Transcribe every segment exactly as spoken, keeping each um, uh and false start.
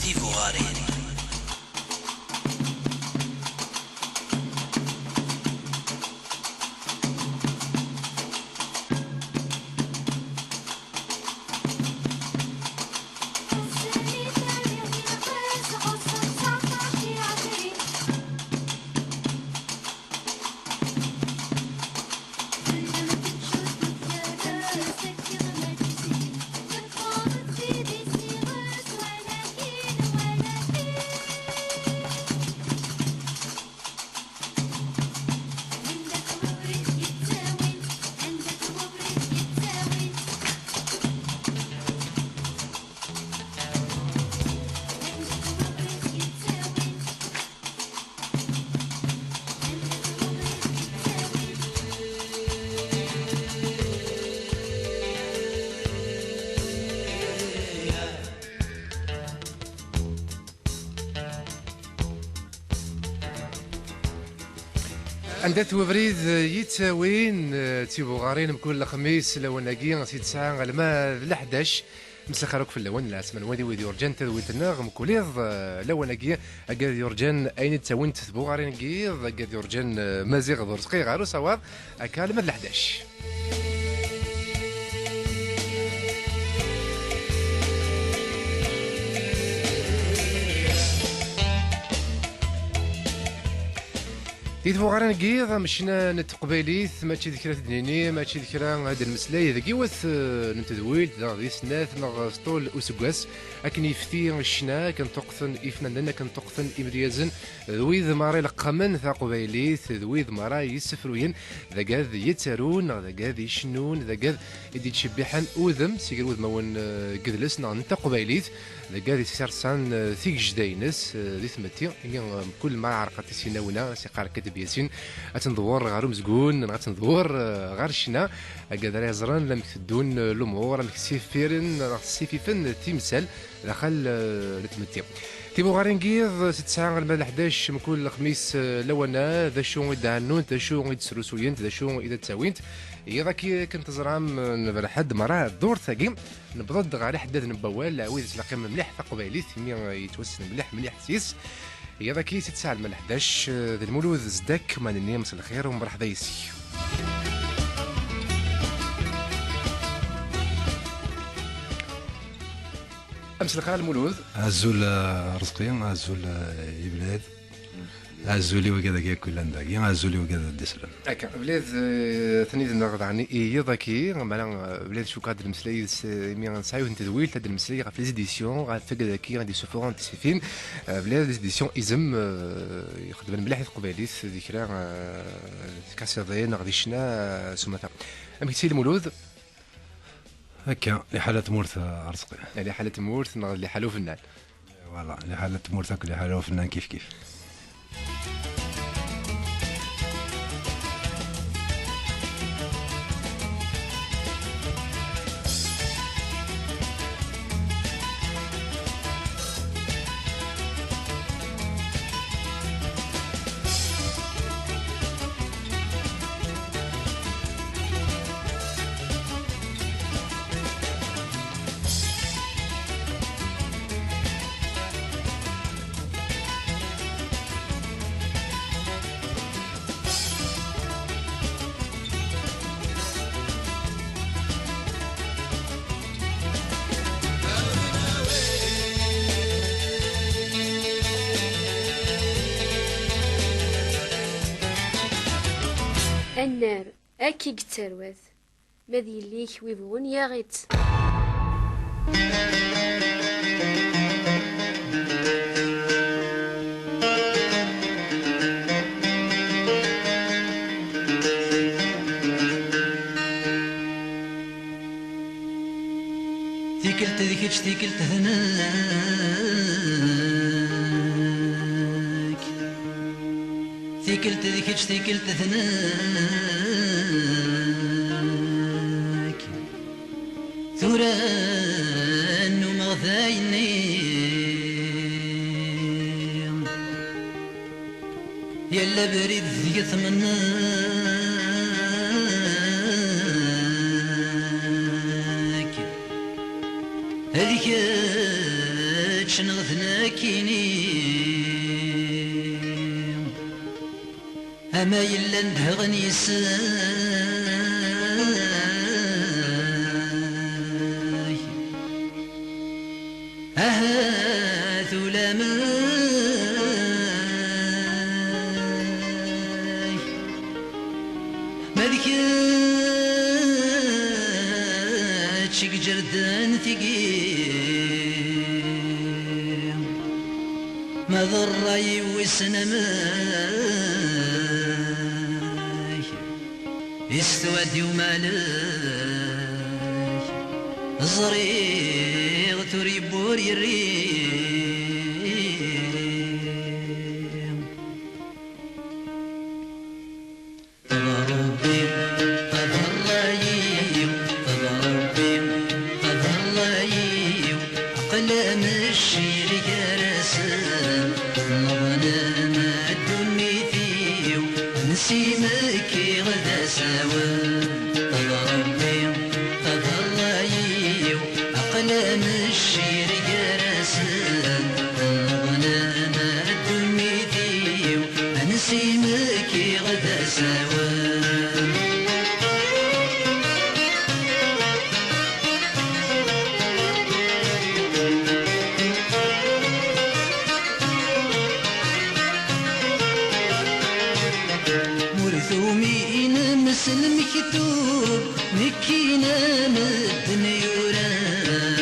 Tibuɣarin. Anda-t webrid yettawin, eh, d tibuɣarin mkul lexmis lawan-agi si tesɛa alma d leḥdac. Mselxir akk fell-awen, lɛeslama-nwen i wid yurǧan tadwilt-nneɣ mkul iḍ, eh, lawan-agi, agad yurǧan ayen i d-ttawint tbuɣarin n yiḍ, agad yurǧan, eh, Maziɣ d Urezqi ɣer usawaḍ, akka alma d leḥdac. Di tbuɣarin n yiḍ, am ccna n teqbaylit, mačči d kra ad d-nini, mačči d kra ad d-nemmeslay deg yiwet, eh, n tedwilt, neɣ di snat, neɣ s ṭul useggas, akken yefti ccna, akken ṭuqten ifnanen, akken ṭuqten imedyazen, d wid mara ileqqmen taqbaylit, d wid mara yessefruyen dagad yettarun, neɣ dagad yecennun, dagad i d-yettcebbiḥen udem, si gar wudmawen, eh, n yidles, neɣ n taqbaylit, dagad yessirsan, eh, tigejda-ines, eh, di tmetti, imi, eh, mkul mara ɛerqent tisinawin-a, as iqqar akka Deb Yasin, ad tendewwer ɣer umezgun, neɣ ad tendewwer, eh, ɣer ccna, agad ara yeẓren amek teddun, eh, lumuṛ, amek ssifiren, neɣ ssififen timsal, daxel, eh, n tmetti. Tibuɣarin n yiḍ, si tesɛa alma d leḥdac mkul lexmis, eh, lawan-a, d acu i d-ɛannunt, d acu i d-srusuyent, d acu i d-ttawint. Yiḍ-agi akken teẓram, eh, nebreh-d merra ddurt-agi, newweḍ-d ɣer iḥeddaden n wawal, wid yettleqqimen mliḥ taqbaylit, imi, eh, yettwassen mliḥ, mliḥ s-yes. Yiḍ-agi si tesɛa alma d leḥdac, eh, d Lmulud Zeddak, ma nenni mselxir u mreḥba yes-k. Amselxir a Lmulud. Azul, eh, Rezqi, azul, eh, Iblad. Azul i wigad-agi akk yellan dagi, azul i wigad ad d-islen. Akka, Blad, eh, tnid-nneɣ daɣen i yiḍ-agi, mara, eh, Blad, cukkeɣ ad d-nemmeslay yid-s, eh, imi nesɛa yiwet n tedwilt, ad d-nemmeslay ɣef les éditions, ɣef wigad-agi ad d-isuffɣen tisfifin. Eh, Blad, les éditions Izem, eh, ixeddmen mliḥ i teqbaylit, di kra, eh, tkasiḍin, neɣ di ccna, eh, s umata. Amek tt-i Lmulud? Akka, liḥala tmurt, a Rezqi. Liḥala tmurt neɣ liḥala ufennan? Voilà, liḥala tmurt akk liḥala ufennan kif kif. Annar, akka i yettarwat. Ma d yelli-k wi bɣun yaɣ-itt. Tikkelt d kečč, tikkelt d nekk. Tikkelt d kečč, tikkelt d nekk. Tura nnumeɣ d ayenni. Yal abrid deg-s mennek. D kečč Cneɣ-t nekkini, ama yellan dheɣen yes-k. Ahat ulamek ma d kečč i ijerden tigi, ma d ṛṛay-iw wissen amek i s-twadi umalek. Ẓriɣ-t ur yewwi ur yerri. D Ṛebbi, d ṛṛay-iw, d Ṛebbi, d ṛṛay-iw. Aql-am ccir gar-asen, neḍlem ddunit-iw, nsimek-iɣ d asawen. D Ṛebbi, d ṛṛay-iw, aql-am ccir gar-asen, neḍlem ddunit-iw, nsimek-iɣ d asawen. Mur tuminem s lmektub, nekkina medden yuran.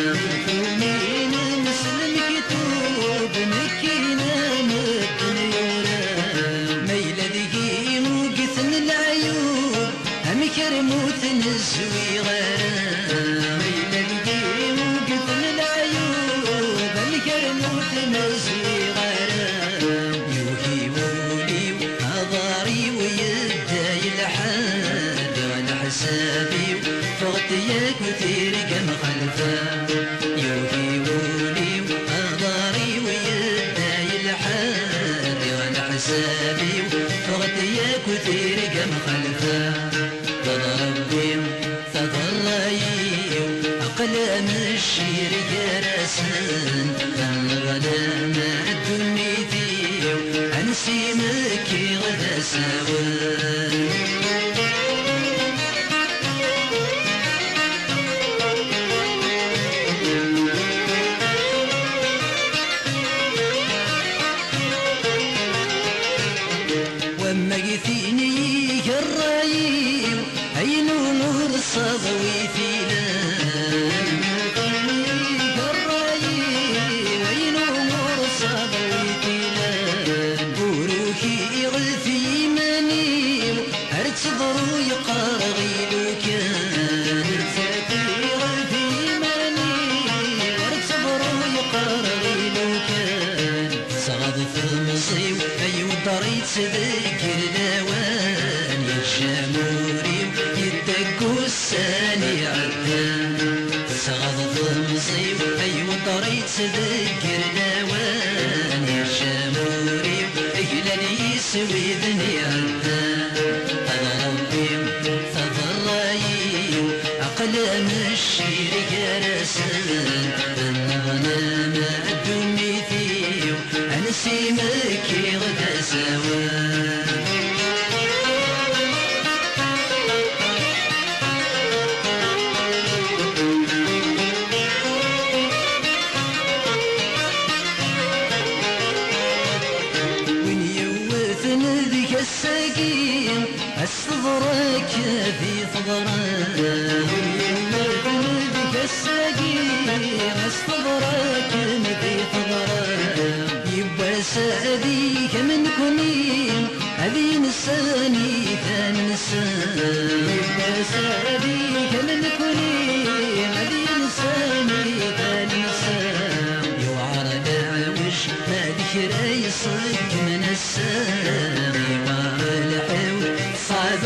Mur tuminem s lmektub, nekkina medden yuran. Ma yella deg-i ugten leɛyub, amek armu ur ten-zwiɣ ara? Ma yella deg-i ugten leɛyub, amek armu ur ten-zwiɣ ara? Yugi wul-iw, aḍar-iw yedda yelḥa, diɣ leḥsab-iw ffɣet yakk tirga mxalfa. Yugi wul-iw, aḍar-iw yedda yelḥa, diɣ leḥsab-iw ffɣet yakk tirga mxalfa. D Ṛebbi, d ṛṛay-iw, aql-am ccir gar-asen, neḍlem ddunit-iw, nsimek-iɣ d asawen. Wamma g tin iga ṛṛay-iw, ayen ur ṣaḍ wi t-ilan. Wamma g tin iga ṛṛay-iw, ayen ur ṣaḍ wi t-ilan. Ur ukiɣ f yiman-iw, ar teḍru yeqqar ɣilukan. Ur ukiɣ f yiman-iw, ar teḍru yeqqar ɣilukan. Tesɣaḍ temẓi-w, ay wedder yettdeggir lawan, yečča amur-iw, yedda deg ussan iɛeddan. Tesɣaḍ temẓi-w, ay wedder yettdeggir lawan, yečča amur-iw, glan yiswiden iɛeddan. A Ṛebbi, d ṛṛay-iw, aql-am ccir gar-asen, neḍlem ddunit-iw, nsimek-iɣ d asawen. Win yewwten deg ass-agi, ad s-teḍra akken di teḍra. Win yemmuten deg ass-agi, ad s-teḍra akken di teḍra. Yiwwas ad yeg am nekni, ad yensan i tan-nsen. Yiwwas ad yeg am nekni, ad yensan i tan-nsen. Yewɛer leɛwej ma d kra iṣeggmen ass-a, yewɛer lḥiwel, teṣɛeb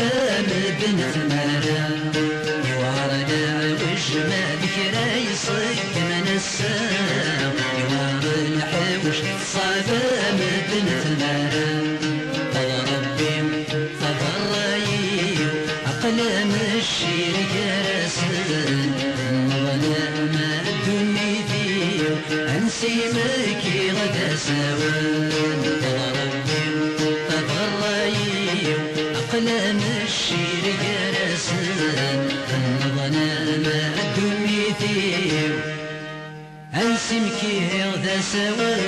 medden tmara. Yewɛer leɛwej ma d kra iṣeggmen ass-a, yewɛer lḥiwel, teṣɛeb medden tmara. A Ṛebbi, d ṛṛay-iw, aql-am ccir gar-asen, neḍlem ddunit-iw, Ansi mekkiɣ d asawen, taɣrem-iw, taberra-iw, aql-am ccir gar-asen, tenneḍ nama ddunit-iw. Ansi mekkiɣ d asawen.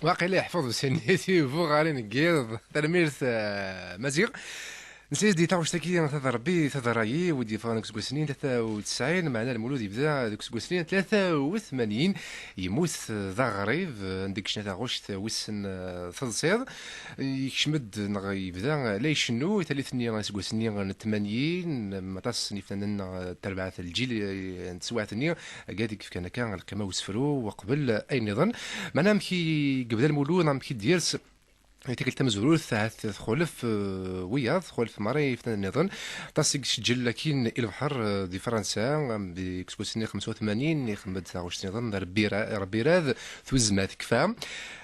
Waqila yeḥfeḍ ussan-nni tibuɣarin n yiḍ. Tanemmirt, eh, Maziɣ. Nesla-as-d i taɣect-agi, taḍerbi, taḍerra-yi, wi d-yeffɣen deg useggas-nni n tlata u tesɛin, meɛna Lmulud yebda deg useggas-nni n tlata u tmanyin, yemmut d aɣrib, anda yekcem taɣect wissen, eh, teḍsiḍ. Yekcem-d neɣ yebda la icennu i tallit-nni iseggasen-nni n tmanyin, aṭas n yifnanen neɣ terbaɛt n lǧil, eh, n teswiɛt-nni, agad i yefkan akka lqima n usefru uqbel ayen nniḍen. Meɛna amek i yebda Lmulud, amek i d-yers? Di tikkelt tamezwarut, ahat txulef, eh, wiyaḍ, txulef merra i yifnanen nniḍen. Aṭas i iseǧǧel akkin i lebḥer, eh, di Fransa, am di useggas-nni xemsa u tmanyin, ixemm-d taɣect nniḍen, Rebbi ra-, Rebbi rad, tuzzma tekfa.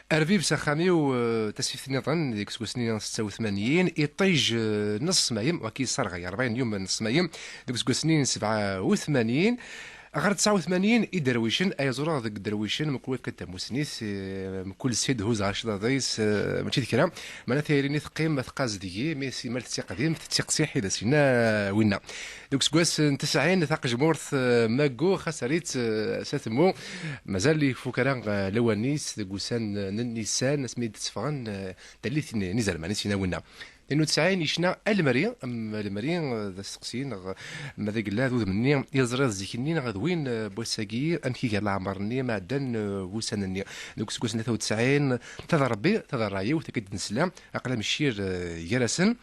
Arbib s axxam-iw, eh, tasfift nniḍen, di useggas-nni setta u tmanyin, iṭij, eh, n ṣṣmayem, waki yesserɣay rebɛin yum n ṣṣmayem, di useggas-nni n sebɛa u tmanyin, ɣer tesɛa u tmanyin, iderwicen, ay ẓureɣ deg iderwicen, mkul wafka d tamusnit, eh, mkul sid huz ɣer cḍaḍ-is, eh, mačči d kra. Meɛna tayri-nni teqqim, tqaz deg-i, mi s-, mal tettiqdim, tettiqsiḥ, i d as-yenna winna. Deg useggas n tesɛin, taqejmurt, eh, Maggu, xas err-itt, eh, s atemmu. Mazal ifuk ara, eh, lawan-is deg ussan n Nissan, asmi d-tteffɣen, eh, tallit n, n izerman, i s-yenna winna. Tin u tesɛin yecna Alemri, am Alemri, eh, d asteqsi, neɣ ma d agella d udem-nni i teẓriḍ zik-nni, neɣ d win, eh, n wass-agi, amek iga leɛmer-nni, ma ɛeddan, eh, wussan-nni. Deg useggas n tlata u tesɛin, taḍerbi, taḍerra-iw, takk i d-nesla, aql-am ccir, eh, gar-asen.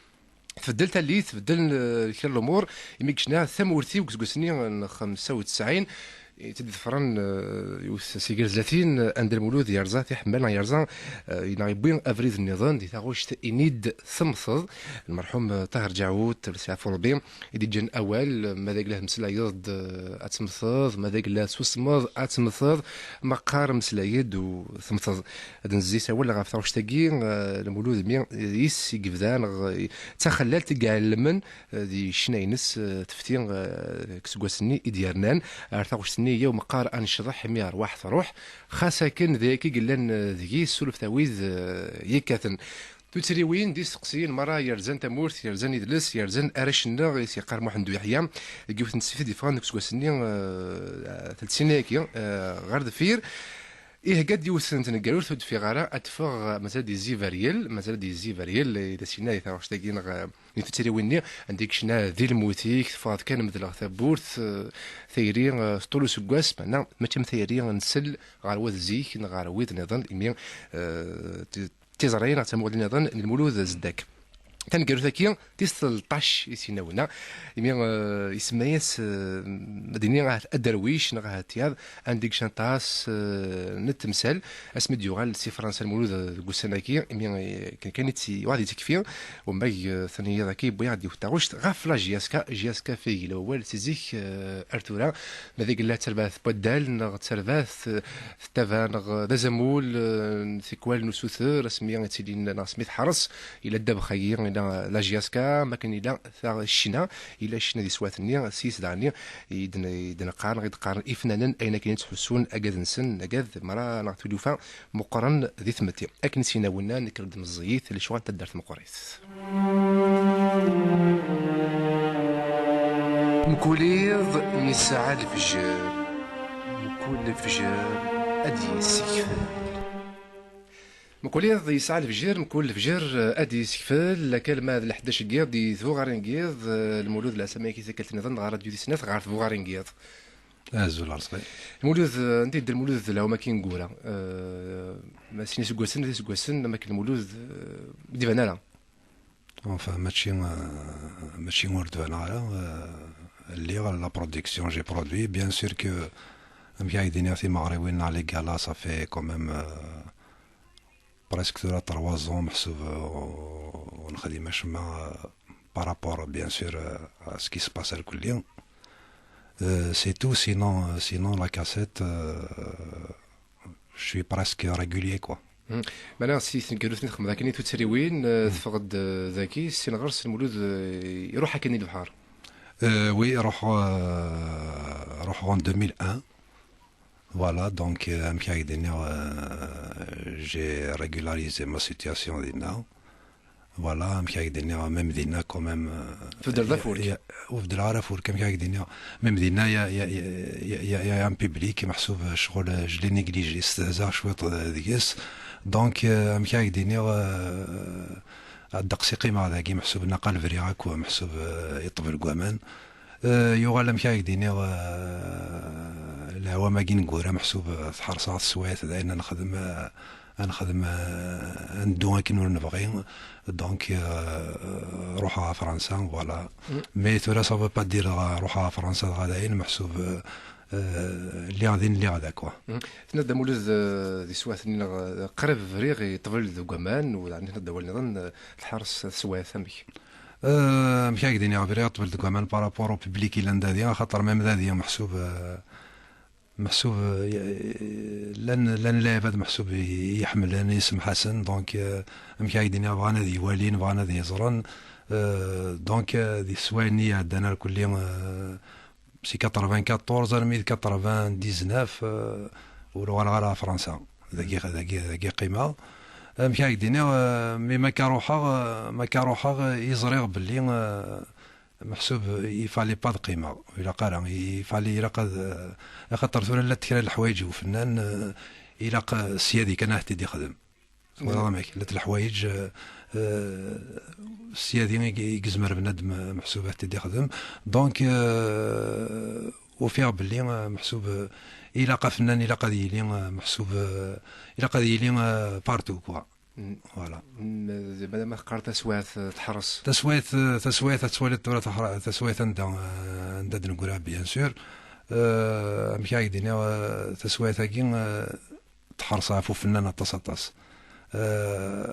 Tbeddel tallit, tbeddel, eh, kra n lumuṛ, imi yecna tamurt-iw deg useggas-nni n xemsa u tesɛin, i tt-id-ḍefren, eh, yiwet si gar tlatin, eh, anda Lmulud yerẓa tiḥemmel, neɣ yerẓa, eh, neɣ yewwi abrid nniḍen di taɣect Ini-d temteḍ, lmerḥum, eh, Ṭaher Ǧaɛut, ad s-yeɛfu Rebbi, i d-yeǧǧan awal, eh, ma d agla temmeslayeḍ-d, eh, ad temteḍ, ma d agla tusmeḍ, ad temteḍ, ma qqar meslay-d u temteḍ. Ad nezzi s awal ɣef taɣect-agi, eh, Lmulud mi, eh, yis i yebda, neɣ, eh, d taxellalt i iɛellmen, eh, di ccna-ines, eh, tefti, eh, deg useggas-nni i d-yernan, ar taɣect-nni, yaw meqqar ad necḍeḥ imi rrwaḥ truḥ, xas akken d ayagi i yellan, eh, deg-i, ssurfet a wid, eh, yekkaten. Tuttriwin d isteqsiyen merra yerzan tamurt, yerzan idles, yerzan arrac-nneɣ, i s-yeqqar Muḥend Uyeḥya, deg yiwet n tseftit yeffɣen deg useggas-nni, eh, telt snin ayagi, eh, ɣer deffir. Ihegga-d yiwet n tneggarut ur d-teffiɣ ara, ad teffeɣ, eh, mazal ad yezzi Beryel, mazal ad yezzi Beryel, eh, d as-yenna di taɣect-agi neɣ, eh, di tuttriwin-nni, anda i yecna di lmut-ik, teffɣeḍ kan medleɣ tawwurt, eh, tayri, eh, s ṭul useggas, meɛna mačči am tayri nsell ɣer wat zik neɣ ɣer wid nniḍen, imi, eh, t-, tiẓri neɣ tamuɣli nniḍen n Lmulud Zeddak. Taneggarut-agi, tis tleṭṭac i s-yenna winna, imi, eh, isemma-yas, eh, ad d-nini ahat aderwic neɣ ahat tiyaḍ, anda i yecna aṭas, eh, n temsal, asmi d-yuɣal si Fransa Lmulud, eh, deg ussan-agi, imi, eh, kan, kan i tt-, i waɣ-d-yettekfi, umag, eh, taniyaḍ-agi, yewwi-aɣ-d yiwet taɣect ɣef la J S K, J S K f igla wawal si zik, eh, ar tura, ma d agella d tarbaɛt n waddal, neɣ d tarbaɛt, eh, tettaba, neɣ d azamul, eh, n tikwal n usuter, asmi i ttilin, neɣ asmi tḥeṛes, ila ddabex-agi, ila la J S K, makken ila ta-, ccna, ila ccna di swat-nni, s yis daɣen-nni, i d-, i d-neqqar, neɣ i d-qqaren ifnanen, ayen akken i ttḥussun, agad-nsen, agad, mara neɣ tulufa, meqqren di tmetti. Akken i s-yenna winna, nekker-d meẓẓiyit, lecɣal n taddart meqqrit. Mkul iḍ yesɛa lefjer, mkul lefjer ad d-yessekfel. Mkul iḍ yesɛa lefjer, mkul lefjer, eh, ad d-yessekfel, lakal ma d leḥdac n yiḍ, di tbuɣarin n yiḍ, eh, Lmulud Lɛeslama-agi tikkelt nniḍen ɣer radyu di snat ɣer tbuɣarin n yiḍ. Azul Arṣlay. Lmulud, eh, anda yedda Lmulud d lɛum-agi ineggura? Eh, ma sin iseggasen, d iseggasen, am akken Lmulud, eh, ur d-iban ara. Enfin, mačči, eh, mačči ur d-baneɣ ara, eh, lliɣ la production, j'ai produit, bien sûr que, amek ara d-iniɣ, timeɣriwin neɣ les galas, ça fait quand même, eh, presque tura trois ans meḥsub, eh, ur nexdim acemma, eh, par rapport, bien sûr, eh, à ce qui se passe irkelli. Euh, c'est tout, sinon, euh, sinon la cassette, euh, je suis presque régulier, quoi. Mana si tneggarut-nni txedmeḍ akken i tuttriwin, euh, teffeɣ-d, euh, dagi, sin ɣer-s Lmulud, euh, iruḥ akken i lebḥer. Euh, oui, ruḥ, euh, ruḥ en deux mille un. Voilà, donc, euh, amek ara k-d-iniɣ, euh, j'ai régularisé ma situation dinna. Voilà, amek ara k-d-iniɣ, même dinna quand même, euh, tbeddleḍ afurk. Ur beddleɣ ara afurk, amek ara k-d-iniɣ. Même dinna, il y a, il y a, il y a, il y a, il y a un public, meḥsub, euh, ccɣel, euh, je l'ai négligé, stehzaɣ cwiṭ, euh, deg-s. Donc, euh, amek ara k-d-iniɣ, euh, ddeqs i qqimeɣ dagi, meḥsub naqal briɣ akk, meḥsub, euh, yeṭṭef deg waman. Euh, yuɣal amek ara k-d-iniɣ, euh, lɛawam-agi neggura, meḥsub, euh, tḥerṣeɣ teswiɛt, d ayen ad nexdem, euh, ad nexdem, euh, ad neddu akken ur nebɣi. Donc, euh, ruḥeɣ ɣer Fransa, voilà. Mais tura, ça veut pas dire, euh, ruḥeɣ ɣer Fransa dɣa dayen, meḥsub, euh, euh, lliɣ din, lliɣ da, quoi. Tenniḍ-d a Mulud, euh, di teswiɛt-nni neɣ, euh, qrib briɣ i ṭṭbel deg waman, u daɣen tenniḍ-d awal nniḍen, euh, tḥerṣ teswiɛt, amek? Euh, amek ara k-d-iniɣ, briɣ i ṭṭbel deg waman par rapport au public yellan dadi, axaṭer même dadi, meḥsub, euh, meḥsub, euh, y-, llan, llan lɛibad meḥsub i, i iḥemmlen, i isemḥasen, donc, euh, amek ara k-d-iniɣ, bɣan ad yi-walin, bɣan ad yi-ẓren, euh, donc, euh, di teswiɛin-nni iɛeddan ar kulli, euh, si quatre-vingt-quatorze armi d quatre-vingt-dix-neuf, euh, ur uɣaleɣ ara ɣer Fransa. Dagi, dagi, dagi qqimeɣ. Amek ara k-d-iniɣ, euh, mi ma akka ruḥeɣ, euh, ma akka ruḥeɣ, euh, i ẓriɣ belli, euh, meḥsub, euh, il fallait pas ad qqimeɣ. Ur ilaq ara, il fallait, ilaq ad, euh, axaṭer tura llant kra n leḥwayeǧ i ufennan, euh, ilaq, euh, ssyadi kan ad t-id-ixdem. Twalaḍ amek, llant leḥwayeǧ, euh, euh, ssyadi i, i yezmer bnadem, euh, meḥsub ad t-id-ixdem. Donc, euh, ufiɣ belli, euh, meḥsub, euh, ilaq afennan, ilaq ad yili, euh, meḥsub, euh, ilaq ad yili, euh, partout, quoi. Voilà. Madama teqqar taswiɛt, euh, teḥres. Taswiɛt, euh, taswiɛt ad twaliḍ tura teḥra-, taswiɛt anda, euh, anda d-neggra, bien sûr. Euh, amek ara k-d-iniɣ, euh, taswiɛt-agi, euh, tḥerṣ ɣef ufennan aṭas, aṭas. Euh,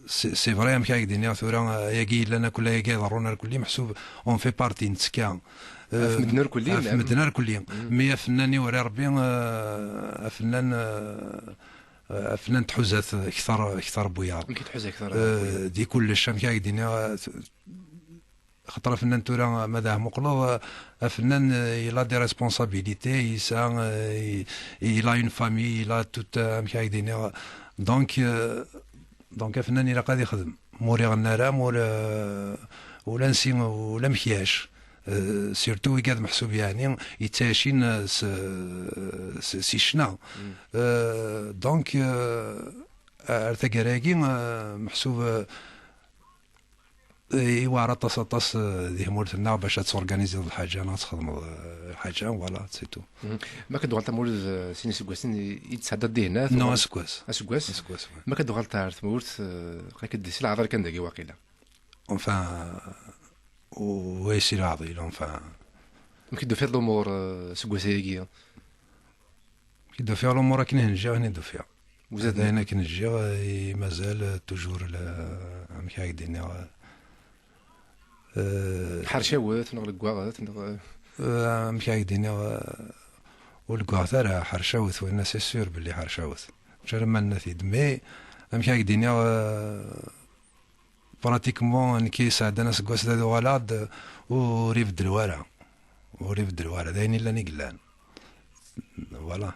c'est, c'est vrai, amek ara k-d-iniɣ tura, euh, ayagi yellan akk, ayagi iḍerrun ar kulli, meḥsub, on fait partie, nettekka. Ɣef medden ar kulli, ɣef medden ar kulli. Mais afennan i wara Rebbi, euh, afennan, euh, euh, afennan tḥuza-t kter, kter n wiyaḍ. Amek i tḥuza kter n wiyaḍ? Euh, di kullec, amek ara k-d-iniɣ, euh, Xaṭer afennan tura, ma d ahem uqleḍ, afennan, euh, il a des responsabilités, yesɛa, euh, il a une famille, il a tout, euh, amek ara k-d-iniɣ. Donc, euh, donc afennan ilaq ad ixdem. Ma ur iɣenna ara, ma ur, euh, ula ansi, ula amekyac. Euh, surtout wigad meḥsub yeɛni, yettɛicin, euh, s, s, si ccna. Euh, donc, euh, ar taggara-agi, euh, meḥsub, euh, Iweɛer aṭas, aṭas, eh, di tmurt-nneɣ bac ad torganiziḍ lḥaǧa neɣ ad txedmeḍ, eh, lḥaǧa, voilà, c'est tout. Ma akka d-tuɣaleḍ tamurt, eh, sin iseggasen i, i d-tesɛeddaḍ dihin, a... Non, aseggas. Aseggas? Aseggas, oui. Ma akka d-tuɣaleḍ ar tmurt, eh, akka d si leɛḍil kan dagi waqila. Enfin, euh, oui, si leɛḍil, enfin. Amek i d-tufiḍ lumuṛ, eh, aseggas-agi? Amek i d-ufiɣ lumuṛ akken i ten-ǧǧiɣ, akken i d-ufiɣ. D ayen akken ǧǧiɣ, i mazal, euh, toujours la, amek ara k-d-iniɣ, euh, ḥercawet, neɣ leggaɣet, neɣ, euh, amek ara k-d-iniɣ, euh, ur leggaɣet ara, ḥercawet, winna c'est sûr belli ḥercawet. Mačči alamma nenna-t-id, mais amek ara k-d-iniɣ, euh, pratiquement, nekk sɛeddan aseggas da d-uɣaleɣ-d, ur ibeddel wara. Ur ibeddel wara. D ayen illan i yellan. Voilà.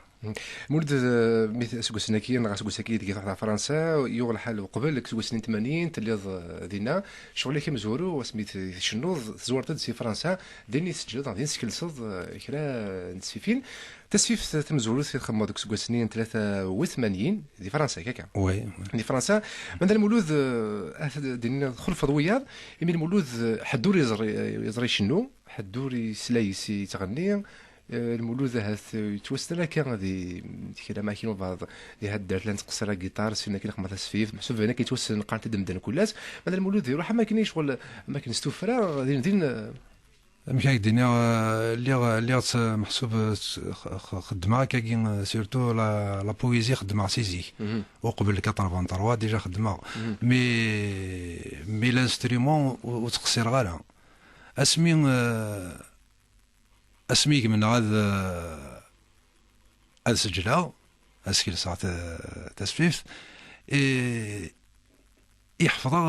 Mulud, eh, mi t-, aseggas-nni neɣ aseggas-agi deg i tṛuḥeḍ ɣer Fransa, yuɣ lḥal uqbel, deg iseggasen n tmanyin, telliḍ, eh, dinna. Ccɣel-ik amezwaru, asmi t-, tcennuḍ, tezwareḍ-d si Fransa, din i tseǧǧeḍ, din teskelseḍ, eh, kra n tesfifin. Tasfift tamezwarut i txedmeḍ deg useggas-nni n tlata u tmanyin, di Fransa, akka? Oui, oui. Di Fransa, manda Lmulud, eh, ad d-iniɣ txulfeḍ wiyaḍ, imi Lmulud, eh, ḥedd ur yeẓri, eh, yeẓri icennu, ḥedd ur yesla yes-s i yettɣenni, eh, Lmulud ahat, eh, yettwassen akka di, di kra ma akken ubaḍ, di haddart la nettqeṣṣir agiṭar, sin akken xedmeɣ tasfift, meḥsub ayen akken yettwassen qqaren-t-id medden kul ass, manda Lmulud iruḥ am akken icɣel, am akken s tuffra, din din, eh, Amek ara k-d-iniɣ, eh, lliɣ, lliɣ s-, meḥsub, eh, s-, x-, x-, xeddmeɣ akkagi, eh, surtout la, la poésie xeddmeɣ si zik. Uqbel quatre-vingt-trois déjà xeddmeɣ. Mais, mais l'instrument ur, ur ttqeṣṣireɣ ara. Asmi, eh, Asmi i gmennaɣ ad, ad seǧleɣ, ad skelseɣ ta-, tasfift, i, i ḥefḍeɣ,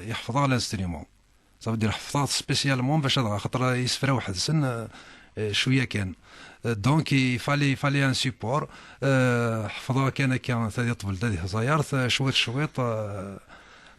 i ḥefḍeɣ l'instrument. Ça veut dire ḥefḍeɣ-t spécialement bac ad, axaṭer isefra weḥd-sen, euh, euh, cwiya kan. Euh, donc, il fallait, il fallait un support. Euh, ḥefḍeɣ kan akka tadi ṭṭbelt ad ihẓayert, euh, cwiṭ, cwiṭ, euh,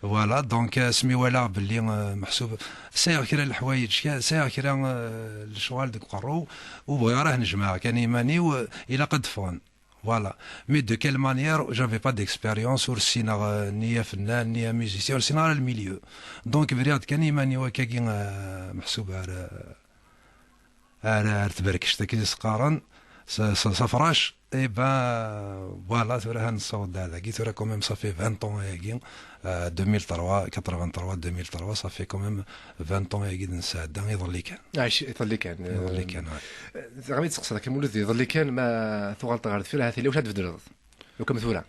voilà. Donc, asmi walaɣ belli, euh, meḥsub sɛiɣ kra n leḥwayeǧ, ka-, sɛiɣ kra, euh, lecɣal deg uqerru, ur bɣiɣ ara ad ten-jemɛeɣ kan iman-iw, euh, ilaq ad d-ffɣen. Voilà. Mais de quelle manière, j'avais pas d'expérience, ur ssineɣ, euh, ni afennan, ni amusicien, ur ssineɣ ara le milieu. Donc, briɣ-d kan iman-iw akkagi, euh, meḥsub ar, ar, ar tberkect, akken i s-qqaren, s, s, s afrac. Eh ben, voilà, tura ha nessaweḍ-d ar dagi, tura quand même, ça fait vingt ans ayagi, euh, deux mille trois, quatre-vingt-trois, deux mille trois, ça fait quand même vingt ans ayagi d-nesɛedda, iḍelli kan. Ah, iḍelli kan. Iḍelli kan, ouais. Dɣa mi d-seqsaɣ-kem ula d iḍelli kan, ma tuɣaleḍ ɣer deffir, ahat yella wacu ad tbeddleḍ. Lukan tura.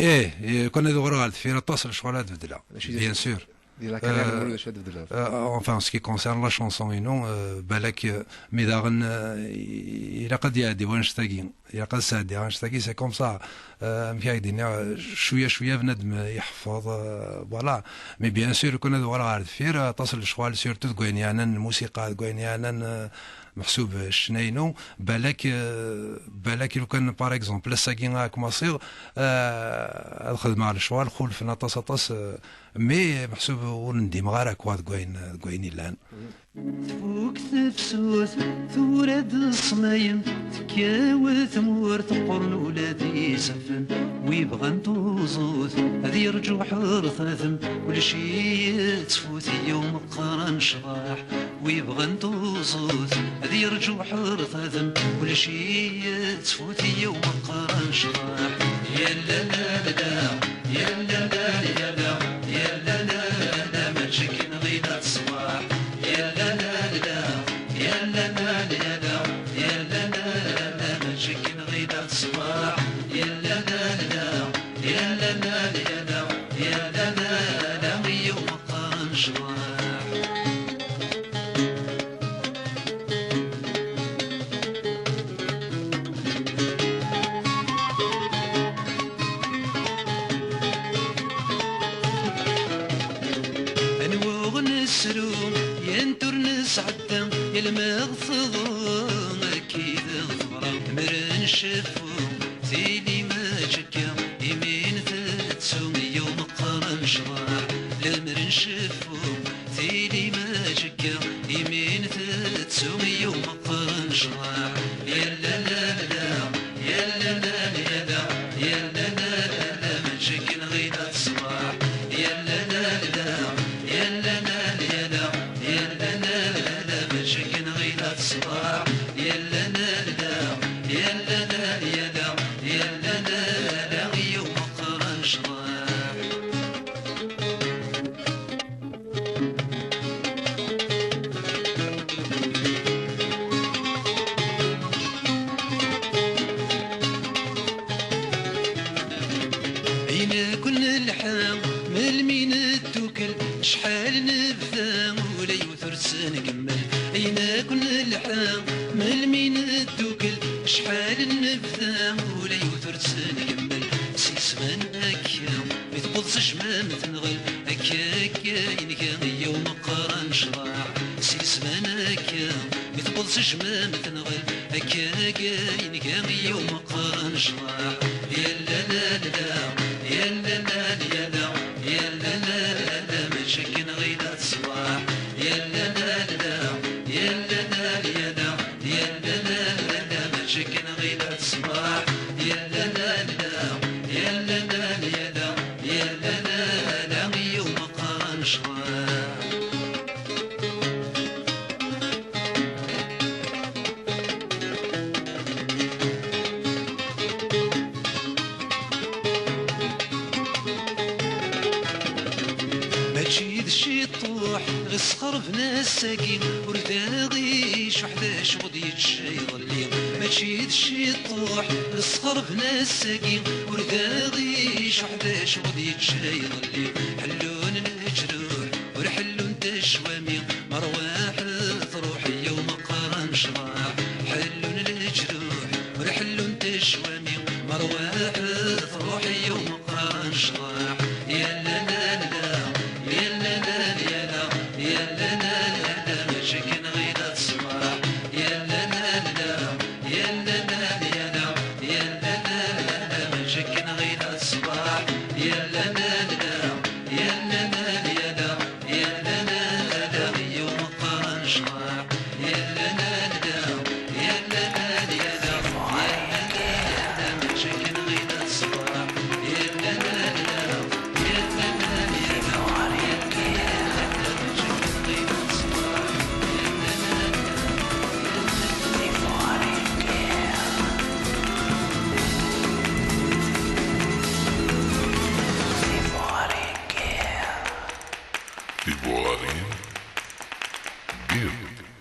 Eh, eh, kan ad uɣaleɣ ɣer deffir, aṭas n lecɣal ad beddleɣ. Bien sûr. Di la carrière, euh, ulac ad beddleḍ. Euh, enfin, en ce qui concerne la chanson inu, euh, balak, euh, mi daɣen, euh, ilaq ad iɛeddi wanect-agi. Ilaq ad sɛeddiɣ wanect-agi, c'est comme ça. Euh, amek ara k-d-iniɣ, euh, cwiya, cwiya, bnadem, euh, iḥeffeḍ, euh, voilà. Mais bien sûr, kan ad uɣaleɣ ɣer deffir, euh, aṭas n lecɣal, surtout deg wayen yeɛnan lmusiqa, deg wayen yeɛnan, euh, meḥsub, euh, ccna-inu. Balak, euh, balak, lukan, par exemple, ass-agi ad kem-asiɣ, euh, ad xedmeɣ lecɣal xulfen aṭas, aṭas, euh, mais meḥsub ur ndimeɣ ara, quoi, deg wayen, deg wayen yellan. Tfuk tefsut, tura-d ṣṣmayem, tekkaw tmurt, qqurn ula d isefen. Wi bɣan tuẓut, ad yerǧu ḥertatem, kulci yettfut, yyaw meqqran ccḍeḥ. Wi bɣan tuẓut, ad yerǧu ḥertatem, kulci yettfut, yyaw meqqran ccḍeḥ. Yalla la la la, yalla la la la, yalla la la la, mačči akken ɣilat ṣṣbeḥ. Yalla la la la, yalla la la la, yalla la la la, mačči akken ɣilat ṣṣbeḥ. Yalla la la la, yalla la la la, yalla la la la, yyaw meqqran ccḍeḥ. Anwa ur nesru, yant ur nesɛedda, yal ma ɣ-teḍra, akkid ɣ-teḍra. Mer nceffu, tili mačči akka, imin tettu, yyaw meqqran ccḍeḥ. Lemer nceffu, tili mačči akka, imin tettu, yyaw meqqran ccḍeḥ. Yalla la la la, yalla la la la, yalla la la la, mačči akken ɣilat ṣṣbeḥ. Yalla la la la, yalla la la la, yalla la la la, mačči akken ɣilat ṣṣbeḥ. Yalla la la la, yalla la la la, yalla la la la, yyaw meqqran ccḍeḥ. Ayen akk nelḥa, melmi neddukel, acḥal nebda, ula yiwet ur tt-nkemmel. Ayen akk nelḥa, melmi neddukel, acḥal nebda, ula yiwet ur tt-nkemmel. Si ssman akka, mi tewweḍ s jmam tenɣel, akka, akka i nga, yyaw meqqran ccḍeḥ. Si ssman akka, mi tewweḍ s jmam tenɣel, akka, akka i nga, yyaw meqqran ccḍeḥ. Yalla la la la, yalla la la la, yalla la la la, mačči akken ɣilat ṣṣbeḥ. Yalla la la la, yalla la la la, yalla la la la, mačči akken ɣilat ṣṣbeḥ. Yalla la la la, yalla la la la, yalla la la la, yyaw meqqran ccḍeḥ. Mačči d ciṭuḥ ɣ-isxerben ass-agi, ur d aɣ-icuḥ d acu ɣ-d-yečča iḍelli. Mačči d ciṭuḥ ɣ-isxerben ass-agi, ur d aɣ-icuḥ d acu ɣ-d-yečča iḍelli. Ḥellun leǧruḥ, ur ḥellunt acwami, ma rwaḥ truḥ, yyaw meqqran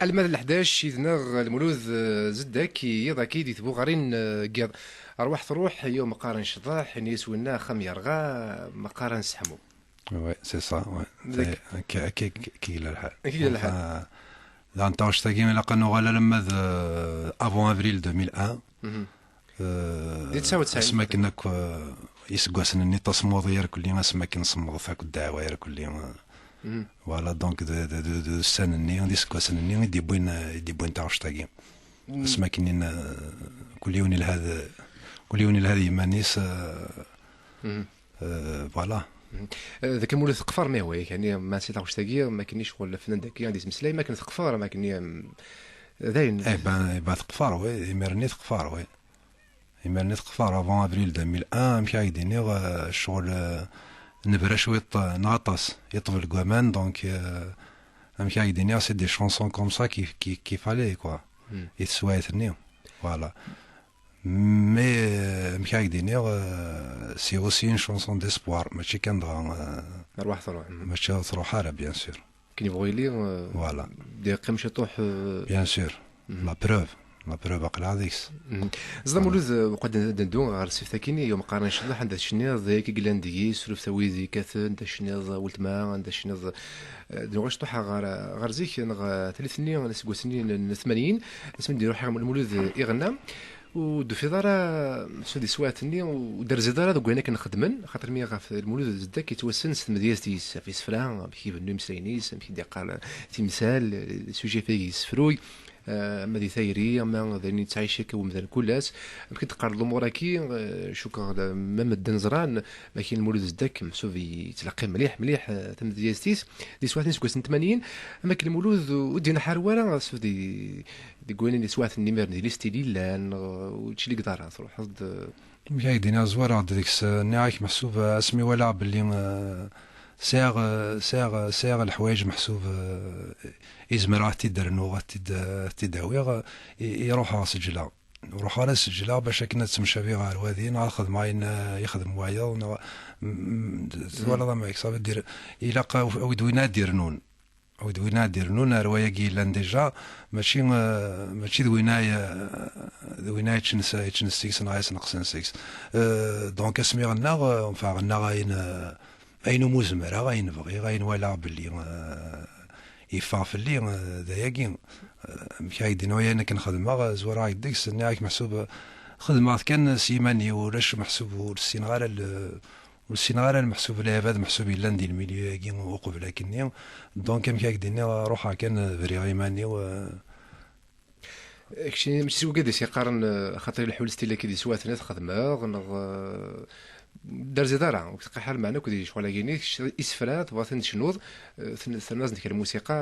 Lmal leḥdac, yid-neɣ Lmulud, eh, Zeddak, yiḍ-agi di tbuɣarin, eh, n yiḍ. Arwaḥ truḥ, yiwen meqqar ncḍeḥ, ini-as winna axxam yerɣa, meqqar nseḥmu. Ouais, c'est ça, ouais. Dak- C'est- Akka, akka, akka, akka yella lḥal. Akka yella lḥal. Enfin, d taɣect-agi ilaq ad nuɣal alamma d, euh, avant avril deux mille un. Mhm. Euh, Di tesɛa u tesɛin. Asmi akken akk, euh, iseggasen-nni, tasmuḍi irkelli, asmi akken semmeḍ akk ddeɛwa irkelli, euh, Mhm. Voilà, donc d, d, d, d ussan-nni, d iseggasen-nni i d-yewwin, i d-yewwin taɣect-agi. Mm. Asmi akken, euh, kul yiwen ilha d, kul yiwen ilha d yiman-is, euh, Mhm. Euh, voilà. Mhm. Euh, dak amulud teqfar, mais oui, yani, ma si taɣect-agi, ma akken icɣel afnan daki, ad yesmeslay, ma akken teqfar, ma akken, um, dayen. Eh ben, eh ben, teqfar, oui, imir-nni teqfar, oui. Imir-nni teqfar, avant avril deux mille un, amek ara k-d-iniɣ, euh, ccɣel, euh, nebra cwiṭ, euh, neɣ aṭas, yeṭṭef deg waman, donc, euh, amek ara k-d-iniɣ, c'est des chansons comme ça qui, qui, qui fallait, quoi. Hmm. I teswiɛt-nni, voilà. Mais, euh, amek ara k-d-iniɣ, euh, c'est aussi une chanson d'espoir, mačči kan dɣa, euh, Arwaḥ truḥ. Hmm. Mačči truḥ ara, bien sûr. Akken yebɣu yili, euh, Voilà. Di yeqqim ciṭuḥ, euh, Bien sûr. Mhm. La preuve. La preuve aql-aɣ deg-s. Mhm. Ẓḍa Voilà. Mulud, euh, uqad n-, d-neddu ɣer ssift-agi, yum qqaren ncḍeḥ, anda tcenniḍ, d ayagi yellan deg-i, suref-t a wid yekkaten, anda tcenniḍ, weltma, anda tcenniḍ, euh, d-nuɣal ciṭuḥ ɣer, ɣer zik, neɣ, euh, tallit-nni n iseggasen-nni n, n tmanyin, asmi d-iruḥ Lmulud, euh, iɣenna. Ur d-tufiḍ ara, s di teswiɛt-nni, ur d-terziḍ ara deg wayen akken xedmen, xaṭer mi ɣef Lmulud Zeddak yettwassen s tmedyazt-is, ɣef isefra, amek ibennu imeslayen-is, amek i d-yeqqar timsal, les sujets i yessefruy, eh, ama di tayri, ama d ayen yettɛic akka umdan kul ass, amek i d-qqar lumuṛ-agi, eh, cukkeɣ la, ma medden ẓran, ma kan Lmulud Zeddak, meḥsub yettleqqim mliḥ, mliḥ, eh, tamedyazt-is, di teswiɛt-nni seg wass n tmanyin, amek Lmulud ur d-yenḥar wara, s di, deg wayen i d-yeswaɛten imiren di listil yellan, neɣ ur ttcligeḍ ara, truḥeḍ-d, eh. Amek ara k-d-iniɣ, zwareɣ-d deg-s, eh, nniɣ-ak meḥsub, eh, asmi walaɣ belli, eh, sɛiɣ, eh, sɛiɣ, eh, sɛiɣ leḥwayeǧ meḥsub, eh, i zemreɣ ad t-id-rnuɣ, ad t-id, eh, ad t-id-awiɣ, eh, i, i ruḥeɣ seǧleɣ. Ur ruḥeɣ ara seǧleɣ bac akken ad ttemcabiɣ ɣer wadi, neɣ ad xedmeɣ ayen, eh, yexdem wayeḍ, neɣ, mm, mm, twalaḍ amek, ça veut dire, ilaq a, a wi d win ad d-irnun. Wi d win ad d-irnun ar wayagi yellan déjà, mačči, eh, mačči d win ay, eh, d win ay yeččen s-, yeččen seg-s neɣ ay yesneqsen seg-s. Eh, donc asmi ɣennaɣ, eh, enfin, ɣennaɣ ayen, eh, ayen umi zemreɣ, ayen bɣiɣ, ayen walaɣ belli, eh, yeffeɣ fell-i, eh, d ayagi. Eh, amek ara k-d-iniɣ, ayen akken xedmeɣ, eh, zwareɣ-d deg-s, nniɣ-ak meḥsub, eh, xedmeɣ-t kan s yiman-iw, ulac meḥsub ur ssineɣ ara l-, Ur ssineɣ ara lmeḥsub, lɛibad meḥsub yellan di lmilieu-agi uqbel akkenni. Donc, amek ara k-d-iniɣ, ruḥeɣ kan, eh, briɣ iman-iw, eh. Kečč mačči s wigad i s-yeqqaren, eh, xaṭer ileḥḥu lestil-agi di teswiɛt-nni txedmeḍ, neɣ, eh, d-terziḍ ara, ur k-tqaḥ ara lmeɛna akked ccɣel-agi-nni, kečč isefra, tebɣiḍ ad ten-tecnuḍ, eh, ten-, ternaḍ-d kra n lmusiqa.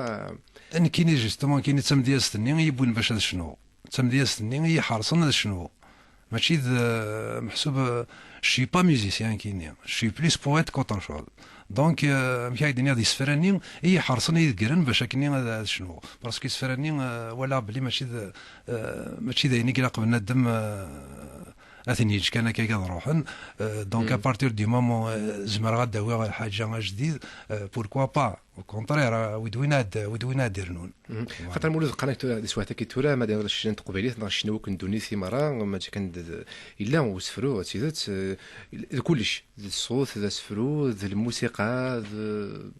Nekkini, justement, nekkini d tamedyazt-nni i yi-wwin bac ad cnuɣ. D tamedyazt-nni i yi-ḥerṣen ad cnuɣ. Mačči d, eh, meḥsub, eh, je suis pas musicien, kini. Je suis plus poète qu'autre chose. Donc, eh, amek ara k-d-iniɣ, d isefra-nni i yi-ḥerṣen, i yi-deggren bac akkenni ad, ad cnuɣ. Parce que isefra-nni, eh, walaɣ belli mačči d, eh, mačči d ayen i ilaq bnadem, eh, ad ten-yeǧǧ kan akka ad ruḥen. Eh, donc, à partir du moment, eh, zemreɣ ad d-awiɣ lḥaǧa ajdid, eh, pourquoi pas ? Au contraire, a wi d win ad, a wi d win ad d-irnun. Mhm. Voilà. Xaṭer Mulud, qqaren-ak tura, di teswiɛt-agi tura, ma d ccna n teqbaylit neɣ ccna akk n ddunit i merra, mačči kan d, d, yella usefru, d tidet, eh, d kullec, d ṣṣut, d asefru, d lmusiqa, d,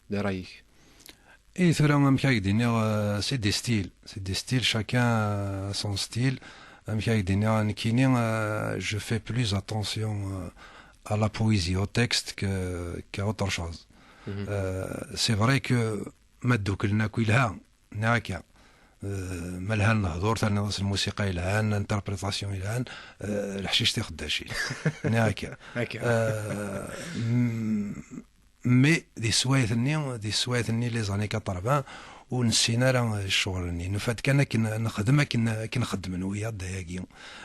d ṛṛay-ik. I tura, amek ara k-d-iniɣ, eh, c'est des styles, c'est des styles, chacun, euh, son style. Amek ara k-d-iniɣ, nekkini, eh, je fais plus attention, eh, à la poésie, au texte que, qu'à autre chose. Mhm. Euh, c'est vrai que ma dduklen akk yelha, nniɣ akka. Euh, ma lhan lehdur, terniḍ-as lmusiqa yelhan, interprétation yelhan, euh, leḥcic tixeddacin. Nniɣ akka. Akka. Euh, m-, mais di teswiɛt-nni, di teswiɛt-nni les années quatre-vingts, ur nessin ara ccɣel-nni. Nufa-d kan akken nexdem, akken, akken xeddmen wiyaḍ dayagi.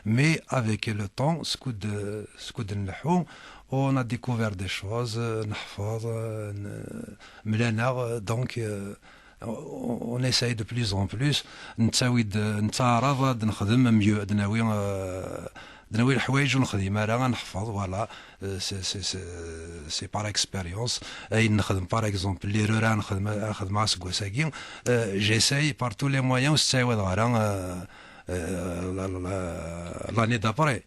Mais avec le temps, skud, skud nleḥḥu, on a découvert des choses, neḥfeḍ, n-, mlaleɣ, donc, euh, on, on essaye de plus en plus, nettawi-d, nettaɛraḍ ad nexdem mieux, ad nawi, euh, d nawi leḥwayeǧ ur nexdim ara ad neḥfeḍ, voilà, euh, c'est, c'est, c'est, c'est par expérience. Ayen nexdem, par exemple, l'erreur ara nexdem, ara xedmeɣ aseggas-agi, euh, j'essaye par tous les moyens ur s-ttɛiwadeɣ ara, euh, euh, la- la- la- l'année d'après,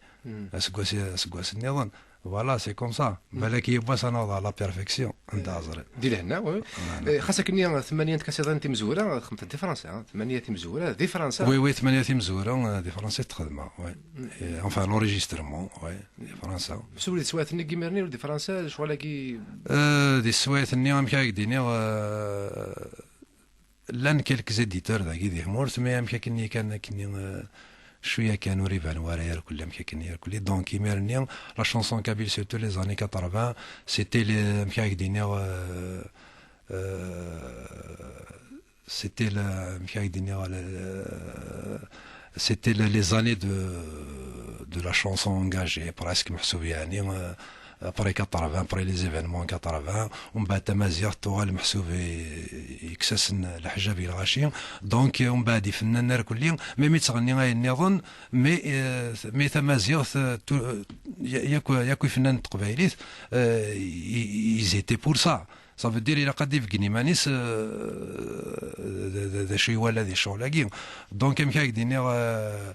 aseggas, aseggas nniḍen. Voilà, c'est comme ça. Balak yiwwas ad naweḍ à la perfection, anda aẓri. Di lehna, oui. Eh, xas akken, tmanya n tkasiḍin timezwura, xedment di Fransa, hein. Tmanya timezwura di Fransa. Oui, oui, tmanya timezwura, euh, di Fransa i t-xedmeɣ, oui. Eh, enfin, l'enregistrement, oui, di Fransa. Meswel di teswiɛt-nni n yimirni ur di Fransa, lecɣal-agi? Eh, di teswiɛt-nni, amek ara k-d-iniɣ, eh, llan quelques éditeurs dagi di tmurt, mais amek akken kan, akken, eh, cwiya kan ur iban wara irkelli, amek akken irkelli. Donc, imir-nni, la chanson kabyle, surtout les années quatre-vingts, c'était les, amek ara k-d-iniɣ, eh, eh, c'était la, amek ara k-d-iniɣ, la- la- c'était la- les années de, de la chanson engagée, presque, meḥsub, yeɛni, eh, après quatre-vingts, après les événements quatre-vingts, umbeɛd tamaziɣt tuɣal meḥsub i- i- yekkes-asen leḥjab i lɣaci. Donc, umbeɛd ifennan irkelli, même i ttɣenni ayen nniḍen, mais, eh, mais tamaziɣt, eh, tu- ya- yakk yakk ifennan n teqbaylit, eh, i- i- ils étaient pour ça. Ça veut dire, ilaq ad d-ibeggen iman-is, eh, d- d- d acu iwala di ccɣel-agi. Donc, amek ara k-d-iniɣ, eh,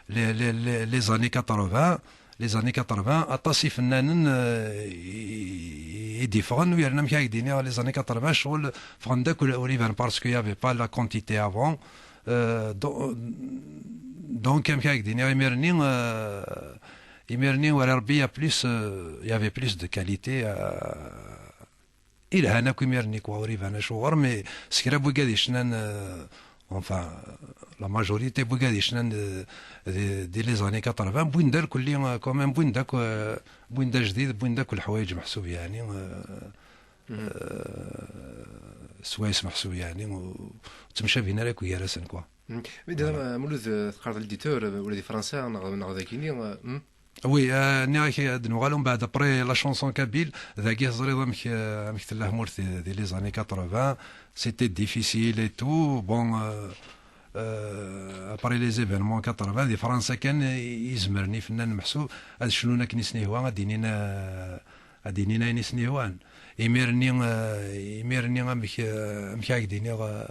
les, les, les, les années quatre-vingts, les années quatre-vingts, aṭas ifennanen, eh, i- i- i d-iffɣen, u yerna amek ara k-d-iniɣ, les années quatre-vingts, ccɣel ffɣen-d akk ur iban, parce qu'il y avait pas la quantité avant. Eh, do- donc, amek ara k-d-iniɣ, imir-nni, eh, imir-nni, wara Rebbi, il y a plus, eh, il y avait plus de qualité, eh, ilhan akk imir-nni, quoi, ur iban acuɣer, mais s kra n wigad yecnan, euh, enfin, la majorité n wigad yecnan, euh, di, di les années quatre-vingts, wwin-d irkelli, euh, quand même, wwin-d akk, euh, wwin-d ajdid, wwin-d akk leḥwayeǧ meḥsub, yeɛni, euh, euh, swayes meḥsub, yeɛni, ur ttemcabin ara akk gar-asen, quoi. Mm. Mais d'ailleurs, euh, Mulud, euh, teqqareḍ l'éditeur, euh, ula di Fransa, neɣ, neɣ dagini, euh, hmm? Oui, euh, nniɣ-ak ad nuɣal umbeɛd après la chanson kabyle, dagi teẓriḍ amek, euh, amek tella tmurt di, di les années quatre-vingts, c'était difficile et tout. Bon, euh, euh, après les événements quatre-vingts, di Fransa kan i zemren ifennanen meḥsub ad cnun akken i sen-ihwa, ad d-inin, euh, ad d-inin ayen i sen-ihwan. Imir-nni, euh, imir-nni amek, euh, amek ara k-d-iniɣ, euh,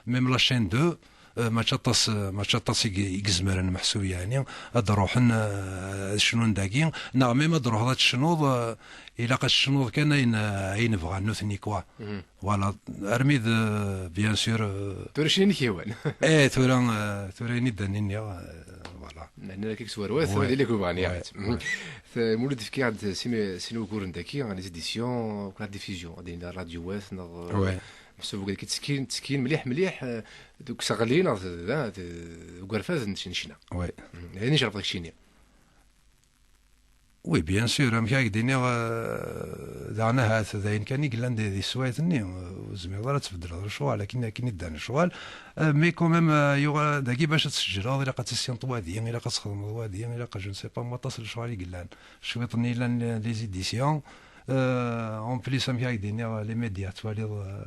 même la chaîne deux, euh, mačči aṭas, euh, mačči aṭas i ge- i izemren meḥsub, yeɛni, ad d-ruḥen, euh, ad cnun dagi, neɣ même ad d-ruḥeḍ ad tecnuḍ, euh, ilaq ad tecnuḍ kan ayen, euh, ayen bɣan nutni, quoi. Voilà, armi d, euh, bien sûr, euh, tura cnin i k-ihwan. Eh, tura, euh, tura ayen i d-nniɣ, euh, voilà. Nnan-ak s werwat, ouais, d ilak ubɣan, ouais, yaɣ-itt. Mhm. T- Mulud, fkiɣ-d sin, sin wuguren daki, les éditions, la diffusion, ad d-nini ṛṛadyu-wat, neɣ, euh, ouais, meḥsub wigad-agi ttekkin, ttekkin mliḥ, mliḥ, euh, deg useɣli, neɣ d, d, d, deg urfad n, n ccna. Ouais. Mhm. Ayen ijerreb deg ccini. Oui, bien sûr, amek ara k-d-iniɣ, euh, daɣen ahat d ayen kan i yellan di, di teswiɛt-nni, euh, ur tezmireḍ ara ad tbeddleḍ lecɣal, akken, akken i ddan lecɣal. Euh, mais quand même, euh, yuɣal dagi bac ad tseǧleḍ, ilaq ad tissineḍ wadi, ilaq ad txedmeḍ wadi, ilaq, je ne sais pas, aṭas n lecɣal i yellan. Cwiṭ-nni yellan les, les éditions. Euh, en plus, amek ara k-d-iniɣ, les médias, twaliḍ, euh,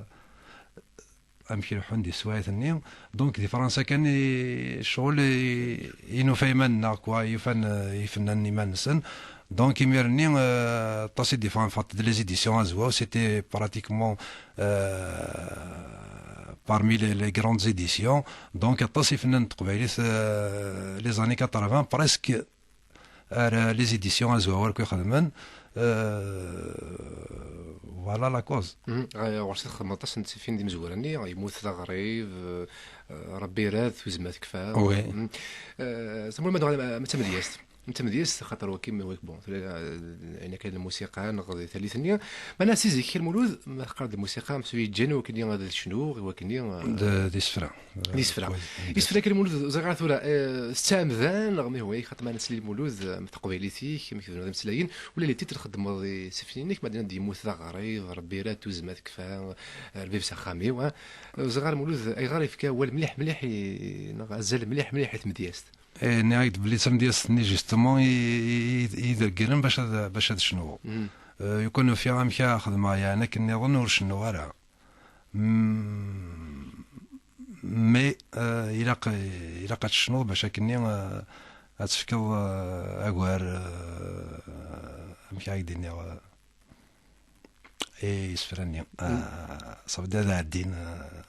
amek i leḥḥun di teswiɛt-nni. Donc, di Fransa kan i, ccɣel i, i nufa iman-nneɣ, quoi, i ufan, euh, ifennanen iman-nsen. Donc, imir-nni, euh, aṭas i d-iffɣen, ffɣent-d les éditions Azwaw, c'était pratiquement, euh, parmi les, les grandes éditions. Donc, aṭas ifennanen n teqbaylit, euh, les années quatre-vingts, presque ar les éditions Azwaw ara k-ixedmen. Euh, voilà la cause. Mhm. Ah, ɣur-s txedmeḍ aṭas n tseftin d imezwura-nni, Yemmut d aɣrib, euh, euh, Rebbi irad, Tuzzma tekfa. Oui. Mhm. Euh, Samuel, ma d-, ma d tamedyazt. Ma d tamedyazt, xaṭer waki, waki, bon, tella, euh, ayen akka d lmusiqa, neɣ di tallit-nni. Meɛna si zik, Lmulud, ma teqqar-d lmusiqa, meḥsub yeǧǧan i wakken ad tecnu, i wakken, euh, d, d isefra. D isefra. Oui. Isefra kan, Lmulud, ẓriɣ ara tura, eh, s tɛemda, neɣ ma ihwa-yak, xaṭer ma nettli Lmulud, eh, am teqbaylit-ik, amek tebnuḍ imeslayen, ula les titres txeddmeḍ i seftin-ik, ma d-yenna-d Yemmut d aɣrib, Rebbi irad, Tuzzma tekfa, eh, Lbib s axxam-iw, eh. Ẓriɣ ara Lmulud, ayɣer yefka awal mliḥ, mliḥ i, neɣ azal mliḥ, mliḥ i tmedyazt? Eh, nniɣ-ak-d belli d tamedyazt-nni, justement, i, i, i, i d-regglen bac ad, bac ad cnuɣ. Mhm. Eh, yukan ufiɣ amek ara xedmeɣ, yeɛni akken nniḍen ur cennuɣ ara. Mm, mais, euh, ilaq, ilaq ad tecnuḍ bac akken-nni, euh, ad tefkeḍ, eh, agar, eh, amek ara k-d-iniɣ, eh, i yisefra-nni, eh, ṣṣbeḥ ad ɛeddin, eh,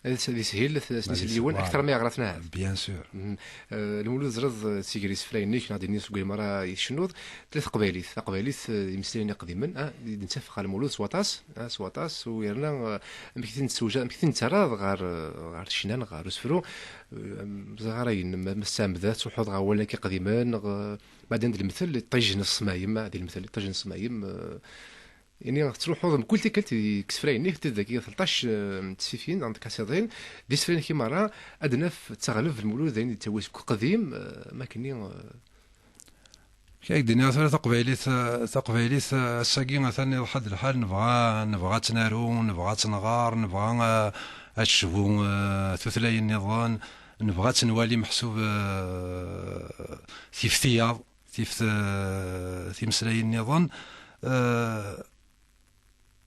ad s-, ad yishil, ad s-, ad yishil yiwen, voilà, akter ma yeɣra-ten ahat. Bien sûr. Mhm. Eh, Lmulud, ẓriɣ, eh, si gar yisefra-nnek, neɣ d-nni seg wayma ara tcennuḍ, tella teqbaylit. Taqbaylit, eh, imeslayen iqdimen, ah, i d-nettaf ɣer Lmulud s waṭas, ah, s waṭas, u yerna, eh, amek i ten-tessewja-, amek i ten-terraḍ ɣer, eh, ɣer ccna, ɣer usefru, eh, am-, ẓriɣ ara yen-, ma, ma tesɛemdeḍ ad truḥeḍ ɣer wallen-agi iqdimen, neɣ, eh, baɛden d lemtel, iṭij n ṣṣmayem, ah, d lemtel, iṭij n ṣṣmayem, eh, Ini tettruḥuḍ mkul tikkelt deg isefra-nnek, tid dagi tleṭṭac, eh, n tesfifin, neɣ n tkasiḍin, d isefra-nnek i merra, ad naf d taɣleb Lmulud, d ayen i d-yettawi seg uqdim, eh, am akken-nni, eh. Kra i d-nniɣ tura taqbaylit, eh, taqbaylit, eh, ass-agi atan iḍḥa-d lḥal, nebɣa, nebɣa ad tt-naru, nebɣa ad tt-nɣer, nebɣa, eh, ad tecbu, eh, tutlayin nniḍen, nebɣa ad tt-nwali meḥsub, eh, tif tiyaḍ. Tif-, eh, timeslayin nniḍen, eh,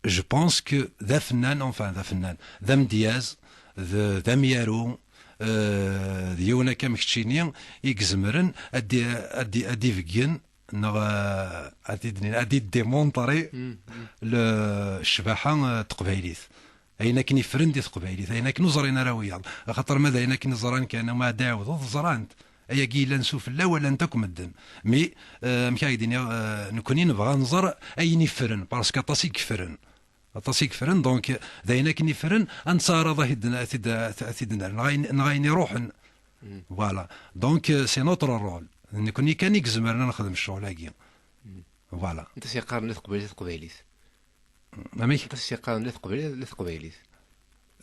je pense que d afennan, enfin, d afennan, d amedyaz, d, d amyaru, eh, d yiwen akka am keččini i izemren ad d-, ad d-, ad d-ibeggen, neɣ, eh, ad d-, ad d-démontrer le, ccbaḥa, eh, n teqbaylit. Ayen akken ifren di teqbaylit, ayen akken ur ẓrin ara wiyaḍ. Axaṭer ma d ayen akken ẓran kan, ma ad ɛiwdeḍ, ẓran-t. Ayagi yellan sufella, walan-t akk medden. Mi, eh, amek ara k-d-iniɣ, eh, nekkni nebɣa ad nẓer ayen ifren, parce que aṭas i yefren. Aṭas i yefren, donc, d ayen akken ifren, ad nettaɛraḍ ad t-id-, ad t-id-, ad t-id-nerr, neɣ ayen, neɣ ayen iruḥen. Voilà. Donc, eh, c'est notre rôle. Nekkni kan i izemren ad nexdem ccɣel-agi. Voilà. Anta s-yeqqaren la teqbaylit, a teqbaylit? Amek? Anta s-yeqqaren la teqbaylit, la teqbaylit?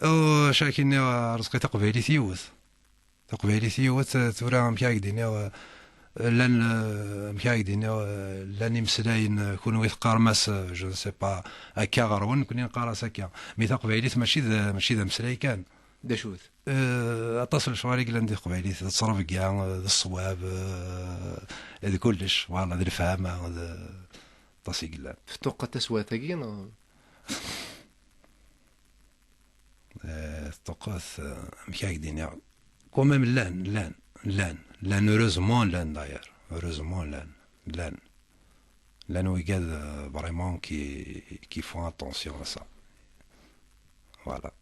Oh, cakini, eh, Rezqi, taqbaylit yiwet. Taqbaylit yiwet, eh, tura amek ara k-d-iniɣ, eh, llan, eh, amek ara k-d-iniɣ, eh, llan imeslayen, eh, kunwi teqqarem-as, eh, je ne sais pas, akka ɣer-wen, nekkni neqqar-as akka. Mi taqbaylit mačči d, mačči d ameslay kan. D acu-t? Eh, aṭas n lecɣal i yellan di teqbaylit, d ttrebga, eh, d ṣṣwab, eh, d kullec, voilà, d lefhama, d aṭas i yellan. Teṭṭuqqet taswiɛt-agi, neɣ? Eh, teṭṭuqqet, eh, amek ara k-d-iniɣ? Quand même, llan, llan, llan, llan, heureusement, llan, d'ailleurs. Heureusement, llan, llan. Llan wigad, eh, vraiment qui, qui font attention à ça. Voilà.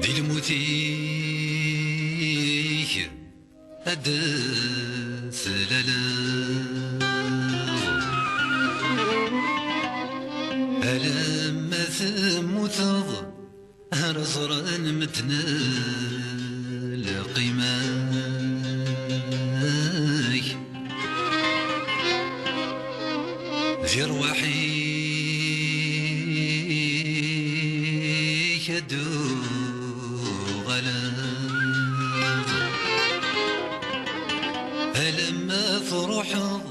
Di lmut-ik ad d-tlaleḍ. Alamma temmuteḍ, ara ẓren medden lqima-k. Di rrwaḥ-ik ad d-tuɣaleḍ. Alamma truḥeḍ,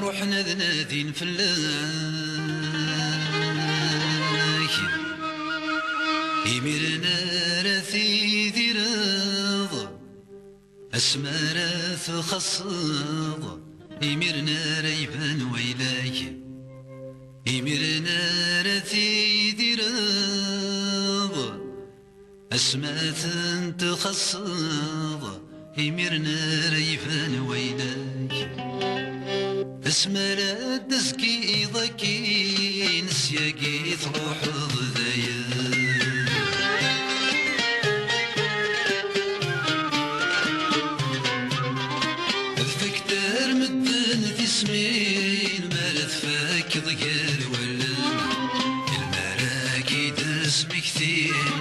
ruḥen ad nadin fell-ak. Imiren ara tidireḍ, asmi ara txaṣṣeḍ, imiren ara iban wayla-k. Imiren ara tidireḍ, asmi ara ten-txaṣṣeḍ, imiren ara iban wayla-k. Asmi ara d-tezgi iḍ-agi, syagi truḥeḍ dayen. Ad fakter medden tismin, mi ara tfakkeḍ gar wallen. Lmara k-id-smektin,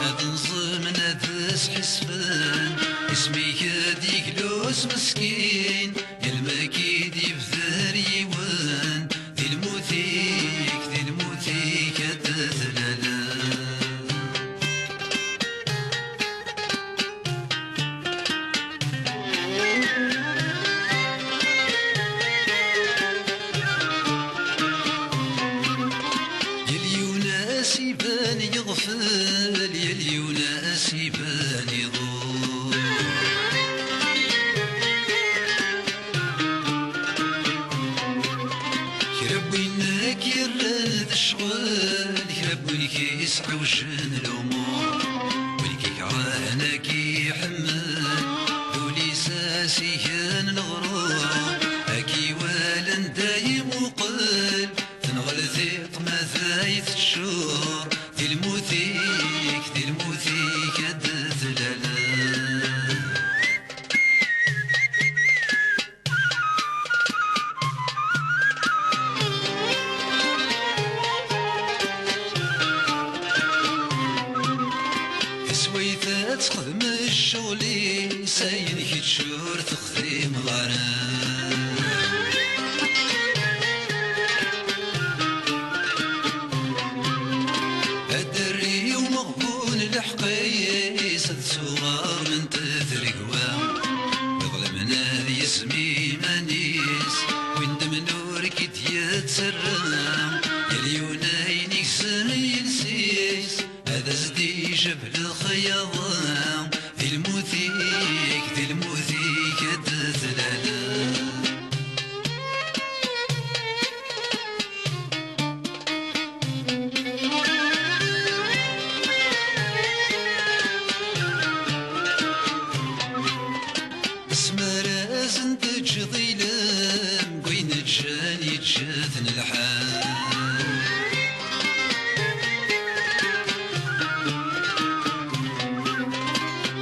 ad nẓemen, ad sḥisfen. Isem-ik ad d-yeglu s meskin, ilma k-id-yebder yiwen. Di lmut Win k-yerran d ccɣel, kra n win k-yesqewcen lumuṛ. Win k-ikrehen ad k-iḥemmel, d ul-is as-igen leɣrur. Ad k-iwali anda imuqel, tenɣel tiṭ ma d ay tettcur. Di lmut-ik, di lmut-ik ad d-tlaleḍ. Taswayt ad texdem ccɣel-is, ayen kečč ur texdimeḍ ara. Aderri umeɣbun lḥeqq-is, ad tsuɣer ment tregwa. Iḍelmen ad yesmi iman-is, win d-menur k-id-yettarra. Yal yiwen ayen igzem iles-is, ad as-d-ijeb lexyaḍ. Di lmut-ik, di lmut-ik ad d-tlaleḍ. Asmi ara sen-teǧǧeḍ ilem, deg wayen ǧǧan yeǧǧa-ten lḥal.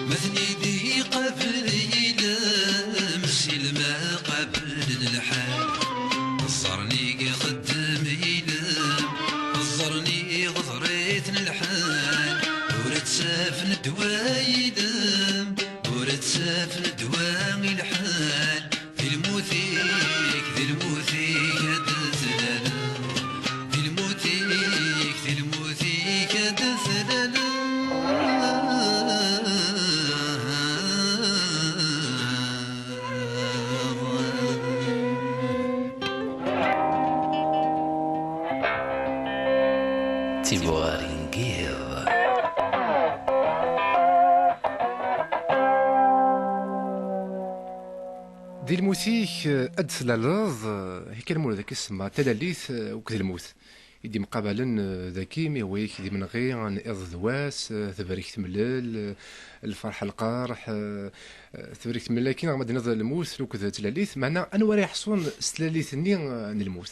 Ma ten-id-iqabel yilem, si lmaqabel n lḥal. Ẓẓerni ixeddem yilem, ẓẓerni iɣḍer-iten lḥal. Ur ttafen ddwa yilem, ur ttafen ddwa i lḥal. Di lmut-ik, di lmut-ik ad d-tlaleḍ. Di lmut-ik, di lmut-ik ad d-tlaleḍ. Tibuɣarin n yiḍ. Di lmut-ik, eh, ad d-tlaleḍ, eh, hikka lmulud akka semma, talalit, eh, akked lmut. I d-imqabalen, eh, daki, mi hwa-yak d imenɣi, n iḍ d wass, eh, tebrek temlel, eh, lferḥ lqerḥ, eh, eh, tebrek temlel akin, ma d-tiniḍ lmut, akked tlalit, meɛna anwa ara iḥṣun s tlalit-nni, eh, n lmut?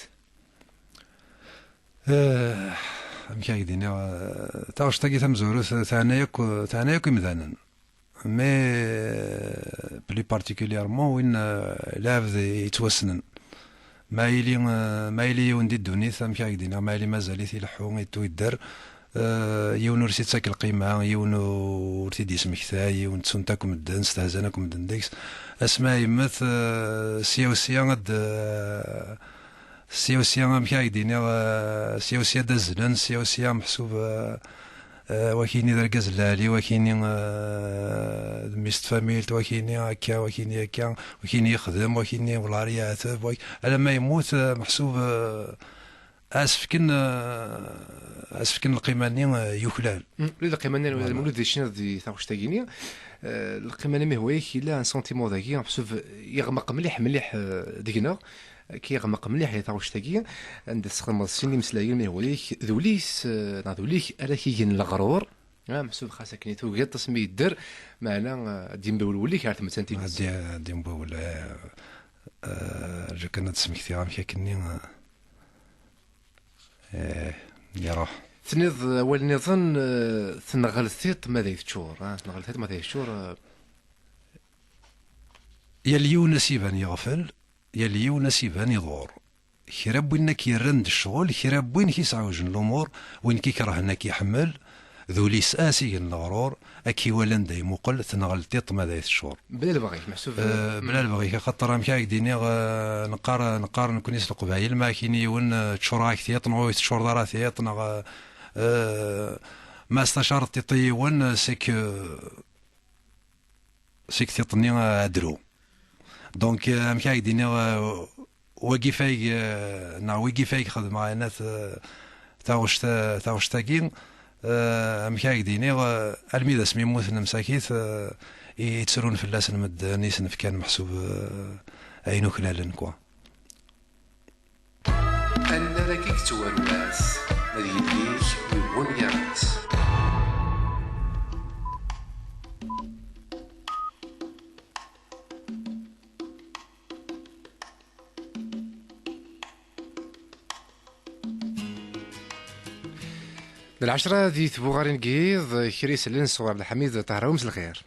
Eh, amek ara k-d-iniɣ, eh, taɣect-agi tamezwarut, eh, teɛna yakk, teɛna yakk imdanen. Mais, euh, plus particulièrement, win, euh, lɛebd yettwassnen. Ma yili, euh, ma yili yiwen di ddunit, amek ara k-d-iniɣ, ma yili mazal-it ileḥḥu, ittu, idder, euh, yiwen ur s-ittak lqima, yiwen ur t-id-yesmektay, yiwen ttunt akk medden, stehzan akk medden deg-s. Asmi ara yemmet, euh, sya u sya ad d-, euh, sya u sya, amek ara k-d-iniɣ, euh, sya u sya ad d-azzlen, sya u sya meḥsub, euh, Eh, wakini d argaz n lɛali, wakini, eh, d mmi-s n tfamilt, wakini akka, wakini akka, wakini yexdem, wakini wellah yeɛteb, wak-, alamma yemmut, eh, meḥsub, eh, asefken, eh, asefken lqima-nni, eh, yuklal. Mm, ula d lqima-nni, voilà. Lmulud di cniḍ di taɣect-agi-nni, eh, lqima-nni mi hwa-yak yella un sentiment dagi, meḥsub yeɣmeq mliḥ, mliḥ, eh, deg-neɣ. Ad k-yeɣmeq mliḥ di taɣect-agi, anda tessexdameḍ sin imeslayen, mi hwa-yak d ul-is, eh, neɣ d ul-ik ara k-igen leɣrur. Ah, meḥsub xas akken i tugiḍ, asmi yedder, meɛna, eh, ad d-yembiwel wul-ik ar tmettant-ines. Ad d-, ad d-yembiwel, eh, eh, rju kan ad d-smektiɣ amek akken-nni, eh, eh, iruḥ. Tenniḍ awal nniḍen, eh, tenɣel tiṭ ma d ay teččur, ah, tenɣel tiṭ ma d ay teččur, eh. Yal yiwen a s-iban yeɣfel, yal yiwen a s-iban iḍur. Kra n win a k-yerran d ccɣel, kra n win k-isɛewjen lumuṛ, win k-ikerhen a k-iḥemmel, d ul-is a s-igen leɣrur, a k-iwalan da imuqel, tenɣel tiṭ ma d ay teččur. Bla lebɣi-k, meḥsub. Eh, bla lebɣi-k, axaṭer amek ara k-d-iniɣ, eh, neqqar, neqqar nekkni s Leqbayel, ma akini yiwen, eh, teččur-ak tiṭ, neɣ ur teččureḍ ara tiṭ, neɣ, eh, eh, ma s-tacareḍ tiṭ i yiwen, eh, c'est que seg tiṭ-nni, eh, ad d-tru. Donc, eh, amek ara k-d-iniɣ, eh, wagi fayeg, eh, neɣ wigi fayeg xedmeɣ, eh, taɣect, eh, taɣect-agi, eh, amek ara k-d-iniɣ, eh, almi d asmi mmuten msakit, eh, i ttrun fell-asen medden, i sen-fkan meḥsub, eh, ayen uklalen, quoi. Annar-agi yettwarwas, ma d yelli-k yiwen yernas. D lɛecra di tbuɣarin n yiḍ, kra isellen sɣur Lḥamid Tahrawi, mselxir.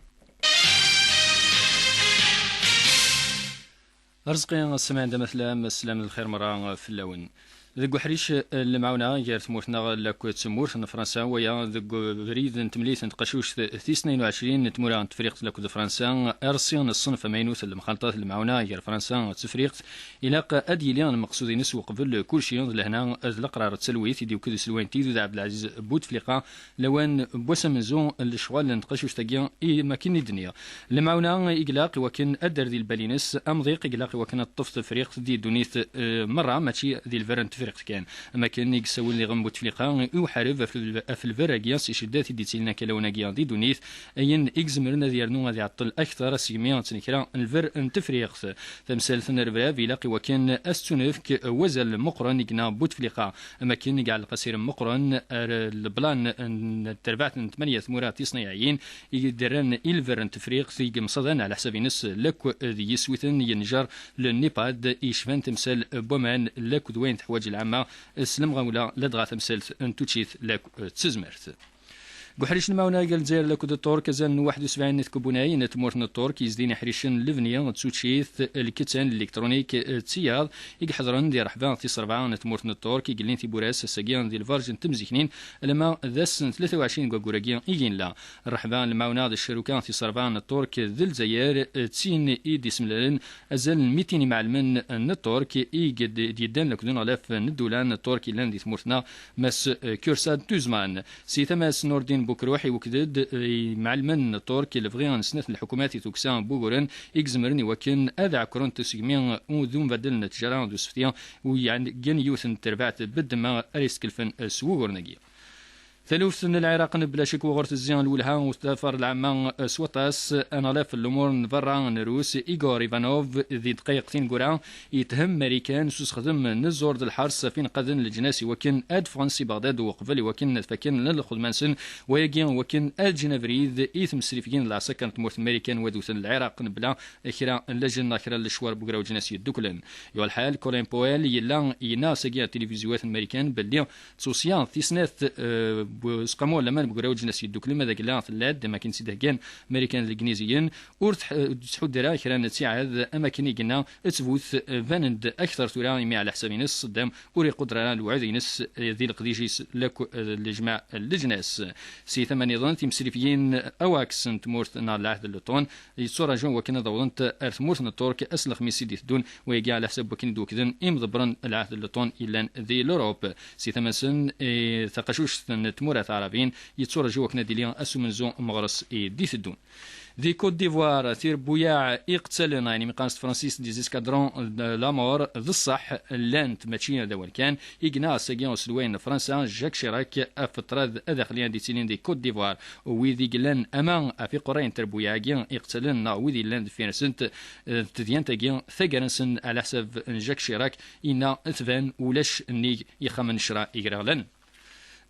Arezqi, ssemɛen-d ama tellam, sslam d lxir merra fell-awen. Deg uḥric n lemɛawna gar tmurt-nneɣ lakk d tmurt n Fransa, waya deg ubrid n temlilit n tqacuct tis tnayen u ɛecrin n tmura n Tefriqt lakk d Fransa, irṣi n ṣṣenf amaynut n lemxalṭat n lemɛawna gar Fransa d Tefriqt, ilaq ad yili lmeqsud-ines uqbel kulci d lehna d leqrar d talwit i d-yewked uselway n Tigdud Ɛebdelɛziz Butefliqa, lawan n wass amenzu n lecɣal n tqacuct-agi, i makken i d-nniɣ. Lemɛawna i ilaq i wakken ad d-terr di lbal-ines, amḍiq i ilaq i wakken ad teṭṭef Tefriqt di ddunit, eh, merra, mačči di lberr n Tefriqt kan. Am akken i yessawel diɣen Butefliqa i uḥareb ɣef l-, ɣef lberr-agi s iceddat i d-yettilin akka lawan-agi di ddunit, ayen i izemren ad yernu ad iɛeṭṭel akteṛ asegmi n tnekra n lberr n Tefriqt. Tamsalt n rrebrab ilaq i wakken ad s-ttunefk wazal meqqren i yenna Butefliqa, am akken i iɛelleq asirem meqqren ar leblan n terbaɛt n tmanya tmura tisnayeɛyin i d-rran i lberr n Tefriqt, i yemsadan ɛla ḥsab-ines lakk d yiswiten yenjer le NEPAD, yecban timsal n waman lakk d wayen teḥwaǧ lɛamma s lemɣawla, ladɣa tamsalt n tuččit lakk d tezmert. Deg uḥric n lemɛawna gar Lezzayer lakk d Ṭṭurk, azal n waḥed u sebɛin n tkebbunayin n tmurt n Ṭṭurk yezdin iḥricen n lebni d tuččit, lkettan, lelektronik d tiyaḍ, i iḥeḍren di rreḥba tis rebɛa n tmurt n Ṭṭurk i yellin tiwwura-s ass-agi di lberǧ n temziknin, alamma d ass n tlata u ɛecrin deg waggur-agi i yella. Rreḥba n lemɛawna d ccaruka tis rebɛa n Ṭṭurk d Lezzayer, d tin i d-isemlalen azal n mitin imɛelmen n Ṭṭurk i d-, d-yeddan lakk d uneɣlaf n ddula n Ṭṭurk yellan di tmurt-nneɣ, Mass, eh, Kursad Tuzman. Si tama-s Nurdin Bukruḥ iwekked-d, eh, imɛelmen n Ṭṭurk lebɣi n snat n lḥukumat i tukksa n wuguren i izemren i wakken ad ɛekkrent usegmi d umbaddel n ttjara d usefti, u yeɛeggen yiwet n terbaɛt n ddemma ara yeskelfen s wuguren-agi. Taluft n Lɛiraq n bla ccek wuɣur tezzi lwelha u tḍafar lɛamma s waṭas, aneɣlaf n lumuṛ n berra n Rus, Igor Ivanov, di ddqayeq tineggura, yethem Marikan s usexdem n zzur d lḥers ɣef ineqqaden n leǧnas i wakken ad ffɣen si Beɣdad uqbel i wakken ad faken lxedma-nsen, wayagi i wakken ad ǧǧen abrid i temsrifgin d lɛesker n tmurt n Marikan u ad wten Lɛiraq mebla kra n lajel neɣ kra n lecwar n Ugraw n Leǧnas Yeddukklen. Yuɣ lḥal, Colin Powell yella yenna ass-agi ɣer tilivizyuwat n Marikan belli Ttewṣya tis snat, eh, bu-, Seqqamu n Laman n Ugraw n Leǧnas Yeddukklen, ma d agla tella-d, am akken tt-id-heggan Marikan d Legniziyen, ur tḥ-, ur tettḥuddu ara kra n ttiɛad, am akken i yenna, ttbut, eh, banen-d akteṛ tura, imi ɛla ḥsab-ines Ṣeddam ur iquder ara lewɛud-ines, eh, di leqdic-is lakk, eh, lejmaɛ n leǧnas. Si tama nniḍen, timsrifyin AWACS n tmurt n Lɛahd n Luṭun, yetturaǧu wakken ad awḍent ar tmurt n Ṭṭurk ass n lexmis i d-iteddun, wayagi ɛla ḥsab wakken i d-wekkden imḍebbren n Lɛahd n Luṭun yellan di Lurup. Si tama-nsen, eh, taqacuct n tmura taɛrabin yetturaǧu wakken ad d-tili ass umenzu n meɣres i d-iteddun. Di Côte d'Ivoire, tirebbuyaɛ iqettalen, ayen i mi qqaren s tefransist des escadrons de la mort, d ṣṣeḥ, llant, mačči d awal kan, i yenna ass-agi uselway n Fransa, Jacques Chirac, ɣef ṭṭrad adaxli ad d-ittilin di Côte d'Ivoire. U wid i yellan ama ɣef iqerray n trebbuyaɛ-agi iqettalen neɣ wid yellan deffir-nsent, eh, d tedyant-agi taggara-nsen, ɛla ḥsab n Jacques Chirac, yenna tban ulac nnig yixxamen n ccṛeɛ igraɣlan.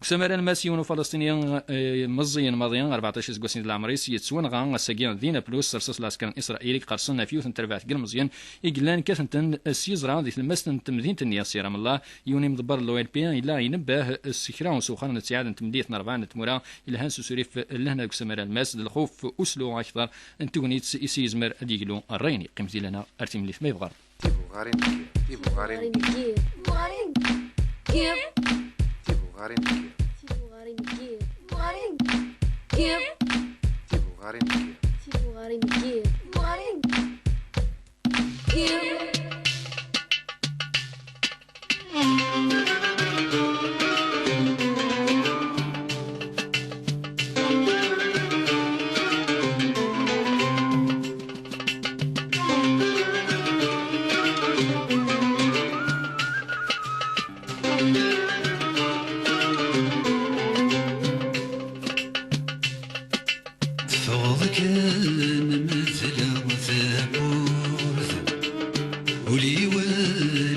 Deg usamar alemmas, yiwen Ufalesṭini, eh, meẓẓiyen maḍi, rbeɛṭac iseggasen di leɛmer-is, yettwanɣa ass-agi di Nablus s rrṣaṣ n lɛesker n Isṛayil i iqerṣen ɣef yiwet n terbaɛt n yilmeẓyen i yellan kkaten-ten s yiẓra di tlemmast n temdint-nni, si Ramallah. Yiwen imḍebber n l'O L P yella inebbeh s kra n usewxer n ttiɛad n temlilit n rebɛa n tmura ilhan s usurif n lehna deg usamar alemmas d lxuf uslu akteṛ n tegnit i s yezmer ad yeglu ṛṛay-nni. Qqimet di lehna ar timlilit ma yebɣa Ṛebbi. Tibuɣarin n yiḍ. Tibuɣarin n yiḍ. Tibuɣarin n yiḍ. Tibuɣarin n yiḍ. Tibuɣarin n yiḍ. Tibuɣarin n yiḍ. Teffɣeḍ kan mmetleɣ tamurt, ul-iw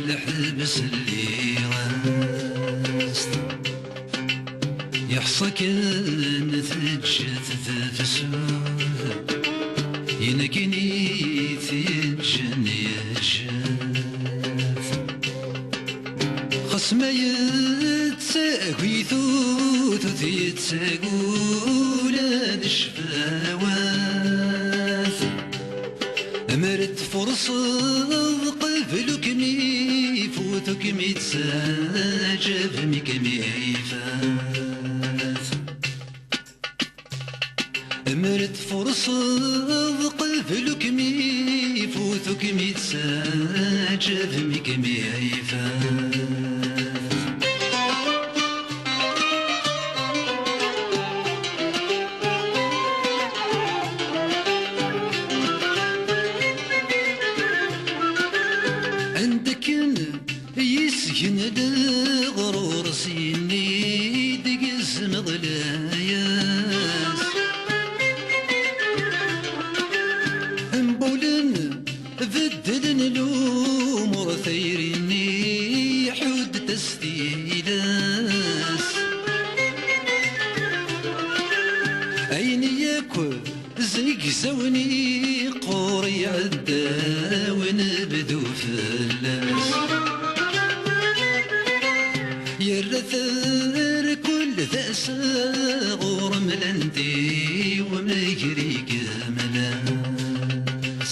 leḥbes lliɣ. Iḥṣa kan teǧǧet d tefsut, yin akin i t-yeǧǧen yeǧǧet. Xas ma yettagi tutut, yettag ula d ccfawat. Amer tfurṣeḍ qbel ur kem-ifut, ur kem-ittaǧab mi kem-ifat. Amer tfurṣeḍ qbel ur kem-ifut, ur kem-ittaǧab mi kem-ifat. Anda akken yesgen leɣrur s yinni deg izmeḍ layas. Mbulen beddlen lumuṛ, tayri-nni ḥudd-d as-tilas. Ayen yakk zegzawen iqqur iɛeddawen bdu fell-as. Yerra terkul d asaɣur mlant i umegri gemlas.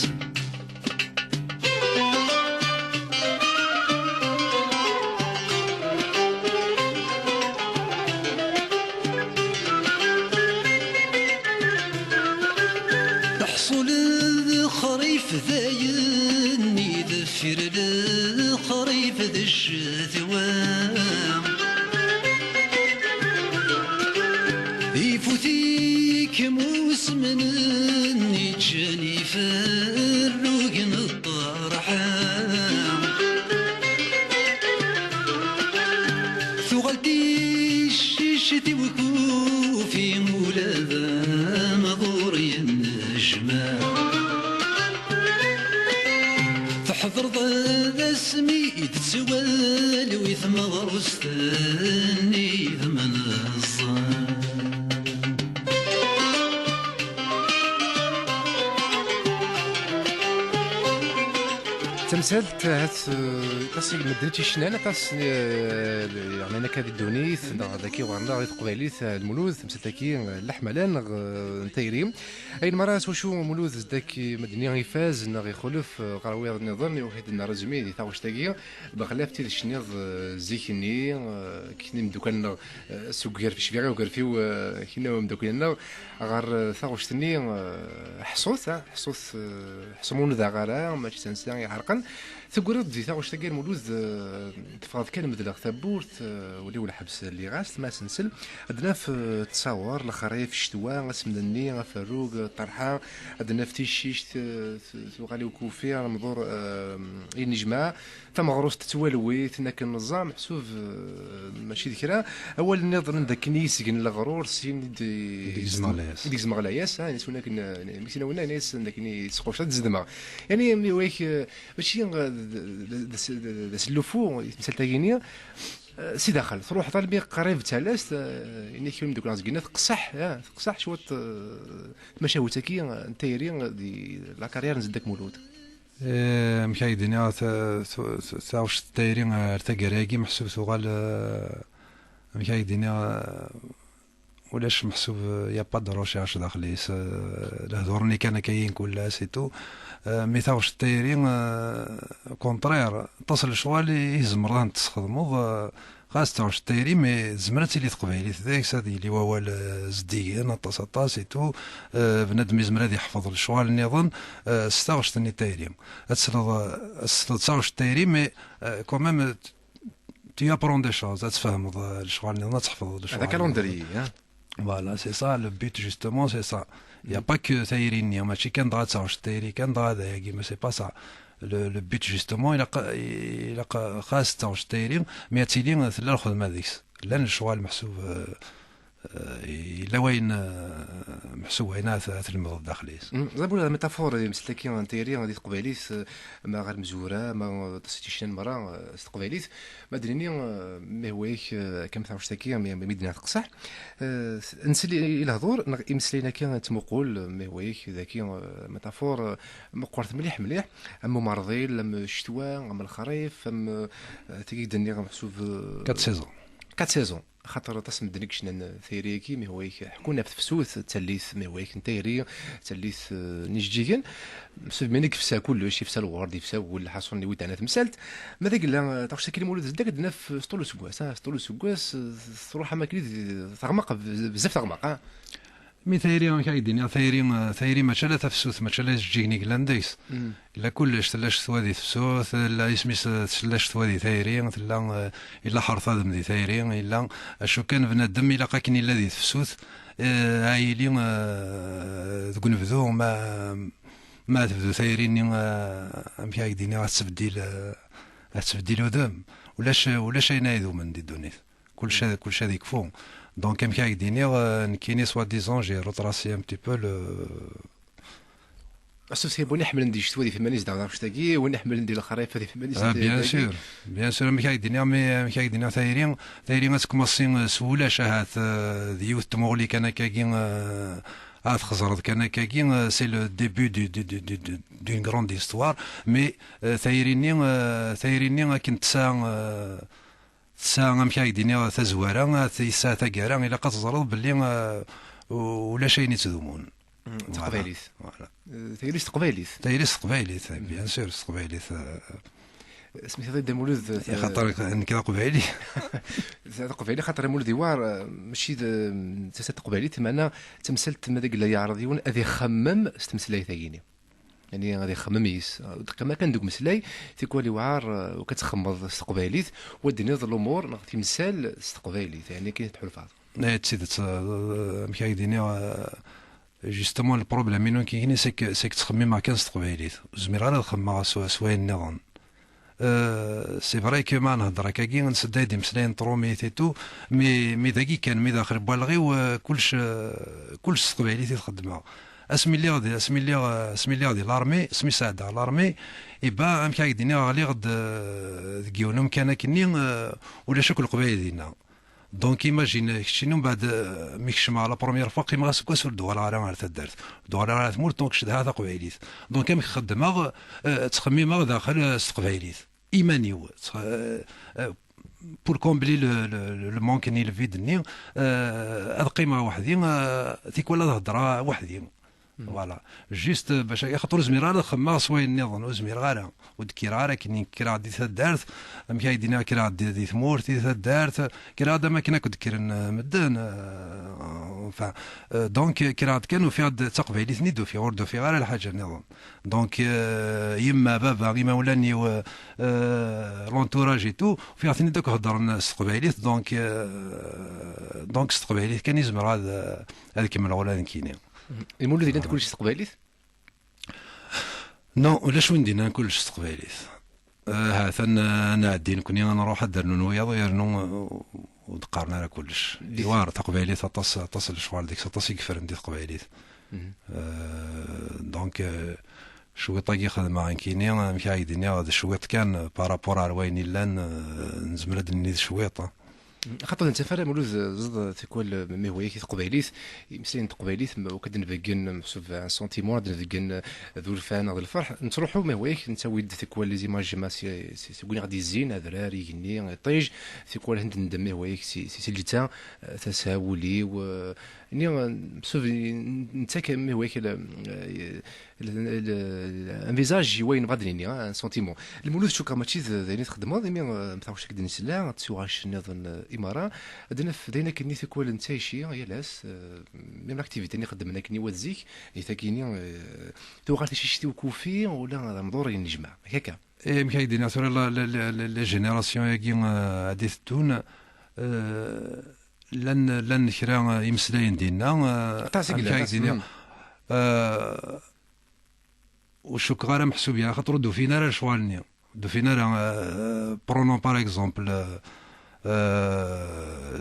Ḥṣul lexrif dayen i deffir lexrif d ccetwa. Ifut-ikem usmen-nni ččan iferrugen ṭṭerḥa. Tuɣal ticcict i ukufi ula d amɣur yennejma. Teḥḍreḍ asmi i d-tettwalwi tmeɣrust-nni d menẓan. Tamsalt, ahat, eh, aṭas n medden i tt-yecnan, aṭas, eh, yeɣman akka di ddunit, neɣ dagi ɣur-neɣ di teqbaylit, eh, Lmulud, tamsalt-agi, eh, n leḥmala neɣ, eh, n tayri. Ayen mi ara s wacu Mulud zeddak i medden ifaz neɣ ixulef, eh, ɣer wiyaḍ nniḍen, i uḥid n rrezmi di taɣect-agi, bexlaf tid tecniḍ, eh, zik-nni, eh, kien imeddukal-nneɣ, eh, s ugerf-, cbiɣ i ugerfiw, eh, kien imeddukal-nneɣ, ɣer, eh, taɣect-nni, eh, ḥṣut, ah, ḥṣut, eh, ḥṣu ma ur ndeɣ ara, mačči d tansa iɛerqen. Tegriḍ di taɣect-agi n Mulud, eh, teffɣeḍ kan medleɣ tawwurt, eh, ul-iw lḥebs lliɣ-as, ma sensel, ad naf, eh, ttṣawer, lexrif, ccetwa, asemd-nni, aferrug, ṭṭerḥa, ad naf ticcict, eh, t-, tuɣal i ukufi, amḍur, eh, inejmaɛ, tameɣrust tettwalwi, tenna akken neẓẓa, meḥsub, eh, mačči d kra. Awal nniḍen d akken i yesgen leɣrur, syin i d-, i d-yezmeɣ layas. I d-yezmeɣ layas, ah, yeswen akken, eh, mi s-nna winna, yenna-yas d akken i tesqucceḍ, ad zedmeɣ. Yani, mi wayek, eh, Mačči, eh, d, d, d, d, d asellufu i temsalt-agi-nni. Eh, si daxel, truḥeḍ almi qrib d talast, eh, ini-k imeddukal zgina teqseḥ, eh, teqseḥ cwiṭ, eh, tmacahut-agi, eh, n tayri, eh, di la carrière n Zeddak Mulud. Eh, amek ay d-iniɣ, ta-, ta-, ta-, taɣect n tayri, eh, ar taggara-agi, meḥsub tuɣal, eh, amek ay d-iniɣ, eh, ulac meḥsub, euh, y a pas de recherche daxel-is, euh, lehdur-nni kan akka yin kul ass et tout. Euh, mi taɣect n tayri, euh, au contraire, aṭas n lecɣal i, i tzemreḍ ad ten-tesxedmeḍ, euh, xas taɣect n tayri, mais tezmer ad tili teqbaylit deg-s, ad yili wawal, euh, zeddigen, aṭas, aṭas et tout. Euh, bnadem yezmer ad yeḥfeḍ lecɣal nniḍen, euh, s taɣect-nni n tayri. Ad tesleḍ, euh, ad tesleḍ s taɣect n tayri, mais, euh, quand même, tu apprends des choses, ad tfehmeḍ, euh, lecɣal nniḍen, ad tḥefḍeḍ lecɣal nniḍen. D akalendri, hein? Voilà, c'est ça, le but, justement, c'est ça. Il y a pas que tayri-nni, mačči kan dɣa d taɣect n tayri kan dɣa d ayagi, mais c'est pas ça. Le, le but, justement, ilaq, ilaq xas d taɣect n tayri, mais ad tili tella lxedma deg-s. Llan lecɣal meḥsub, euh, Eh, yella wayen, eh, meḥsub wayen ad, ad tlemdeḍ daxel-is. Mm, d abuna la métaphore, eh, msel-agi n tayri di teqbaylit, eh, ma ɣer mzura, ma, eh, aṭas n ticnan merra, eh, s teqbaylit. Ma d-nini, eh, ma ihwa-yak, eh, akka am taɣect-agi, mi, mi d-nniɣ teqseḥ, eh, s-, nsel i, i lehdur, neɣ imeslayen-agi ttmuqul, eh, ma ihwa-yak, dagi, eh, métaphore, eh, meqqret mliḥ, mliḥ, am umerḍil, am ccetwa, am lexrif, am, eh, tagi i d-nniɣ meḥsub, eh, quatre saisons. Quatre saisons. Xaṭer aṭas n medden i yecnan tayri-agi, mi hwa-yak ḥekkun ɣef tefsut, d tallit, mi hwa-yak n tayri, d tallit, eh, n ijeǧǧigen. Meḥsub mi yefsa kullec, yefsa lwerd, yefsa wul, ḥaṣun i wid ɛna temsalt. Ma d agella, eh, taɣect-agi n Lmulud Zeddak, ad d-naf s ṭul useggas, ah, s ṭul useggas, eh, truḥ am akken i d, teɣmeq, bzaf teɣmeq, ah. Mi tayri, amek ara k-d-iniɣ, tayri, eh, tayri mačči ala tafsut, mačči ala ijeǧǧigen i yellan deg-s. Mm. Yella kullec, tella ccetwa di tefsut, tella isem-is, eh, tella ccetwa di tayri, tella, eh, yella ḥerf adem di tayri, yella, acu kan bnadem ilaq akken yella di tefsut, eh, a yili, eh, deg unebdu, ma, ma tebdu tayri-nni, eh, amek ara k-d-iniɣ, ad tettbeddil, eh, ad tettbeddil udem. Ulac, ulac ayen ara idumen di ddunit. Kullec, kullec ad yekfu. Donc, amek ara k-d-iniɣ, euh, nekkini, soi-disant, j'ai retracé un petit peu le, Asuf, win iḥemmlen di ccetwa di tmanist daɣ taɣect-agi, win iḥemmlen di lexrif di tmanist. Ah, bien sûr, bien sûr, amek ara k-d-iniɣ, mi, amek ara k-d-iniɣ, tayri, tayri ad tkumaṣi, euh, s wulac ahat, euh, d yiwet tmuɣli kan akkagi, euh, ad txeẓreḍ kan akkagi, euh, c'est le début du, du, du, du, du, d'une grande histoire, mais, euh, tayri-nni, euh, tayri-nni akken tesɛa, euh, tesɛa, amek ara k-d-iniɣ, tazwara, tesɛa taggara, ilaq ad teẓreḍ belli, euh, u-, ulac ayen yettdumun. Mm, d taqbaylit. Voilà. Euh, tayri s teqbaylit. Tayri s teqbaylit, bien sûr, s teqbaylit, euh. Smit-id Dda Lmulud, euh, axaṭer nekk d aqbayli. D aqbayli, xaṭer Lmulud Iwar, euh, mačči d, euh, d tasa n teqbaylit, meɛna d tamsalt ma d agella yeɛreḍ yiwen ad ixemmem s tmeslayt-agi-nni. Yani ad ixemmem yis. Ur d-teqqim akan deg umeslay, tikwal iwɛer, eh, ur k-txemmeḍ s teqbaylit, u ad d-tiniḍ lumuṛ neɣ timsal s teqbaylit, yani akken i tḥulfaḍ. Eh, d tidet, eh, amek ara k-d-iniɣ, eh, justement, le problème-inu nekkini, c'est que, c'est que ttxemmimeɣ kan s teqbaylit. Ur zmireɣ ara ad xemmeɣ s, s wayen nniḍen. Euh, c'est vrai que ma nhedder akkagi, nsedda-d imeslayen n trumit et tout, mais, mais dagi kan, mi daxel n walɣ-iw, euh, kullec, euh, kullec s teqbaylit i t-xeddmeɣ. Asmi lliɣ di, asmi lliɣ, euh, asmi lliɣ di l'armée, asmi sɛeddaɣ l'armée, eh ben, amek ara k-d-iniɣ, ɣliɣ-d, euh, deg yiwen umkan akkenni, euh, ulac akk leqbayel dinna. Donc, imagine, keččini mbeɛd, euh, mi kecmeɣ la première fois, qqimeɣ aseggas ur d-uɣaleɣ ara ɣer taddart. Ur d-uɣaleɣ ara ɣer tmurt, donc cedhaɣ taqbaylit. Donc, amek xeddmeɣ, euh, ttxemmimeɣ daxel, euh, s teqbaylit. Iman-iw. Ttx-, euh, euh, pour combler le, le, le, le manque-nni, le vide-nni, euh, ad qqimeɣ weḥd-i, euh, tikwal ad hedreɣ weḥd-i. Voilà. Juste, euh, bac, axaṭer ur zmireɣ ara ad xemmeɣ s wayen nniḍen, ur zmireɣ ara. Ur d-kkireɣ ara akken, kkreɣ-d di taddart, amek ara k-d-iniɣ, kkreɣ-d di, di tmurt, di taddart, kkreɣ-d am akken akk d-kkren, euh, medden, euh, enfin, euh, donc, kkreɣ-d kan, ufiɣ-d d taqbaylit-nni d-ufiɣ, ur d-ufiɣ ara lḥaǧa nniḍen. Donc, euh, yemma, baba, imawlan-iw, euh, euh, l'entourage et tout, ufiɣ-ten-id akk heddren s teqbaylit, donc, euh, donc s teqbaylit kan i zemreɣ ad, ad kemmleɣ ula d nekkini. Imulud yellan kullec s teqbaylit? Non, ulac win d-yennan kullec s teqbaylit. Eh, ha-t-an, eh, ad nɛeddi nekni, ad nruḥ ad d-rnun wiyaḍ, yernu, eh, ur d-qqaren ara kullec. Iwar taqbaylit, aṭas, aṭas n lecɣal deg-s, aṭas i yeffren di teqbaylit. Mhm. Eh, donc, eh, cwiṭ-agi xedmeɣ nekkini, amek ara k-d-iniɣ, d cwiṭ kan, eh, par rapport ar wayen illan, eh, nezmer ad d-nini d cwiṭ, eh. Xaṭer nettaf ara, Mulud, ẓeḍ tikwal, mi hwa-yak i teqbaylit, imeslayen n teqbaylit, ma, ur k-d-nbeggen, meḥsub, un sentiment, ad d-nbeggen, d urfan, d lferḥ, nettruḥu, mi hwa-yak, nettawi-d tikwal les images, ma si, si, si win i ɣ-d-yezzin, adrar, igenni, iṭij, tikwal ad nendem, mi hwa-yak, si, si, si lǧetta, eh, tasa, wul-iw, eh, ni, eh, meḥsub, nettak, mi hwa-yak, la, eh, l-, l-, un visage i wayen bɣa d-nini, hein, un sentiment. Lmulud, cukkeɣ mačči d, d ayen i txeddmeḍ, imi, eh, am taɣect i d-nesla, ad tsuɣac nniḍen, eh, i merra, ad naf d ayen akken i tikwal nettɛici yal ass, eh, même l'activité-nni xeddmen akken i wat zik, i tagi-nni, eh, tuɣal tacict-iw kufi, ula d amḍur yennejmaɛ. Akka. Eh, amek ara k-d-iniɣ tura, la, la, la, la, la génération-agi, eh, ad d-iteddun, eh, llan, llan kra, eh, imeslayen dinna, eh, aṭas i yellan, amek ara aṭas, k-d-iniɣ, mm. Eh, ur cukkeɣ ara meḥsub, ya, xaṭer ur d-ufin ara lecɣal-nni. Ur d-ufin ara, euh, prenons par exemple, euh, Euh,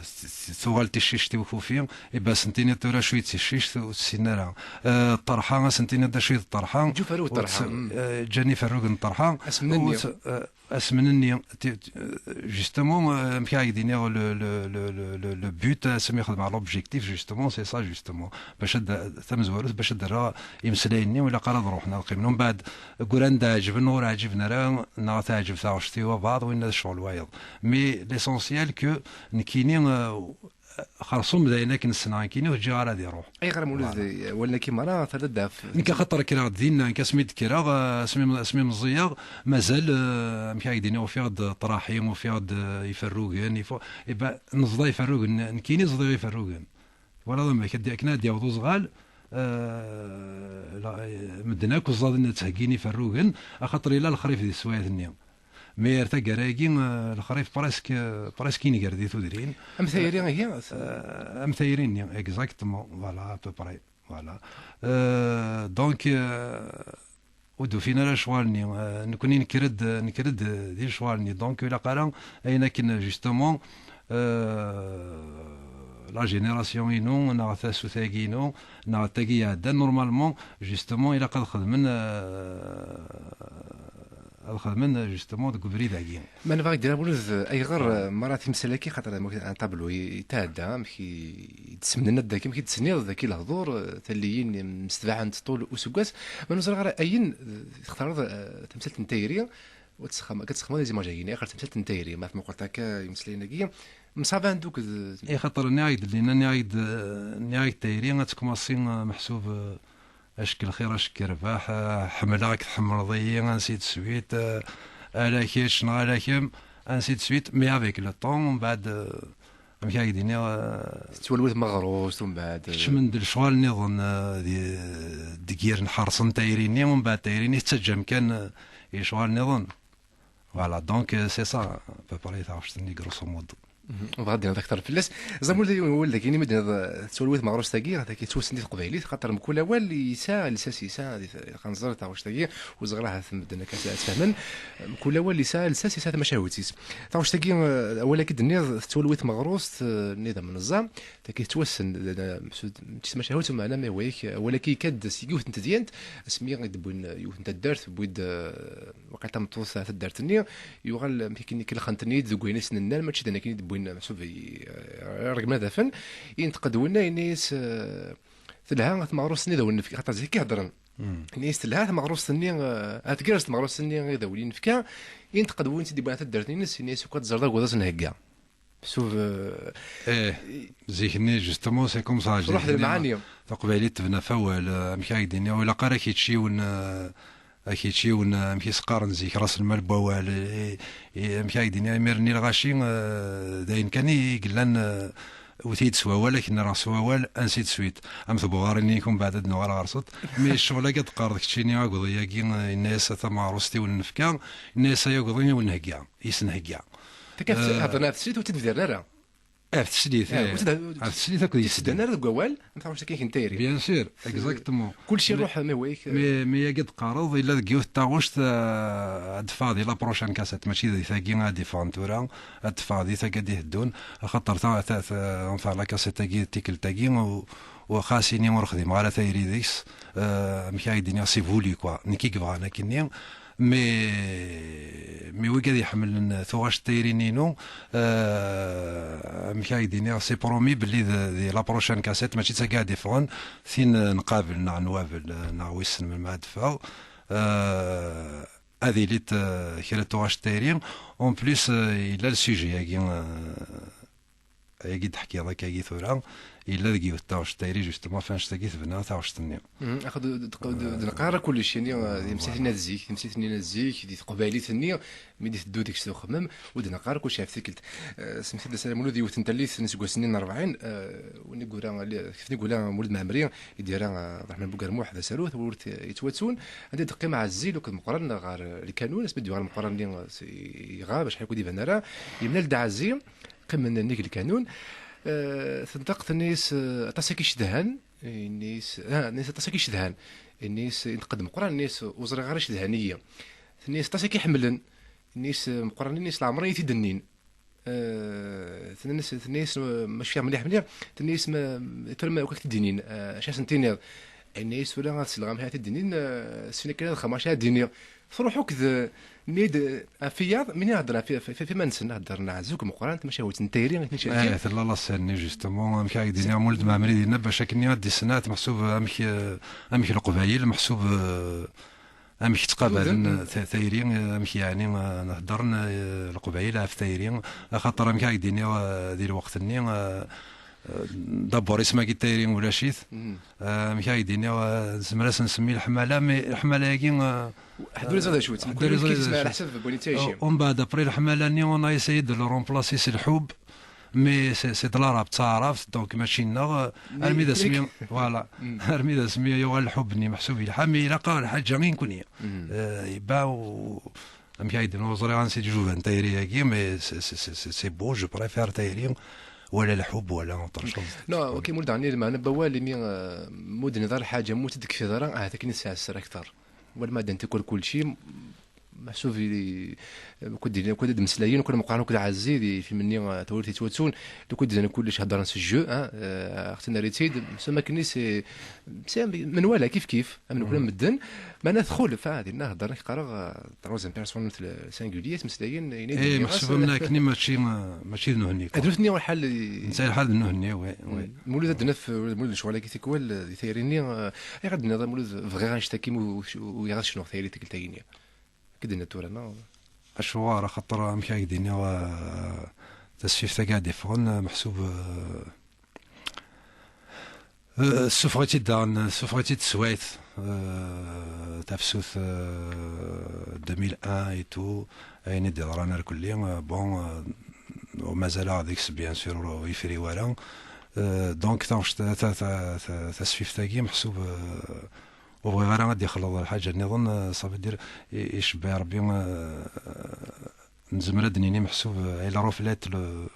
tuɣal ticcicit i ukufi, iba asen-tiniḍ tura acu i d ticcicit ur tt-ssinen ara. Euh, ṭerḥa, asen-tiniḍ d acu i d ṭerḥa. Ǧǧu ur tt-, mm. Euh, ǧǧan iferrugen n ṭerḥa. Asmen-nni. Ur tt-, euh, asmen-nni, ti-, ti-, euh, justement, euh, amek ara ak-d-iniɣ, le, le, le, le, le, le but, asmi xedmeɣ l'objectif, justement, c'est ça, justement. Bac ad, tamezwarut, bac ad d-rreɣ imeslayen-nni, ur ilaq ara ad ruḥen, ad qqimen. Umbeɛd, ggran-d ɛeǧben, ur ɛǧiben ara, neɣ teɛǧeb taɣect-iw abaɛḍ, winna d ccɣel wayeḍ. Mais l'essentiel que nekkini, euh, xerṣum d ayen akken ssneɣ nekkini, ur ǧǧiɣ ara ad iruḥ. Ayɣer a Mulud, voilà, eh, wallen-agi merra terra-d ɣef... Nekk axaṭer kkreɣ-d dinna, nekk asmi d-kkreɣ, eh, asmi, asmi meẓẓiyeɣ, mazal, eh, amek ara ak-d-iniɣ, ufiɣ-d ṭṭraḥi, ufiɣ-d, eh, iferrugen, ifo-, eh ben, neẓḍa iferrugen, nekkini ẓḍiɣ iferrugen. Twalaḍ amek, ad, akken ad d-yaweḍ uzɣal, eh, la, eh, medden akk ẓẓaden ttheggin iferrugen, axaṭer yella lexrif di teswayt-nni. Mais ar taggara-agi, eh, lexrif presque, presque inger di tudrin. Am tayri, ihi? Eh, am tayri-nni, exactement, voilà, à peu près, voilà. Eh, donc, eh, ur d-ufin ara lecɣal-nni. Eh, nekkni nekker-d, nekker-d di lecɣal-nni. Donc, ilaq ara ayen akken, justement, eh, la génération-inu, neɣ tasut-agi-inu, neɣ tagi iɛeddan, normalement, justement, ilaq ad xedmen, eh, ad xedmen, justement, deg ubrid-agi. Ma nebɣa ad d-nini, Mulud, ayɣer, eh, merra timsal-agi, xaṭer, eh, un tableau i, i tɛedda, amek i, i d-semnen ad d-, amek i d-tesniḍ dagi lehdur, eh, talliyin msetbaɛent ṭul useggas. Ma ur ẓriɣ ara ayen, eh, textareḍ, eh, tamsalt n tayri, u ad tessexdam-, ad tessexdmeḍ les images-agi, ayɣer tamsalt n tayri, ma tmuqleḍ akka imeslayen-agi, mṣaban duk d... I xaṭer nniɣ-ak-d, Lina, nniɣ-ak-d, nniɣ-ak-d tayri ad tkumaṣi, eh, meḥsub, eh, acek lxir, acek rrbeḥ, eh, ḥemmleɣ-k, tḥemmleḍ-iyi, ainsi de suite, eh, ala kečč neɣ ala kemm, ainsi de suite, mais avec le temps, mbeɛd, eh, amek ara ak-d-iniɣ, eh, tettwalwi tmeɣrust, umbeɛd, eh, kecmen-d lecɣal nniḍen, eh, di, deg yir nḥerṣen tayri-nni, umbeɛd tayri-nni tettaǧǧam kan, eh, i lecɣal nniḍen. Voilà, donc, euh, c'est ça, à peu près, taɣect-nni, grosso modo. Mhm. Bɣa ad d-iniḍ akter fell-as. Zamul d yiwen wawal dagi, imi d-tiniḍ, euh, tettwalwi tmeɣrust-agi, dagi tettwassen di teqbaylit, xaṭer mkul awal yesɛa lsas, yesɛa, di t-, ilaq ad nẓer taɣect-agi, ur ẓriɣ ahat medden akka ad tt-fehmen. Mkul awal yesɛa lsas, yesɛa tamacahut-is. Taɣect-agi, euh, awal-agi d-tenniḍ, tettwalwi tmeɣrust, euh, nni d amenẓa, dagi tettwassen, d, d, mačči d tamacahut, meɛna ma hwayek, awal-agi yekka-d seg yiwet n tedyant, asmi i d-wwin yiwet n taddart, wwin-d, euh, waqila tameṭṭut ar taddart-nni, yuɣal, amek akken, kellxen-ten-id deg wayen i sen-nnan, mačči d ayen akken i d-wwin, meḥsub i, eh, iṛeggmen ad afen. Yenṭeq-d winna, yenna-yas, eh, "Telha tmeɣrust-nni d awen-nefka", xaṭer zik i heddren. Hmm. Yenna-yas, "Telha tmeɣrust-nni, eh, ah, tgerrez tmeɣrust-nni i d awen-nefka." Yenṭeq-d win i tt-id-iwwin ar taddart-ines, yenna-yas, "Ukan ad teẓreḍ agad ad s-nhegga." Meḥsub, eh, eh, zik-nni, justement, c'est comme ça. Truḥ d zik-nni, lemɛani. Taqbaylit tebna f awal, eh, amek ara ak-d-iniɣ, ur ilaq ara kečč yiwen, eh, Ak kečč yiwen, eh, amek i s-qqaren zik, ras lmal n wawal, eh, eh, amek ara ak-d-iniɣ, imir-nni lɣaci, eh, d ayen kan i, i yellan, eh, wwet-iyi-d s wawal, akken nniɣ s wawal, ainsi de suite. Am tbuɣarin-nni, umbeɛd ad nuɣal ɣer-sent. Mi ccɣel-agi ad d-teqqareḍ keččini, agḍi-agi, eh, yenna-yas a tameɣrust i wen-nefka, yenna-yas ay agḍi i wen-nhegga, i s-nhegga. Taka, eh, heddren ɣef teslit ur tt-id-bdiren ara. Ɣef teslit, eh, eh, ur tt-id-, ur ɣef teslit akked ur tt-id-ddren ara deg wawal, am taɣect-agi n tayri. Bien sûr, exactement. Kulci iruḥ, ma hwayek. Mi, mi agi d-teqqareḍ, yella deg yiwet n taɣect, eh, ad d-teffeɣ di la prochaine cassette, mačči di tagi ad d-iffɣen tura, ad d-teffeɣ di tagi ad d-iheddun, axaṭer ta, ta, ta, enfin, la cassette-agi, tikkelt-agi, u, u xas ini ur xdimeɣ ara tayri deg-s, eh, amek ara ak-d-iniɣ, c'est voulu, quoi. Nekk i yebɣan akkenni, Mais, mais wigad iḥemmlen tuɣac n tayri-nni-inu, euh, amek ara ak-d-iniɣ, c'est promis belli d, di la prochaine cassette, mačči d tagi ad d-iffɣen, tin n qabel neɣ n wabel, euh, neɣ wissen melmi ad d-teffeɣ. Euh, ad ilit, euh, kra n tuɣac n tayri. En plus, euh, yella le sujet-agi, euh, ayagi d-teḥkiḍ akkagi tura, yella deg yiwet taɣect tayri, justement, ɣef annect-agi tebna taɣect-nni. Mhm. Axaṭer d, d, d, d, d-neqqar ara kullec, yani, eh, timsitin n zik, timsitin n zik, di teqbaylit-nni, mi d-iteddu deg-s uxemmem, ur d-neqqar ara kullec ɣef tikkelt. Eh, semḥ-d a Sala Mulud, yiwet n tallit n iseggasen-nni n rebɛin, eh, win i yura, kif i yura Mulud Mɛemmri, i d-yerra, eh, Ṛeḥman Bugermuḥ d asarut, ur t-, yettwattun, anda i d-teqqim Ɛezzi akked Meqqran ɣer lkanun, asmi d-yuɣal Meqqran-nni, eh, s-, iɣab, acḥal ur d-iban ara, yemlal-d Ɛezzi, qqimen nnig lkanun. Eh, tenṭeq, tenna-yas, eh, aṭas akka i cedhan, yenna-yas, ah, tenna-yas aṭas akka i cedhan. Yenna-yas, yenṭeq-d Meqqran, yenna-yas, ur ẓriɣ ara cedhan-iyi. Tenna-yas aṭas akka i ḥemmlen. Yenna-yas, eh, Meqqran, yenna-yas, leɛmer i yi-t-id-nnin. Eh, tenna-yas, tenna-yas, eh, ma cfiɣ mliḥ, mliḥ, tenna-yas, ma, tura ma, akken ak-t-id-inin, eh, acu ad sen-tiniḍ? Yenna-yas, tura ad sleɣ amek ara t-id-inin, eh, s win akken ad xedmeɣ acu ara d-iniɣ. Truḥ akk d, nni-d, eh, ɣef wiyaḍ, mi nehder ɣef, ɣef, ɣef, ɣef iman-nsen, heddren ɛzuk meqqran, tamacahut n tayri, akken Eh, tella la scène-nni, justement, amek ara ak-d-iniɣ, Mulud Mɛemmri dinna, bac akken ad d-issenɛet, meḥsub, eh, amek, eh, amek Leqbayel, meḥsub, eh, amek ttqabalen, eh, ta-, tayri, eh, amek yeɛni, eh, heddren, eh, Leqbayel ɣef tayri, axaṭer amek ara ak-d-iniɣ, eh, di lweqt-nni, eh, eh, d'abord isem-agi n tayri ulac-it. Eh, amek ara ak-d-iniɣ, eh, nezmer ad s-nsemmi leḥmala, mais leḥmala-agi, eh, Ḥedd ur yeẓri d acu-tt. Ḥedd ur yeẓri d acu-tt. Umbeɛd, après leḥmala-nni, on a essayé de le remplacer s lḥub, mais c'est, c'est de l'arabe, d taɛrabt, donc mačči nneɣ, eh, armi d asmi, voilà, armi d asmi yuɣal lḥub-nni meḥsub yelḥa, mais ilaq-aɣ lḥaǧa i nekni. Eh, yebba u-, amek ara ak-d-iniɣ, ur ẓriɣ ansi d-juban tayri-agi, mais c'est, c'est, c'est, c'est, c'est beau, je préfère tayri, wala lḥub, wala autre chose. Non, ok, Mulud, ɛni lmeɛna n wawal, imi, eh, ma ur d-tenniḍ ara lḥaǧa, ma ur tt-id-tekfiḍ ara, ahat akken i tesɛa sser akteṛ. Wala ma ɛeddan tikwal kulci, meḥsub i, i, kud d-, kud d-mmeslayen, kud meqqaren, kud ɛezzi, di film-nni, eh, tawrirt yettwattun, di kud d-zan kullec heddren s jeu, hein, eh, xtenna-tt-id, s akken-is, c'est, c'est menwala, kif kif, am nekni medden, meɛna txulef, ah, dinna heddren, ak qqareɣ, eh, troisième personne, le singulier, ttmeslayen, yenna-d Eh, meḥsub am nekni mačči, eh, mačči d nutni, quoi. Ad nutni lḥal i- Netta lḥal d nutni, oui, oui. Mulud, ad d-naf, Mulud, lecɣal-agi tikwal, eh, di tayri-nni, eh, ayɣer ad d-tenniḍ, a Mulud, bɣiɣ annect-agi, mu-, u-, u-, uyaɣ ad cnuɣ tayri tikkelt-agi-nni? Akken d-tenniḍ tura, neɣ? Acuɣer? Axaṭer, amek ara ak-d-iniɣ, eh, tasfift-agi ad d-iffɣen, eh, meḥsub, eh, eh, ssufeɣ-itt-id daɣen, ssufeɣ-itt-id teswiɛt, eh, tafsut, eh, deux mille un et tout, ayen i d-yeḍran irkelli, eh, bon, eh, mazal-aɣ deg-s, bien sûr, ur yefri wara. Eh, donc, taɣect-, ta-, ta-, ta-, tasfift-agi, meḥsub, eh, ur bɣiɣ ara ad d-ixleḍ lḥaǧa nniḍen, eh, ça veut dire, i-, icebbeɛ Rebbi, eh, nezmer ad d-nini meḥsub, eh, elle reflète le,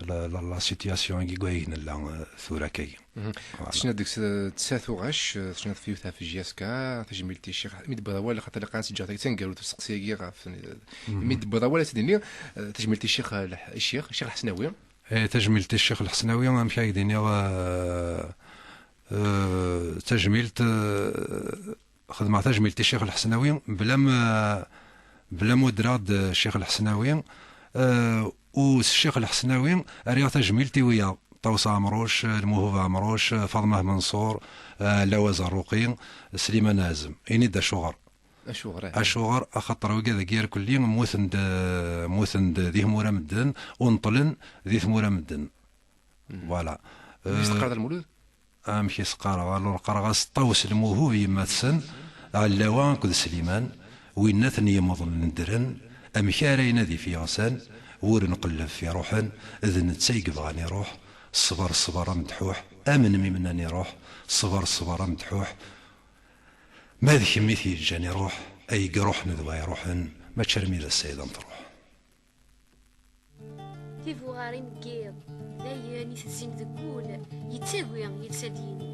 la, la, la situation-agi deg wayeg nella, eh, tura akkagi. Voilà. Tecniḍ deg-s, eh, tesɛa tuɣac, eh, tecniḍ ɣef yiwet ɣef J S K, tajmilt i Ccix, mi d-tewwiḍ awal, xaṭer ilaq ad s-ǧǧeɣ tagi d taneggarut ur steqsi-agi ɣef, eh, mi d-tewwiḍ awal ad s-d-iniɣ, eh, tajmilt i Ccix, eh, Lḥ-, i Ccix, Ccix Lḥesnawi. Eh, tajmilt i Ccix Lḥesnawi, amek ara ak-d-iniɣ, eh, eh, tajmilt, eh, xedmeɣ tajmilt i Ccix Lḥesnawi, bla ma, bla ma udreɣ-d Ccix Lḥesnawi, eh, u s Ccix Lḥesnawi rriɣ tajmilt i wiyaḍ, Ṭawes Ɛemruc, Lmuhub Ɛemruc, Faḍma Menṣur, eh, Lawaz Arruqi, Sliman Ɛazem. Ini-d acuɣer. Acuɣer, eh? Acuɣer? Axaṭer wigad-agi irkelli mmuten-d, mmuten-d di tmura medden, u neṭlen di tmura medden. Voilà. Amek i s-teqqareḍ a Lmulud? Amek i s-qqareɣ? Alors, qqareɣ-as Ṭawes Lmuhub yemma-tsen, Ɛellawa akked Sliman, winna ten yemḍlen ddren, amek ara inadi f yeɣsan, ur nqelleb f iruḥen, d netta i yebɣan iruḥ, ṣṣber ṣṣber amedḥuḥ, amnem i mennan iruḥ, ṣṣber ṣṣber amedḥuḥ, ma d kemm i t-yeǧǧan iruḥ, ay iruḥen d wa iruḥen, mačči armi d ass-a i d am-truḥ. Tibuɣarin n yiḍ, d ayen itezzin deg wul, yettagi yelsa-d yini.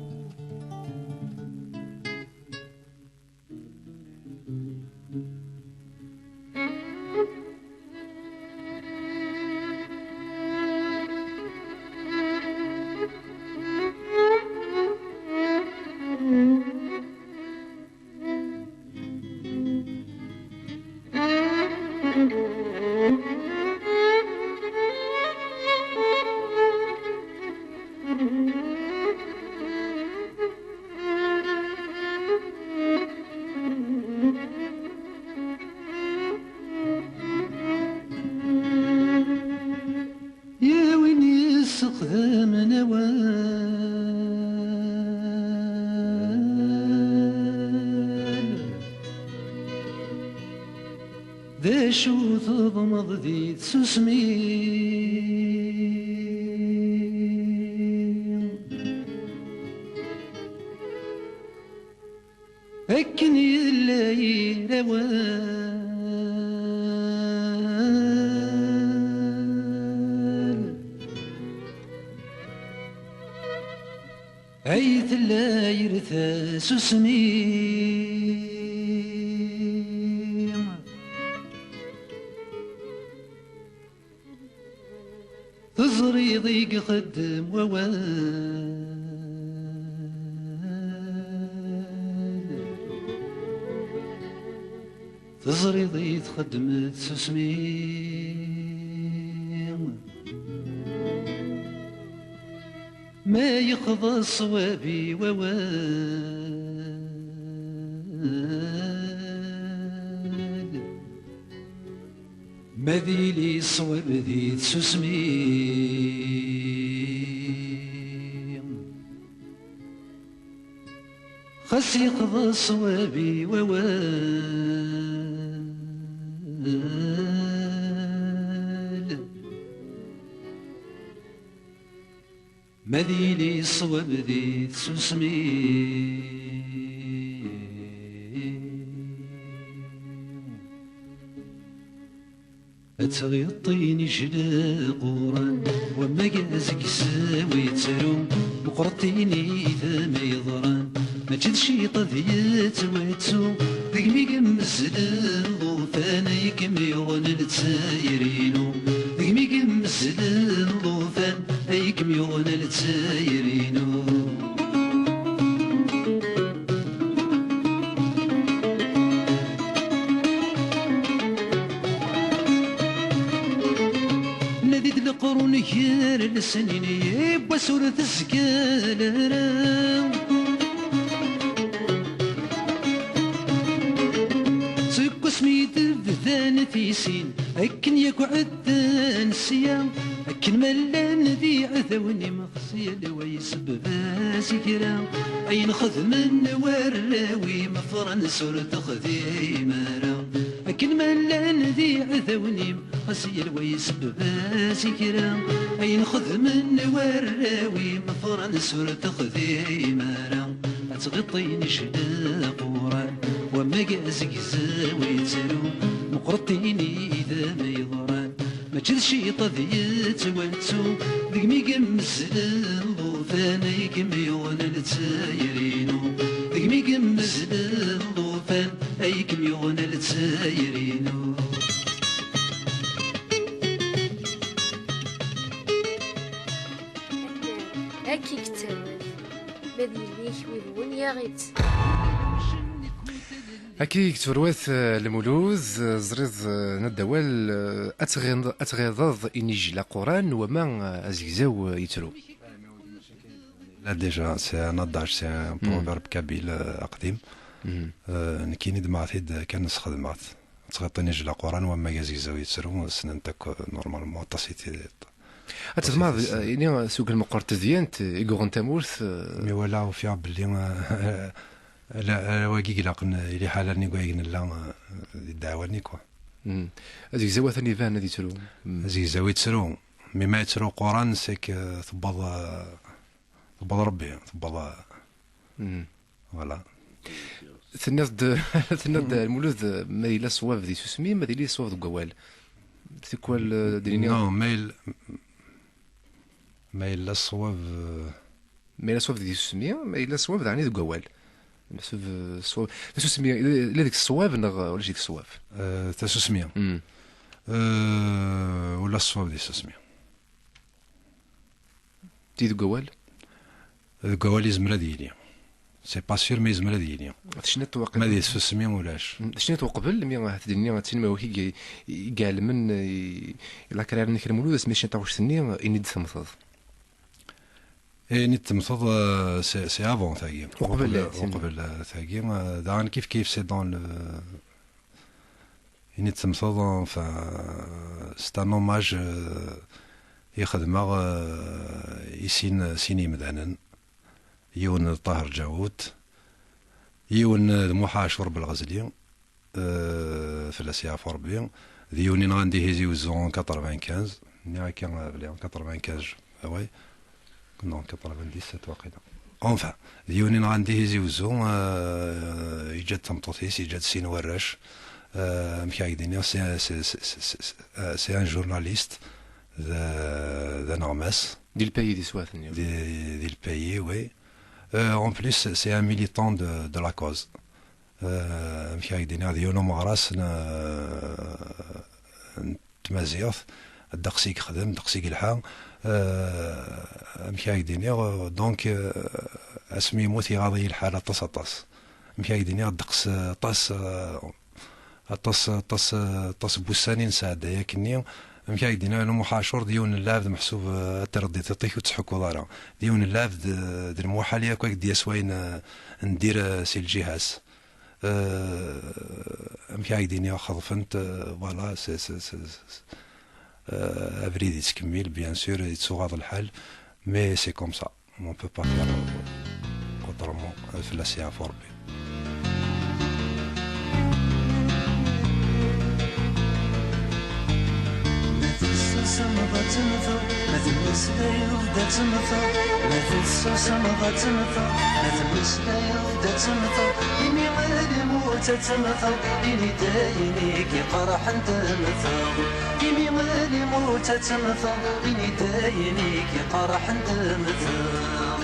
Ya win yessexdamen awal, d acu teḍmeḍ di tsusmi? Akken yella yir awal, ay tella yir tasusmi. Teẓriḍ i ixeddem wawal, teẓriḍ i txeddem tsusmi. Ma yexḍa ṣṣwab i wawal, ma d yili ṣṣwab di tsusmi. Xas yexḍa ṣṣwab i wawal, ma d yili ṣṣwab di tsusmi. Ad tɣiḍ tin ijlaqquren, wamma azegzaw yettru, meqqret tinit ma yeḍran, mačči d cciṭan i yettwattu, degmi i yemmezlen llufan, ay kem-yuɣen Lezzayer-inu, degmi i yemmezlen llufan, ay kem-yuɣen Lezzayer-inu. Nadi-d leqrun gar lesnin, yiwwas ur tezgal ara. Seg wasmi d-bdan tisin, akken yakk ɛeddan sya, akken ma llan d iɛdawen-im, xas yal wa yesbeb-as i kra. Ayen xedmen warraw-im, Fransa ur texdim ara. Akken ma llan d iɛdawen-im, xas yal wa yesbeb-as i kra. Ayen xedmen warraw-im, Fransa ur texdim ara. Ad tɣiḍ tin ijlaqquren, wamma azegzaw yettru, meqqret tinit ma yeḍran, mačči d cciṭan i yettwattu, degmi i yemmezlen llufan, ay kem-yuɣen Lezzayer-inu, degmi i yemmezlen llufan, ay kem-yuɣen Lezzayer-inu. Akka i yettawad. Ma d yelli-k wid wun yaɣ-itt. Akka i yettwarwat, eh, Lmulud, eh, ẓriḍ, eh, nadda awal, eh, ad tɣiḍ-, ad tɣiḍeḍ inijel aquran, wama, eh, azegzaw, eh, yettru. Là, déjà, c'est un adage, c'est un proverbe kabyle, euh, aqdim. Euh, nekkini d-, maɣ-t-id kan sxedmeɣ-t. Ad tɣiḍeḍ inijel aquran, wamma azegzaw yettru, ssnen-t akk, euh, normalement, aṭas i t-, Ad tedmaḍ, eh, ini, s ugar meqqret tedyant, eh, i yuɣen tamurt, eh. Mi walaɣ ufiɣ belli, eh, ala, ala wagi i ilaqen, eh, i liḥala-nni deg wayeg nella, eh, di ddeɛwa-nni, quoi. Mm. Azegzaw atan iban ad yettru. Mm. Azegzaw yettru. Mi ma yettru Quran, c'est que tewweḍ, eh, tewweḍ Rebbi, tewweḍ, eh, Mm. Voilà. Tenniḍ-d, tenniḍ-d, Lmulud, ma yella ṣṣwab di tsusmi, ma yella ṣṣwab deg wawal. Tikwal, eh, d-nini. Non, ma yella, ma yella ṣṣwab, eh, ma yella ṣṣwab di tsusmi, ma yella ṣṣwab daɣen deg wawal. Meḥsub, eh, ṣṣwab, tasusmi, ila deg-s ṣṣwab neɣ ulac deg-s ṣṣwab? Eh, tasusmi. Mm. Eh, ula ṣṣwab di tsusmi. Di deg wawal? Deg wawal yezmer ad yili. C'est pas sûr, mais yezmer ad yili. Tecniḍ waqil. Ma di tsusmi ulac. Mm, tecniḍ uqbel, mi ahat d-nni, d tin ma i, i iɛelmen, i, i la carrière-nnek Lmulud, asmi tecniḍ taɣect-nni, ini-d temmteḍ. Eh, ini-d temmteḍ, euh, c'est, c'est avant tagi. Uqbel, uqbel, eh, uqbel, eh, tagi, eh, daɣen kif kif, c'est dans le, Ini-d temmteḍ, enfin, c'est un hommage, euh, i xedmeɣ, euh, i sin, sin yimdanen. Yiwen d Ṭaher Ǧawut, yiwen d Muḥ Ɛacur Belɣezli, euh, fell-as yeɛfu Rebbi, d yiwen i nɣan di Tizi Wezzu en quatre-vingt-quinze, nniɣ akka, euh, belli en quatre-vingt-quinze, ah ouais. Non, quatre-vingt-dix-sept waqila. Enfin, d yiwen i nɣan di Tizi Wezzu, euh, yeǧǧa-d tameṭṭut-is, yeǧǧa-d sin warrac. Euh, amek ara k-d-iniɣ, c'est, c'est, c'est, c'est, c'est, euh, c'est un journaliste d, d aneɣmas. Di Le Pays, di Swat-nni. Di, di Le Pays, oui. Euh, en plus, c'est un militant de, de la cause. Euh, amek ara k-d-iniɣ, d yiwen umeɣras n, n tmaziɣt, Ddeqs i yexdem, ddeqs i yelḥa. Euh, amek ara k-d-iniɣ, euh, donc, euh, asmi yemmut iɣaḍ-iyi lḥal aṭas, aṭas. Amek ara k-d-iniɣ, ddeqs, euh, aṭas, euh, aṭas, aṭas, euh, aṭas n wussan i nesɛedday akkenni. Amek ara k-d-iniɣ, Lumuḥ Ɛacur d yiwen n lɛebd meḥsub, euh, ad terreḍ di tiṭ-ik ur tettḥukkuḍ ara. D yiwen n lɛebd, euh, d lmuḥal yakk ad k-d-yas wayen, euh, n dir, euh, si lǧiha-s. Euh, amek ara k-d-iniɣ, xeḍfen-t, euh, voilà, c'est, c'est, c'est, c'est, euh, abrid yettkemmil, bien sûr, yettuɣaḍ lḥal, mais c'est comme ça. On peut pas faire, euh, autrement, euh, fell-as yeɛfu Rebbi. Ma tessusmeḍ ad temmteḍ, ma temmeslayeḍ ad temmteḍ, ma tessusmeḍ ad temmteḍ, ma temmeslayeḍ ad temmteḍ, imi lmut ad temmteḍ, ini-d ayen i k-iqerḥen temmteḍ. Imi lmut ad temmteḍ, ini-d ayen i k-iqerḥen temmteḍ.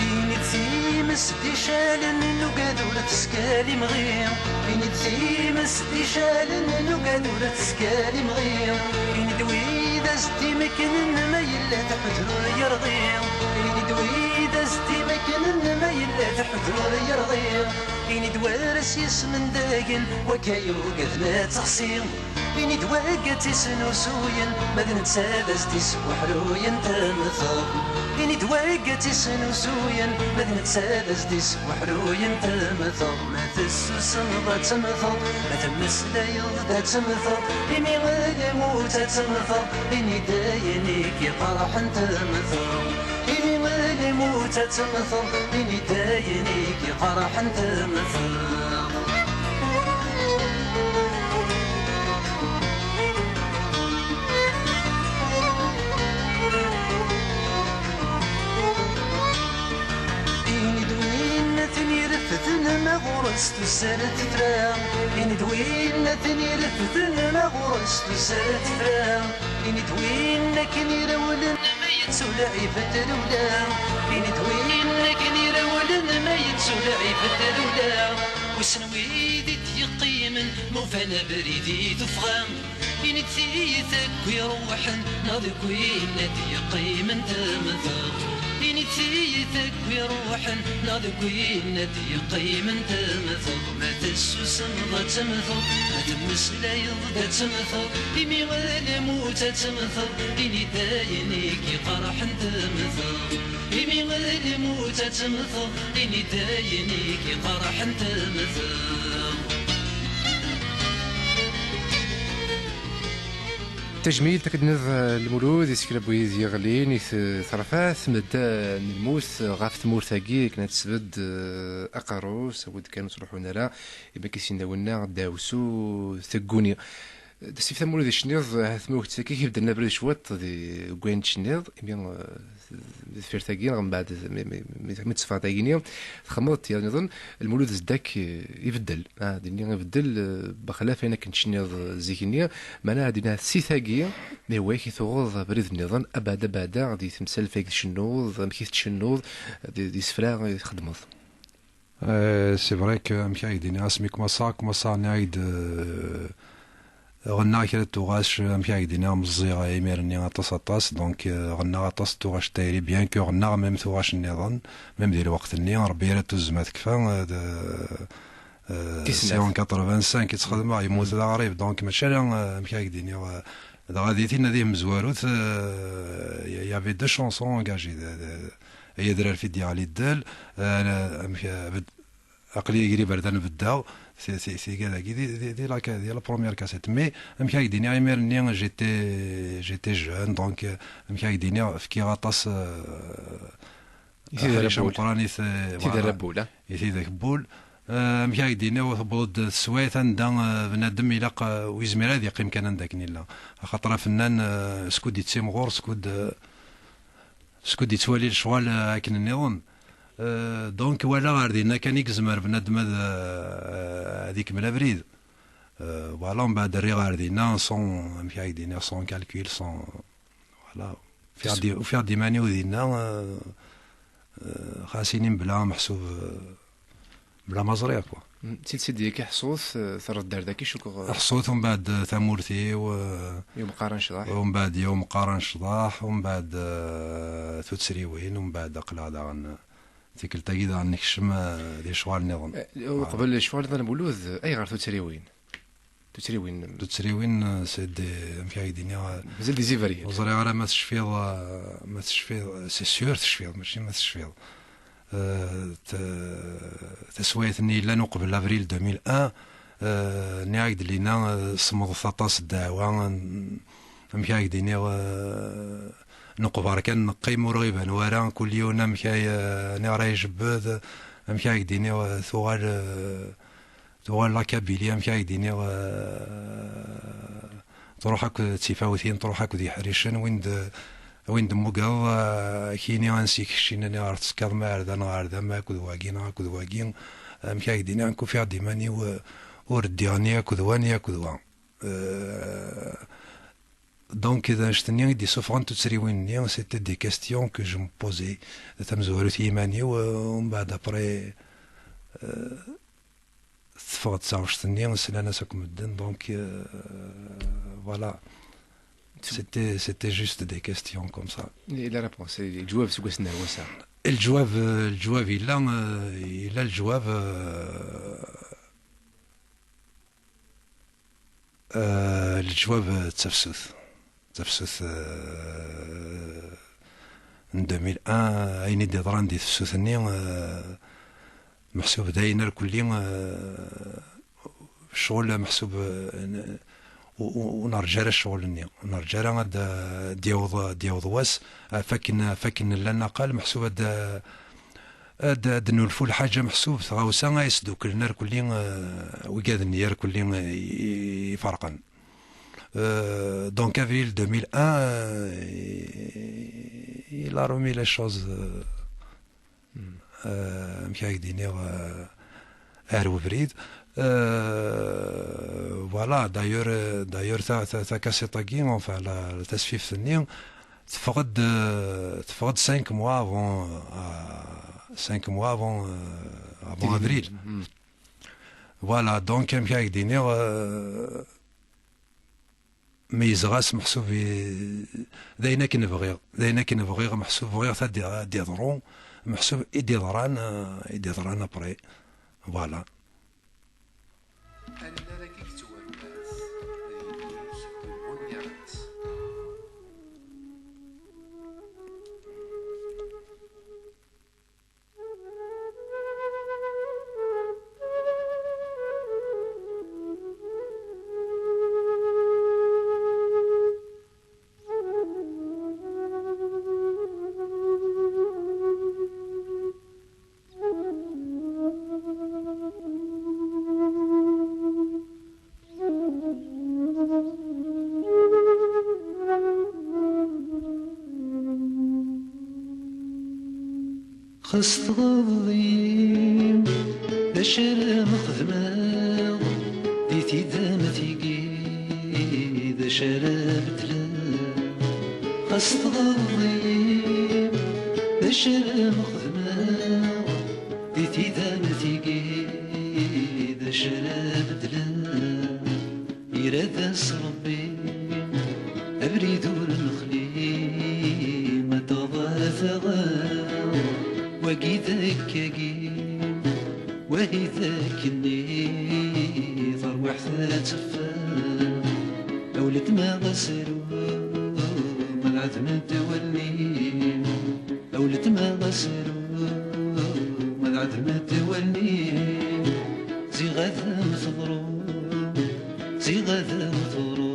Ini-d times d icalen n ugad ur teskal imɣi. Ini-d times d icalen n ugad ur teskal imɣi. Ini-d wid as-d-imeknen ma yella teḥdur yerɣi. Ini-d wid as-d-imeknen ma yella teḥdur yerɣi. Ini-d war as-yesmendagen wakka yugaden ad texsi. Ini-d wagga tt-isnusuyen, ma d netta d as-d-isweḥruyen temmteḍ. Ini-d wagga tt-isnusuyen, ma d netta d as-d-isweḥruyen temmteḍ. Ma tessusmeḍ ad temmteḍ, ma temmeslayeḍ-d ad temmteḍ. Imi lmut ad temmteḍ, ini-d ayen i k-iqerḥen temmteḍ. Imi lmut ad temmteḍ, ini-d ayen i k-iqerḥen temmteḍ. Ini-d win ad ten-irefden ma ɣur-s tusa-d tefra. Ini-d win ad ten-irefden ma ɣur-s tusa-d tefra. Ini-d win akken irewlen ma yettuleɛ ibedd rewla. Ini-d win akken irewlen ma yettuleɛ ibedd rewla. Wissen wid i d-yeqqimen ma ufan abrid i tuffɣa. Ini-d tiyita akk iruḥen neɣ deg win ad d-yeqqimen temmteḍ. Ini-d tiyita akk iruḥen neɣ deg win ad d-yeqqimen temmteḍ. Ma tessusmeḍ ad temmteḍ, ma temmeslayeḍ-d ad temmteḍ. Imi lmut ad temmteḍ, ini-d ayen i k-iqerḥen temmteḍ. Imi lmut ad temmteḍ, ini-d ayen i k-iqerḥen temmteḍ. Tajmilt akken d-nniḍ, eh, Lmulud, i kra n wid yeɣlin i t-, terfat, medden lmut ɣef tmurt-agi, akken ad tesbedd, eh, aqerru-s, awi-d kan ur ttruḥun ara, imi akka i s-yenna winna, ddaɛwessu tegguni. Tasfift am Lmulud i tecniḍ, ahat ma ur k-ttaki, i k-ibeddlen abrid cwiṭ di, deg wayen tecniḍ, imi, eh, deffir tagi, neɣ mbeɛd, mi, mi, mi, mi teffeɣ tagi-nni, txedmeḍ-d tiyaḍ nniḍen, Lmulud Zeddak, eh, ibeddel. Ah, dini ibeddel, eh, bexlaf ayen akken tecniḍ, eh, zik-nni, meɛna dini si tagi, mi hwa-k i tuɣeḍ abrid nniḍen, abeɛda, abeɛda, di temsalt amek tcennuḍ, amek i tcennuḍ, di, di isefra i txeddmeḍ. Euh, c'est vrai que, amek ara k-d-iniɣ, asmi kmaṣaɣ, kmaṣaɣ nniɣ-ak-d, euh, ɣennaɣ kra n tuɣac, amek ara k-d-iniɣ, meẓẓiɣ imir-nni aṭas, aṭas, donc, euh, ɣennaɣ aṭas n tuɣac n tayri, bien que ɣennaɣ même tuɣac nniḍen, même di lweqt-nni, Rebbi ira tuzzma tekfa, euh, de, euh, c'est en quatre-vingt-cinq i tt-xedmeɣ, yemmut d aɣrib, donc mačči ala, euh, amek ara k-d-iniɣ, euh, dɣa di tin ad ihmezwarut, euh, y avait deux chansons engagées, de, de, Ay adrar fi d-yeɣli ddel, euh, amek, euh, bed-, aql-i agri berdan beddaɣ, ti-, ti-, tiga dagi, di, di, di la ca-, di la première cassette. Mais, amek ara k-d-iniɣ, imir-nni, j'étais, j'étais jeune, donc, euh, amek ara k-d-iniɣ, fkiɣ aṭas, euh, aḥric ameqqran i t-, voilà, i tidak n wul. Euh, amek ara k-d-iniɣ, tewweḍ-d teswiɛt anda, euh, bnadem ilaq, euh, ur yezmir ad yeqqim kan anda akken yella. Axaṭer afennan, euh, skud yettimɣur, skud, euh, skud yettwali lecɣal, euh, akken nniḍen. Euh, donc, walaɣ ar dinna kan i yezmer bnadem ad, euh, ad ikemmel abrid. Euh, voilà, mbeɛd rriɣ ar dinna, sans, amek ara k-d-iniɣ, sans calcul, sans, voilà. Ufiɣ-d, ufiɣ-d iman-iw dinna, euh, eh, xas ini mebla meḥsub, eh, mebla ma ẓriɣ, quoi. Mm, d tidet i d-, akka ḥṣut, eh, terreḍ-d ar daki, cukkeɣ, eh, ḥṣut, umbeɛd, eh, tamurt-iw, eh, i umeqqar n ccḍeḥ. Umbeɛd i umeqqar n ccḍeḥ, umbeɛd, eh, tuttriwin, umbeɛd aql-aɣ daɣen, eh, tikkelt-agi daɣen nekcem, eh, di lecɣal nniḍen. Eh, uqbel lecɣal nniḍen n Mulud, ayɣer tuttriwin? Tuttriwin. Tuttriwin, eh, c'est des, amek ara k-d-iniɣ, eh, mazal des iberyan. Ur ẓriɣ ara ma tecfiḍ, eh, ma tecfiḍ, eh, c'est sûr tecfiḍ, mačči ma tecfiḍ. Eh, t-, taswayt-nni yellan uqbel avril deux mille un, eh, nniɣ-ak-d, Lina, eh, semmḍet aṭas ddeɛwa, n-, amek ara k-d-iniɣ, eh, neqber kan, neqqim, ur ɣ-iban wara, kul yiwen amek ay, eh, niɣ ara ijebbed, amek ara k-d-iniɣ, eh, tuɣal, eh, tuɣal la Kabylie, amek ara k-d-iniɣ, eh, truḥ akk d tifawtin, truḥ akk d yiḥricen, win d, win d-mmugeḍ, eh, kini ansi keččin, niɣ ar tekkaḍ ma ar da, neɣ ar da, ma akked wagi, neɣ akked wagi, amek ara k-d-iniɣ, nekk ufiɣ-d iman-iw, eh, ur ddiɣ ni akked wa, ni akked wa. Eh, donc, d annect-nni i d-isuffɣen tuttriwin-nni, c'était des questions que je me posais, tamezwarut i yiman-iw, eh, umbeɛd après, eh, teffeɣ-d taɣect-nni, slan-as akk medden, donc, euh, voilà. C'était, c'était juste des questions comme ça. Et la réponse, et le jawab seg wass-nni ar wass-a? Lǧwab, euh, lǧwab yella, euh, yella lǧwab, euh, euh, lǧwab, euh, d tafsut. Tafsut, euh, n deux mille un, ayen i d-iḍran di tefsut-nni, euh, meḥsub d ayen irkelli, eh, ccɣel meḥsub, eh, n-, u-, u-, ur nerǧa ara ccɣel-nni. Ur nerǧa ara ad, ad d-yaweḍ, ad d-yaweḍ wass, ɣef akken, ɣef akken nella naqal, meḥsub ad, ad, ad nulfu lḥaǧa, meḥsub tɣawsa ay sduklen irkelli, eh, wigad-nni irkelli, eh, i, i, iferqen. Eh, donc, avril deux mille un, eh, il a remis les choses, eh, euh, amek ara k-d-iniɣ, euh, ar webrid. Euh, voilà, d'ailleurs, euh, d'ailleurs, ta, ta, takasiṭ-agi, enfin, la, la tasfift-nni, teffeɣ-d, euh, teffeɣ-d cinq mois avant, euh, cinq mois avant, euh, avant avril. Voilà, donc, amek ara k-d-iniɣ, euh, meyyzeɣ-as meḥsub i, d ayen akken bɣiɣ, d ayen akken bɣiɣ, meḥsub bɣiɣ ad d-, ad d-iḍru, meḥsub i d-iḍran, eh, i d-iḍran après. Voilà. Annar-agi yettwarbat, d yelli-k n wunniɣ-as. Xas tɣaḍ-iyi, d acu ara m-xedmeɣ di tidamt-igi, d acu ara beddleɣ? Xas tɣaḍ-iyi, d acu ara m-xedmeɣ di tidamt-igi, d acu ara beddleɣ? Irad-as Rebbi abrid ur nexli, ma taɣa taɣa, wagi d akkagi, wahi d akkenni, tarwiḥt ad teffeɣ. A uletma ɣas aru, ma d ɛedmed wallen-im. A uletma ɣas aru, ma d ɛedmed wallen-im. Ziɣ ad m-teḍru, ziɣ ad m-teḍru,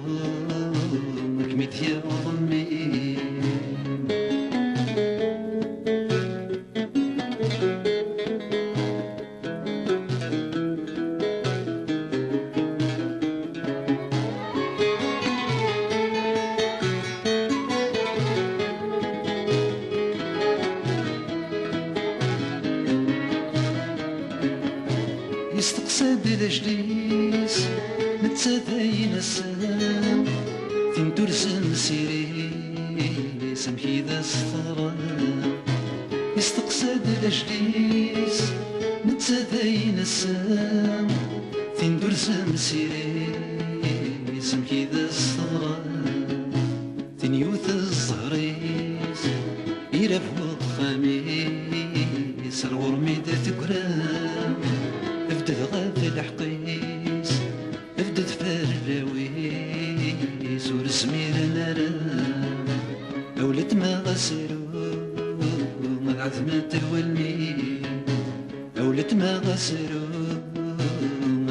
ad kem-id-yaweḍ mmi-m. Yesteqsa-d d ajdid-is, netta d ayen ass-a, tin turzen s iri-s, amek i d as-teḍra? Isteqsa-d lajel-is, netta d ayen ass-a, tin d ulzem s iri-s, amek i d as-teḍra. Tin yiwet ẓẓher-is, irab wexxam-is, ar ɣur-m i d-teggra, tebded ɣef lḥeqq-is, tebded fell-awen-is, ur zmiren ara. A weltma ɣas ru, ad ɛetment wallen-im. A weltma ɣas ru,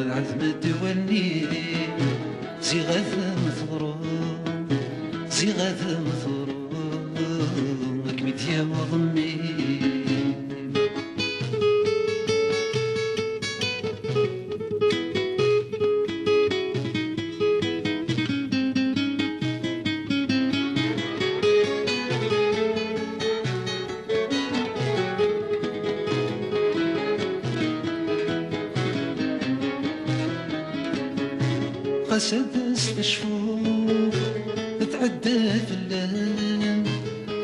ad ɛetment wallen-im. Ziɣ ad am-teḍru, ziɣ ad am-teḍru, ad kem-id-yaweḍ mmi-m. Ɣas ad as-tecfuḍ, tɛedda fell-am,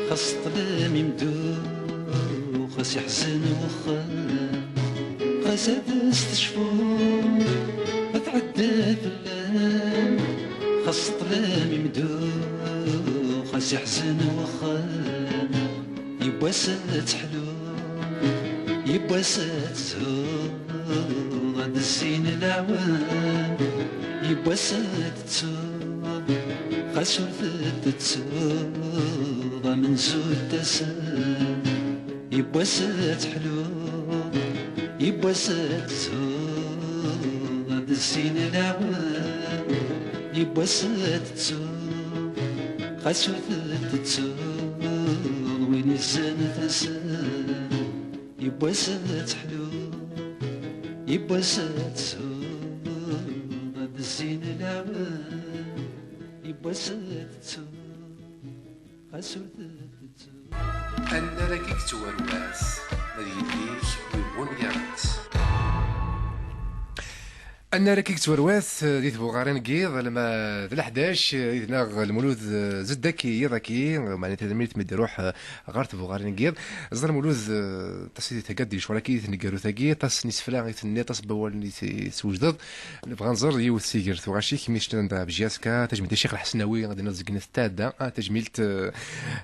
xas ṭṭlam imdu, xas iḥzen wexxam. Ɣas ad as-tecfuḍ, tɛedda fell-am, xas ṭṭlam imdu, xas iḥzen wexxam. Yiwwas ad teḥlu, yiwwas ad tezhu, ad zzin lawan. Yiwwas ad tettu, xas ur tettu, amenzu d tasa. Yiwwas ad teḥlu, yiwwas ad tezhu, ad zzin lawan. Yiwwas ad tettu, xas ur tettu, win izzan tasa. Yiwwas ad teḥlu, yiwwas ad tezhu, ad zzin lawan. Yiwwas ad tettu, xas ur tettu. Annar-agi yettwarwas, ma d yelli-k, yiwen yaɣ-itt. Annar-agi yettwarwas, eh, di tbuɣarin n yiḍ, alma d leḥdac, eh, yid-neɣ Lmulud, eh, Zeddaki, yiḍ-agi, eh, meɛna tadmilt mi d-iruḥ, eh, ɣer tbuɣarin n yiḍ. Ẓer Lmulud, eh, aṭas i d-theggaḍ di lecɣal-agi, di tneggarut-agi, aṭas n yisefra i tenniḍ, aṭas n wawalen i t-, i teswejdeḍ. Nebɣa nẓer yiwet si gar tuɣac-ik, mi s-nnan d Abjiaska, tajmilt i Ccix Lḥesnawi, ad d-naf deg-net tɛedda, ah, tajmilt, eh,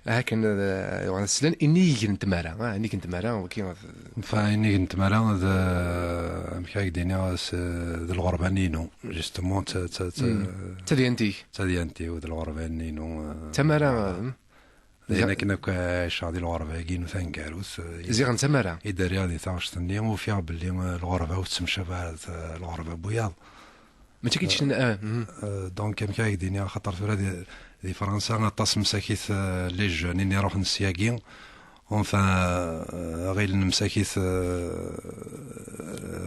akken, eh, yuɣal slan, inig n tmara, ah, inig n tmara, waki, eh, Enfin, inig n tmara d, eh, amek ara k-d-iniɣ, s-, d lɣerba-nni-inu, justement, d ta-, ta-, ta-, Mm. D tadyant-ik. D tadyant-iw, d lɣerba-nni-inu, eh, Tamara, voilà. Mm. D ayen akken akk ɛiceɣ di lɣerba-agi-inu taneggarut, eh, i, Ziɣen d tamara. I d-rriɣ di taɣect-nni, ufiɣ belli, eh, lɣerba ur tettemcabi ara d, eh, lɣerba n wiyaḍ. Mačči akka i d-ččan, ah, mhm. Euh, donc, amek ara k-d-iniɣ, axaṭer tura di, di Fransa aṭas msakit, euh, les jeunes, ini ruḥen syagi. Enfin, euh, ɣilen msakit, euh,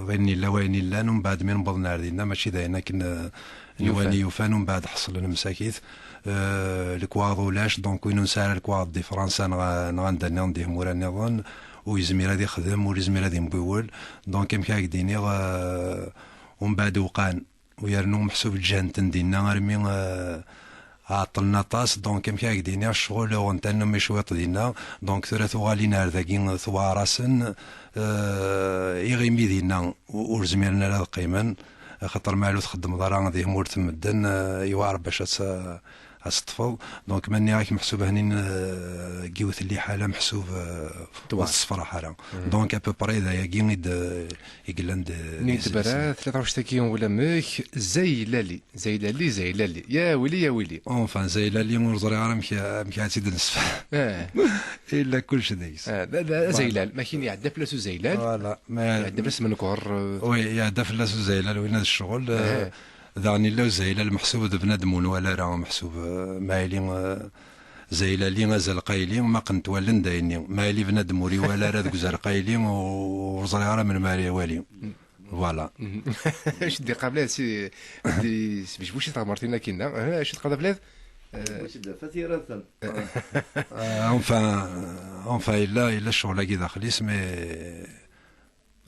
ɣilen yella wayen illan, umbeɛd mi newweḍen ar dinna, mačči d ayen akken, euh, n Yufan. Wani yufan, umbeɛd ḥeṣlen msakit. Euh, lekwaɣeḍ ulac, donc win ur nesɛi ara lekwaɣeḍ di Fransa neɣ, neɣ anda nniḍen di tmura nniḍen, ur yezmir ad ixdem, ur yezmir ad imbiwel. Donc, amek ara k-d-iniɣ, euh, umbeɛd uqan. U yernu meḥsub ǧǧan-ten dinna armi, eh, ɛeṭṭlen aṭas, donc amek ara k-d-iniɣ, ccɣel uɣen-ten am cwiṭ dinna, donc tura tuɣalin ar dagi tewɛer-asen, eh, iɣimi dinna u-, ur zmiren ara ad qqimen, axaṭer ma ur txeddmeḍ ara di tmurt n medden, eh, yewɛer bac ad tt-, ad teṭṭfeḍ. Donc ma nniɣ-ak meḥsub hnin, eh, deg yiwet n liḥala meḥsub, eh, ur tessefraḥ ara. Donc à peu près d ayagi i d-, i yellan d, Nnig di tebra, tella taɣect-agi ulamek, Zaylali, Zaylali, Zaylali. Ya wili, ya wili. Enfin, Zaylali ur ẓriɣ ara amek, amek ara tt-id-nesfehm. Eh. Illa kullec deg-s. Eh, d, d, d Voilà. Zaylal, ma kien iɛedda fell-as uzaylal. Voilà. Ma Iɛedda fell-as menkur, eh. Oui, iɛedda fell-as uzaylal, winna d ccɣel, eh, Eh. Daɣen illa uzaylal meḥsub d bnadem ur nwala ara, meḥsub, eh, ma yili, eh, Zaylali azal qayli, ma qent wallen d ayenni. Ma yili bnadem ur iwala ara deg uzal qayli, ur, ur ẓriɣ ara melmi ara iwali. Voilà. Acu d-iqabel si, di, s bejbuc i tɣemrtin akkin, eh, acu d-iqabel? Eh, Acu d-tafat ira-ten. Eh, enfin, enfin, yella, yella ccɣel-agi daxel-is, mais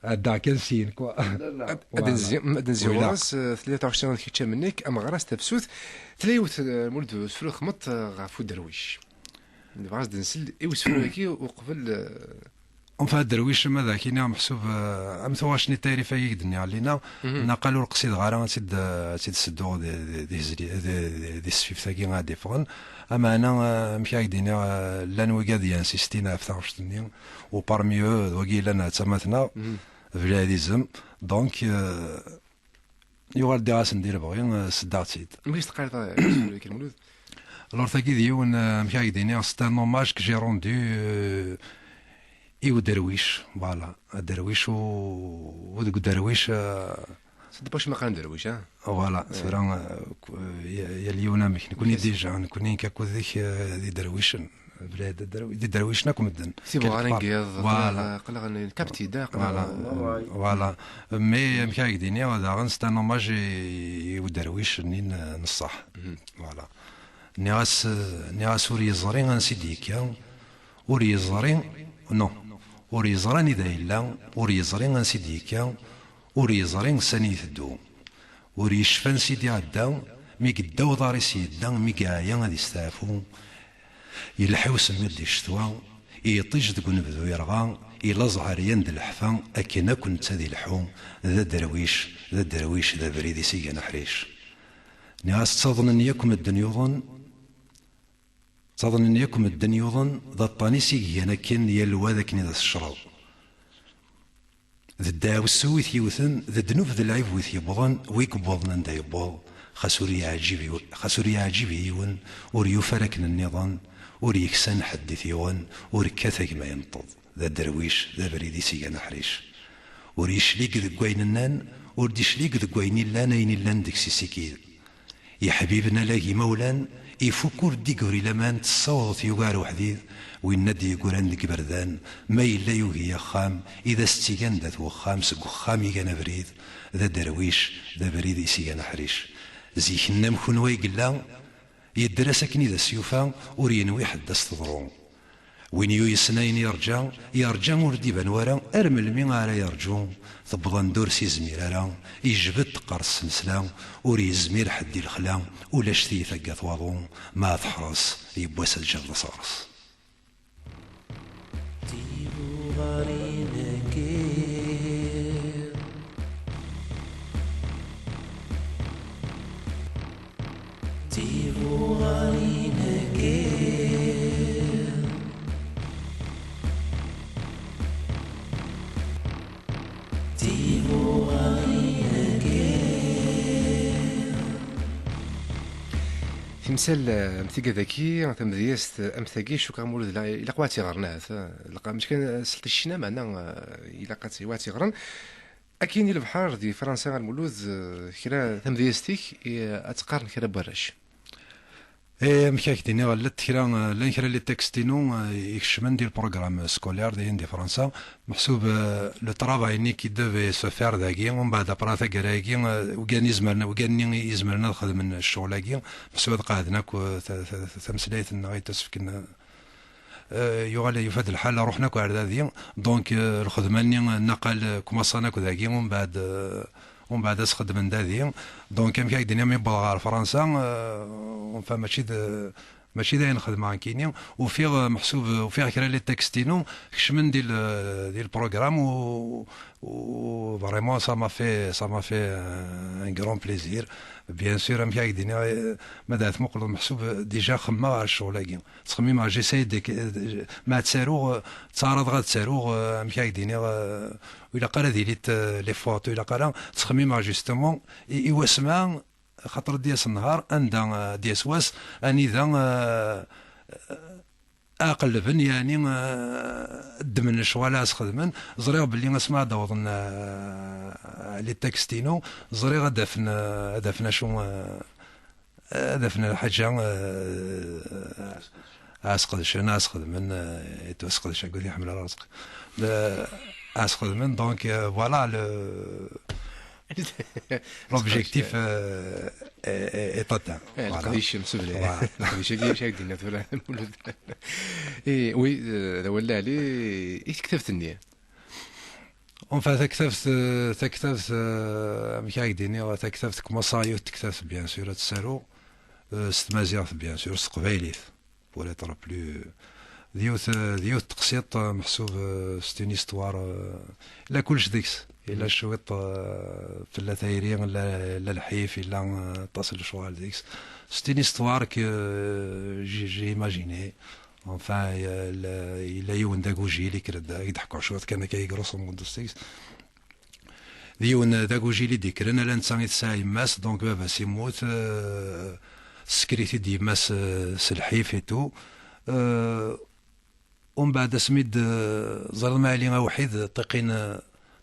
Ɛeddaɣ kan syin, quoi. Ad, ad nzi-, ad nzi Voilà. Ɣur-s, eh, tella taɣect-nniḍen kečč am nekk, ameɣras tafsut. Tella yiwet, eh, Mulud, usefru xmeṭ, eh, ɣef uderwic. Nebɣa ad d-nsel i usefru-agi uqbel, eh, Enfin, aderwic, ma d akini, meḥsub, eh, am tuɣac-nni tayri-agi i k-d-nniɣ, Lina, naqal ur qsideɣ ara ad tt-id-, ad tt-id-sedduɣ di, di, di, di, di, di, di tesfift-agi ad d-iffɣen. Ameɛna, eh, amek ara k-d-iniɣ, eh, llan wigad yansistin ɣef taɣect-nni, u parmi eux, d wagi yellan d tamatna, Belɛid Izem. Donc, eh, yuɣal ddiɣ-asen di lebɣi, eh, seddaɣ-tt-id. Amek i s-teqqareḍ, eh, Lmulud? Alors, tagi d yiwen, eh, amek ara k-d-iniɣ, c'est un hommage que j'ai rendu, euh, i uderwic, voilà, aderwic u, u deg uderwic, eh, c'est pas ma qqaren derwic, hein? Voilà, tura, eh, ku-, eh, ya-, yal yiwen amek. Nekni déjà, nekni nekk akked-k, eh, d iderwicen. Belɛid d iderwi-, d iderwicen akk medden. Si buɣar n yiḍ, voilà. Aql-aɣ, aql-aɣ n-, kapti da, aql-aɣ. Voilà, voilà. Mais amek ara k-d-iniɣ, daɣen, c'est un hommage i, i uderwic-nni n, n ṣṣeḥ. Voilà. Nniɣ-as, nniɣ-as ur yeẓri ansi d-yekka, ur yeẓri, non, ur yeẓri anida yella, ur yeẓri ansi d-yekka, ur yeẓri sani iteddu. Ur yecfi ansi d-iɛedda, mi yedda uḍar-is yedda, mi yeɛya ad isteɛfu. Yelḥa usemmiḍ di ccetwa, iṭij deg unebdu yerɣa, ilaẓ ɛeryan d leḥfa, akken akk netta di lḥu, d aderwic, d aderwic, d abrid i s-igan aḥric. Nniɣ-as ttaḍnen yakk medden yuḍen, ttaḍnen yakk medden yuḍen, d aṭṭan i s-igan akken yal wa d akken i d as-tecreḍ. D ddeɛwessu i t-yewten, d ddnub d lɛib wi t-yewwḍen, wi yewwḍen anda yewweḍ, xas ur yeɛǧib i, xas ur yeɛǧib i yiwen, ur yufi ara akken nniḍen, ur yeksan ḥedd i t-yuɣen, ur yekkat a gma yenṭeḍ. D aderwic, d abrid i s-igan aḥric. Ur yeclig deg wayen nnan, ur d-yeclig deg wayen illan, ayen illan deg-s isikid. Iḥbiben ala g imawlan, ifuk ur d-iguri laman, tessawḍet yugar uḥdid, winna d-yeggran deg iberdan, ma yella yugi axxam, i d as-tt-igan d at wexxam, seg wexxam igan abrid, d aderwic, d abrid i s-igan aḥric. Zik-nni am kunwa i yella, yedder-as akken i d as-yufa, ur yenwi ḥedd as-teḍru. Win yuysen ayen yerǧa, yerǧa ur d-iban wara, ar melmi ara yerǧu? Tewweḍ anda ur s-izmir ara, ijbed teqqerṣ s nnesla, ur yezmir ḥedd i lexla, ulac tiyita deg at waḍu, ma teḥreṣ, yiwwas ad tjerred asɣres. Tibuɣarin-agi. Tibuɣarin-agi. Tibuɣarin-agi. Timsal, eh, am tigad-agi, tamedyazt, eh, am tagi, cukkeɣ Mulud la-, ilaq wa tt-iɣren ahat, eh, ilaq, mačči kan, eh, s lqecc-nni, meɛna, eh, ilaq ad tt-, wa tt-iɣren. Akin i lebḥer di Fransa a Lmulud, eh, kra tamedyazt-ik, eh, ad tt-qqaren kra n warrac. Eh, amek ak d-iniɣ, llant kra, eh, llan kra les textes-inu, eh, ikecmen di le programme scolaire dihin di Fransa. Meḥsub, eh, le travail-nni qui devait se faire dagi, umbeɛd après taggara-agi, eh, ugan izemren, ugan-nni izemren ad xedmen ccɣel-agi, meḥsub ad qeɛden akk, eh, ta-, ta-, ta-, tameslayt-nneɣ i tasefken, eh, eh, yuɣal yufa-d lḥal, ruḥen akk ar dadi. Donc, eh, lxedma-nni, eh, naqal, eh, kumaṣan akk dagi, umbeɛd, eh, umbeɛd ad s-xedmen dadi. Donc, amek ak d-nniɣ, mi wwḍeɣ ɣer Fransa, eh, enfin, mačči d, mačči d ayen xedmeɣ nekkini. Ufiɣ, eh, meḥsub, eh, ufiɣ kra les textes-inu kecmen di le, di le programme u, u vraiment, ça m'a fait, ça m'a fait un, un grand plaisir. Bien sûr, amek ak d-nniɣ, eh, ma d-tmuqleḍ, meḥsub, eh, déjà xemmeɣ ɣer ccɣel-agi. Ttxemmimeɣ, j'essaie de, ma ttaruɣ, ttɛaraḍeɣ ad ttaruɣ, eh, amek ara k-d-iniɣ, eh, ur ilaq ara ad ilint, eh, les fautes, ur ilaq ara, ttxemmimeɣ justement i, i wasma, xaṭer ad d-yas nnhar, anda, eh, ad d-yas wass, anida, eh, ad qellben, yeɛni, eh, ddmen lecɣal ad s-xedmen. Ẓriɣ belli asma ad d-awḍen, eh, les textes-inu, ẓriɣ ad d-afen, eh, ad d-afen acu, eh, ad afen lḥaǧa, eh, ad sqedcen, ad sxedmen, eh, yettwasqedec akked iḥemmel ara Rezqi. Eh, ad sxedmen, donc, eh, voilà, le, l'objectif, eh, est, est, est atteint. Eh, voilà. Leqdic msebla. Voilà. Leqdic-agi, acu ak-d-yenna tura, Mulud? Eh, oui, eh, d awal lɛali, i tektabt-nni? Enfin, taktabt, eh, taktabt, eh, amek ara k-d-iniɣ, taktabt, kumaṣaɣ yiwet tektabt, bien sûr, ad tt-aruɣ, eh, s tmaziɣt, bien sûr, s teqbaylit, pour être plus, d yiwet, d yiwet teqsiṭ, eh, meḥsub, eh, c'est une histoire, eh, la kullec deg-s. Ila cwiṭ, eh, tella tayri, la, la lḥif, ila, eh, aṭas n lecɣal deg-s. C'est une histoire que, eh, j'ai, j'ai imaginé. Enfin, eh, la, ila yiwen d agujil, ikker-d, ad k-d-ḥkuɣ cwiṭ kan akka, grosso modo, deg-s. D yiwen d agujil i d-ikkren, ala netta i tesɛa yemma-s, donc baba-s immut, eh, tessker-it-id yemma-s, eh, s lḥif et tout. Eh, umbeɛd asmi d-, eh, ẓriɣ Maɛli awḥid, ṭiqin,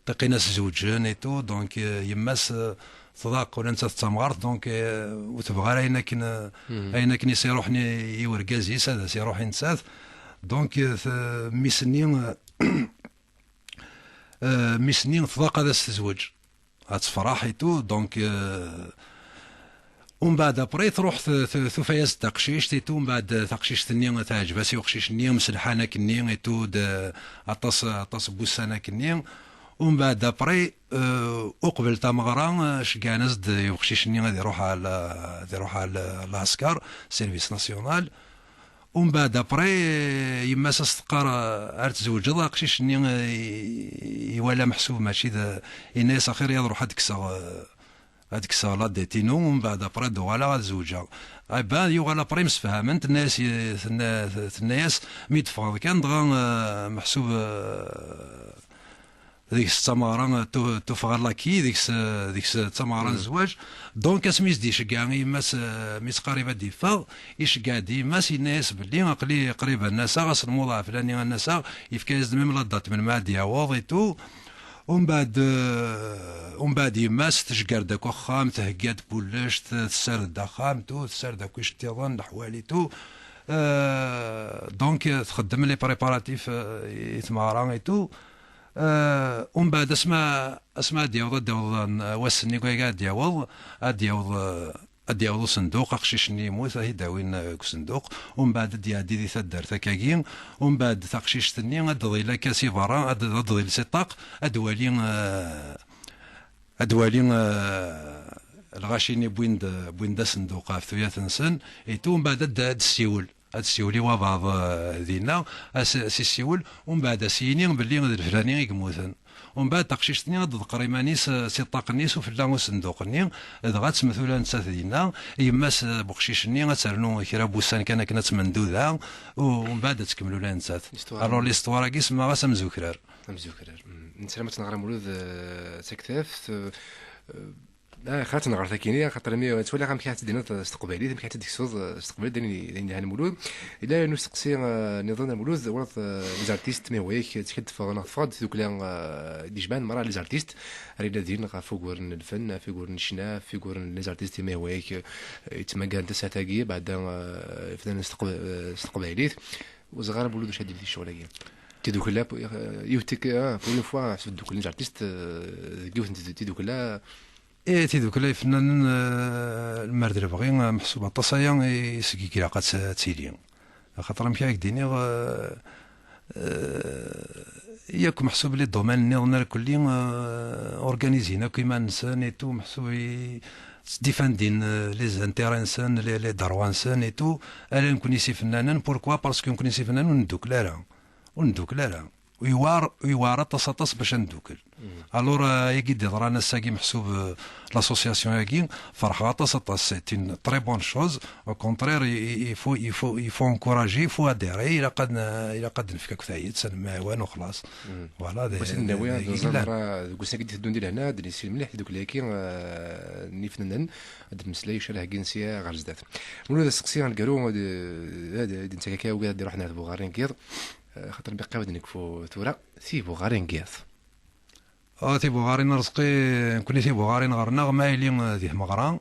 ṭiqin-as zewǧen et tout, donc, eh, yemma-s, eh, tḍaq, ula netta d tamɣart, donc, eh, ur tebɣi ara ayen akken, eh, ayen akken i s-iruḥen i, i urgaz-is, ad as-iruḥ i nettat. Donc, eh, t-, mmi-s-nni, eh, eh, mmi-s-nni tḍaq ad as-tezweǧ, ad tefreḥ et tout, donc, eh, umbeɛd après tṛuḥ t-, t-, tufa-yas-d taqcict et tout, umbeɛd taqcict-nni teɛǧeb-as i uqcic-nni, mselḥan akkenni et tout, d, aṭas, aṭas n wussan akkenni. Umbeɛd après, eh, uqbel tameɣra, eh, ceggɛen-as-d i uqcic-nni ad iṛuḥ ɣer la-, ad iṛuḥ ɣer la-, lɛesker, service national. Umbeɛd après, yemma-s as-teqqar, eh, ar tzewǧeḍ aqcic-nni, eh, i-, iwala meḥsub mačči d, yenna-yas axir ad ruḥ ad kkseɣ, eh, ad kkseɣ la dette-inu, umbeɛd après ad uɣaleɣ ad zewǧeɣ. Eh ben, yuɣal après msefhamen, tenna-yas, tenna-, tenna-yas mi d-teffɣeḍ kan dɣa, eh, meḥsub, eh, deg-s d tameɣra, tu-, tuffɣa laki, deg-s, deg-s d tameɣra n zzwaǧ. Donc, asmi i s-d-iceggeɛ i yemma-s, eh, mi s-qrib ad d-iffeɣ, iceggeɛ-d i yemma-s, yenna-yas belli aql-i qrib ad n-aseɣ, ass n lmuḍeɛ flan-nni ad n-aseɣ, yefka-yas-d même la date melmi ad d-yaweḍ et tout. Umbeɛd, eh, umbeɛd yemma-s tjegger-d akk axxam, thegga-d kullec, t-, tessared-d axxam, tout, tessared akk iceṭṭiḍen, leḥwal et tout. Eh, donc, eh, txeddem les préparatifs, eh, i tmeɣra et tout. Eh, umbeɛd asma, asma ad d-yaweḍ, ad d-yaweḍ, eh, wass-nni wagi ad d-yaweḍ, ad d-yaweḍ, eh, ad d-yaweḍ usenduq, aqcic-nni yemmut, ad t-id-awin, eh, deg usenduq, umbeɛd ad d-iɛeddi di taddart akkagi, umbeɛd taqcict-nni ad d-tḍil akka si berra, ad, ad d-tḍil si ṭṭaq, ad d-wali, eh, ad d-wali, eh, lɣaci-nni wwin-d, wwin-d asenduq ɣef tuyat-nsen, et tout, umbeɛd ad d-, ad d-ssiwel. Ad ssiwel i wabaɛḍ, eh, dinna, as, as issiwel, umbeɛd as yini belli d leflani i yemmuten. Umbeɛd taqcict-nni ad d-tḍeqqer iman-is, eh, si ṭṭaq-nni s ufella usenduq-nni, dɣa ad temmet ula nettat dinna, yemma-s, eh, n uqcic-nni ad ternu kra n wussan kan akken ad tmenduda, u-, umbeɛd ad tkemmel ula nettat. L'histoire. Alors, l'histoire-agi semmaɣ-as Amzukrar. Amzukrar. Mm. Netta ma tneɣra Mulud, eh, d taktabt, eh, eh, Ah, xaṭ neɣret akkin, axaṭer mi ttwaliɣ amek ara tt-id-tiniḍ s teqbaylit, amek ara tt-id-teksuḍ, eh, s teqbaylit, d ayen, d ayen yelhan Mulud. Yella yiwen usteqsi, eh, niḍen a Mulud, walaḍ, eh, les artistes, ma yehwa-yak, ttkel teffeɣ neɣ teffeɣ-d tidukla, eh, d-ijemɛen merra les artistes, ara yella din ɣef uguren n lfen, ɣef uguren n ccna, ɣef uguren n les artistes, ma yehwa-yak, eh, yettmagaren tasaɛet-agi, beɛda, eh, fdan s teqb-, eh, s teqbaylit. Ur ẓriɣ ara Mulud acu ad d-yini di ccɣel-agi. Tidukla, eh, yiwet tik-, ah, pour une fois, ḥseb dduklen les artistes, eh, deg yiwet n tid-, tidukla, Eh, tidukla ifennanen, eh, lemmer d lebɣi, eh, meḥsub aṭas aya i seg i ilaq ad t-, ad tili. Axaṭer amek ara k-d-iniɣ, eh, eh, yakk meḥsub les domaines nniḍen irkelli, eh, organizin akk iman-nsen et tout, meḥsub i ttdifandin, eh, les intérêts-nsen, les, les droits-nsen et tout, ala nekkni s ifennanen. Pourquoi? Parce que nekkni s ifennanen ur neddukel ara. Ur neddukel ara. Yewɛer, yewɛer aṭas, aṭas bac ad neddukel. Alors, euh, ayagi d-iḍran ass-agi meḥsub, euh, l'association-agi, ferḥeɣ aṭas, aṭas. C'est une très bonne chose. Au contraire, il, il, il faut, il faut, il faut encourager, il faut adhérer. Ilaq ad n-, ilaq ad nefk akk tayet, ad nemɛawan u xlaṣ. Voilà, d, d, d, d, deg wass-agi d-iteddun di lehna, ad d-nissil mliḥ tidukla-agi, euh, n yifennanen, ad d-nemmeslay ccreh-agi n sya ɣer zdat. Mulud asteqsi aneggaru, d, d, d, d nettak akka, wigad ad d-iruḥen ar tbuɣarin n yiḍ. Eh, xaṭer mi qqaw ad nekfu tura, tibuɣarin n yiḍ. Ah, tibuɣarin, Arezqi, nekkni tibuɣarin ɣer-neɣ, ma yili, eh, di tmeɣra,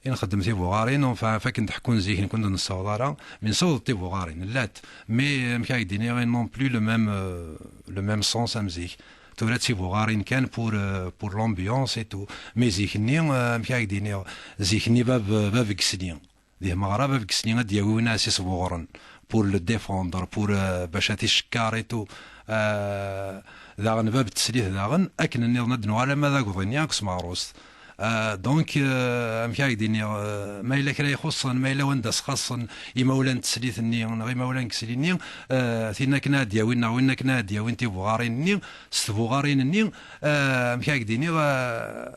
i nxeddem tibuɣarin, enfin, fakken d-ḥekkun zik, nekkni ur nessaweḍ ara, mi nessaweḍ tibuɣarin, llant, mais, eh, amek ara k-d-iniɣ, non plus le même, euh, le même sens am zik. Tura d tibuɣarin kan pour, euh, pour l'ambiance et tout. Mais zik-nni, euh, amek ara k-d-iniɣ, zik-nni bab, bab n yesli. Di tmeɣra, bab n yesli ad d-yawi win ara s-isbuɣren, pour le défendre, pour, euh, bac ad t-icekker et tout. Euh, daɣen bab n teslit daɣen, akken nniḍen ad d-nuɣal ama d agḍi-nni akked tmeɣrust. Ah, donc, euh, amek ara k-d-iniɣ, euh, ma yella kra ixuṣṣen, ma yella wanda s-xaṣṣen imawlan n teslit-nni neɣ imawlan n yesli-nni, euh, tin akken ad d-yawin neɣ win akken ad d-yawin tibuɣarin-nni, s tbuɣarin-nni, euh, amek ara k-d-iniɣ, euh,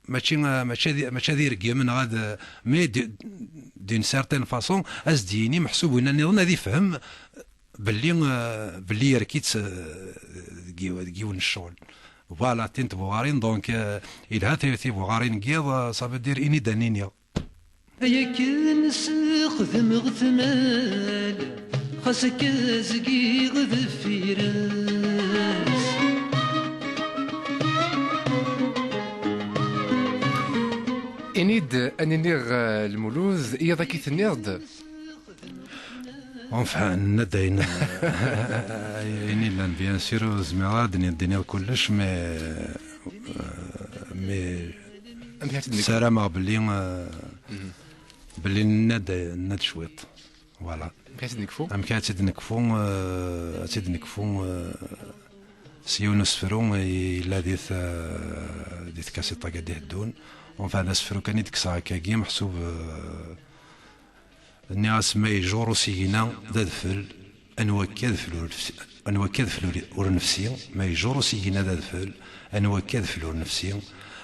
mačči, euh, mačči ad, mačči ad ireggem neɣ ad, mais d-, d'une certaine façon, ad s-d-yini meḥsub winna nniḍen ad ifhem belli, euh, belli yerk-itt, euh, deg yiw-, deg yiwen n ccɣel. Voilà, tin tbuɣarin, donc, euh, ilha ti-, tibuɣarin n yiḍ, euh, ça veut dire ini-d ad nini. Ay akken sexdmeɣ tmal, xas akka zgiɣ deffir-s. Ini-d, ad niniɣ, euh, Lmulud, iḍ akka i tenniḍ-d. Enfin, nenna-d ayen, ayen yellan, bien sûr, ur zmireɣ ad d-iniɣ kullec, mais, euh, mais amek ara tt-id-nekfu? Ssarameɣ belli, euh, belli nenna-d, nenna-d cwiṭ. Voilà. Amek ara tt-id-nekfu? Amek ara tt-id-nekfu, euh, ad tt-id-nekfu, euh, s yiwen usefru yella di t-, di tkasiṭ-agi d-iheddun. Enfin, d asefru kan i d-kkseɣ akkagi, meḥsub, euh, nniɣ-as ma yejur usigna d adfel, anwa akka adfel ur nefsi, anwa akka adfel ur, ur nefsi, ma yejur usigna d adfel, anwa akka adfel ur nefsi,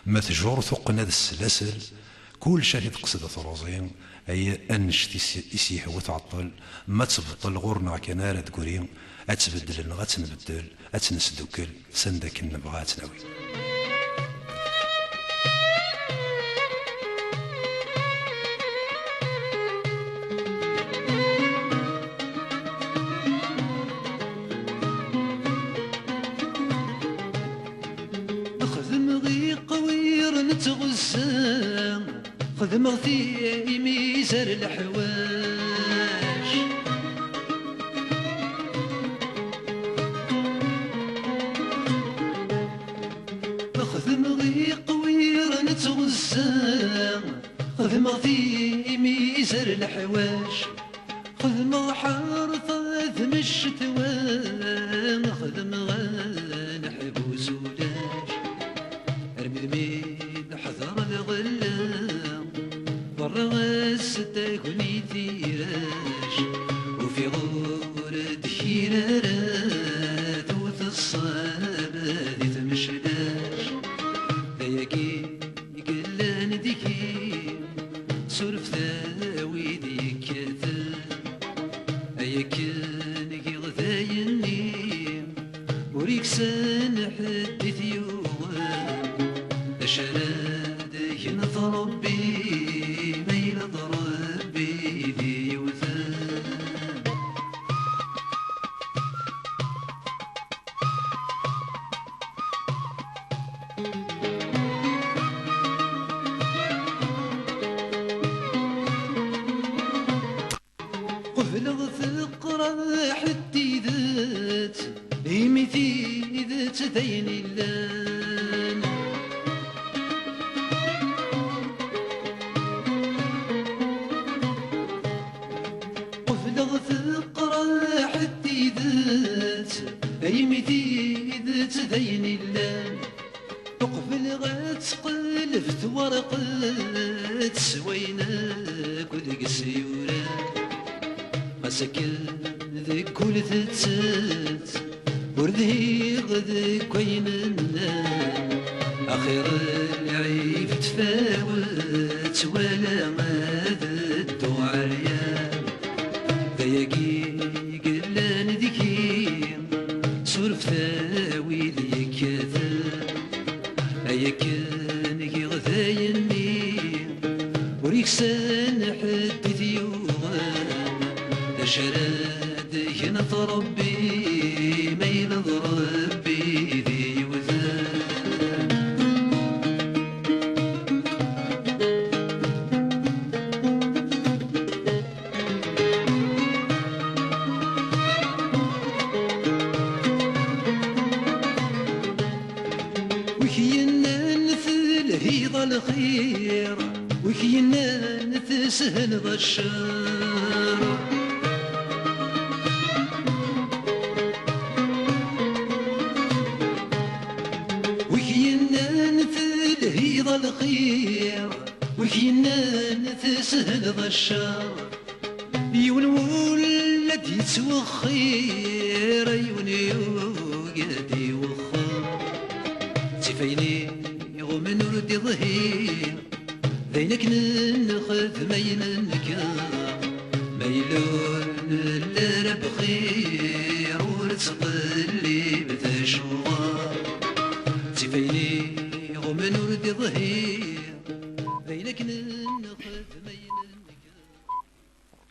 ma tjur tuqqna d slasel, kullec ad t-id-qesdet ruẓi, ay annect i s-, i s-yehwa tɛeṭṭel, ma tebṭel ɣur-neɣ kan ara d-gri, ad tbeddel neɣ ad tt-nbeddel, ad tt-nesdukkel, s anda akken nebɣa ad tt-nawi. Xedmeɣ iqwiren n tɣezza, xedmeɣ timizar leḥwac. Xedmeɣ iqwiren n tɣezza, xedmeɣ timizar leḥwac. Xedmeɣ ḥerta d mectwa, xedmeɣ aneḥbus ulac. Armi d mi neḥḍer lɣella, berra ass n tagnit irac. Ufiɣ ur d-kir ara, tewwet ṣṣaba di tmeclac. D ayagi i yellan deg-i, surfet a wid yekkaten. Ay akken giɣ d ayenni, ur iksan ḥedd i t-yuɣen. D acu ara d-gen Ṛebbi, ma yella d Ṛebbi i d-yewten? Qebleɣ teqraḥ tidet, imi tidet d ayen illan. Qebleɣ teqraḥ tidet, imi tidet d ayen illan. Uqbel ad teqleb twerqet s wayen akk deg-s yura, ɣas akken deg wul tettett, ur dhiɣ deg wayen nnan. Axir lɛib tfawet wala ad dduɣ ɛeryan. D ayagi i yellan deg-i, surfet a wid yekkaten. Ay akken giɣ d ayenni, ur iksan ḥedd i t-yuɣen. D acu ara d-gen Ṛebbi, ma yella d Ṛebbi i d-yewten? Wi k-yennan telhiḍ a lxir, wi k-yennan tesheleḍ a ccer? Wi k-yennan tel- Tehiḍ lxir, ur k-yennan tesheleḍ ccer. Yiwen wul ad yettwexxir, yiwen yugi ad iwexxer. Ttif ayen iɣumen ur d-iḍhir, d ayen akken nexdem ayen nekka. Ma yella ur nelli ara bxir, ur ttqelli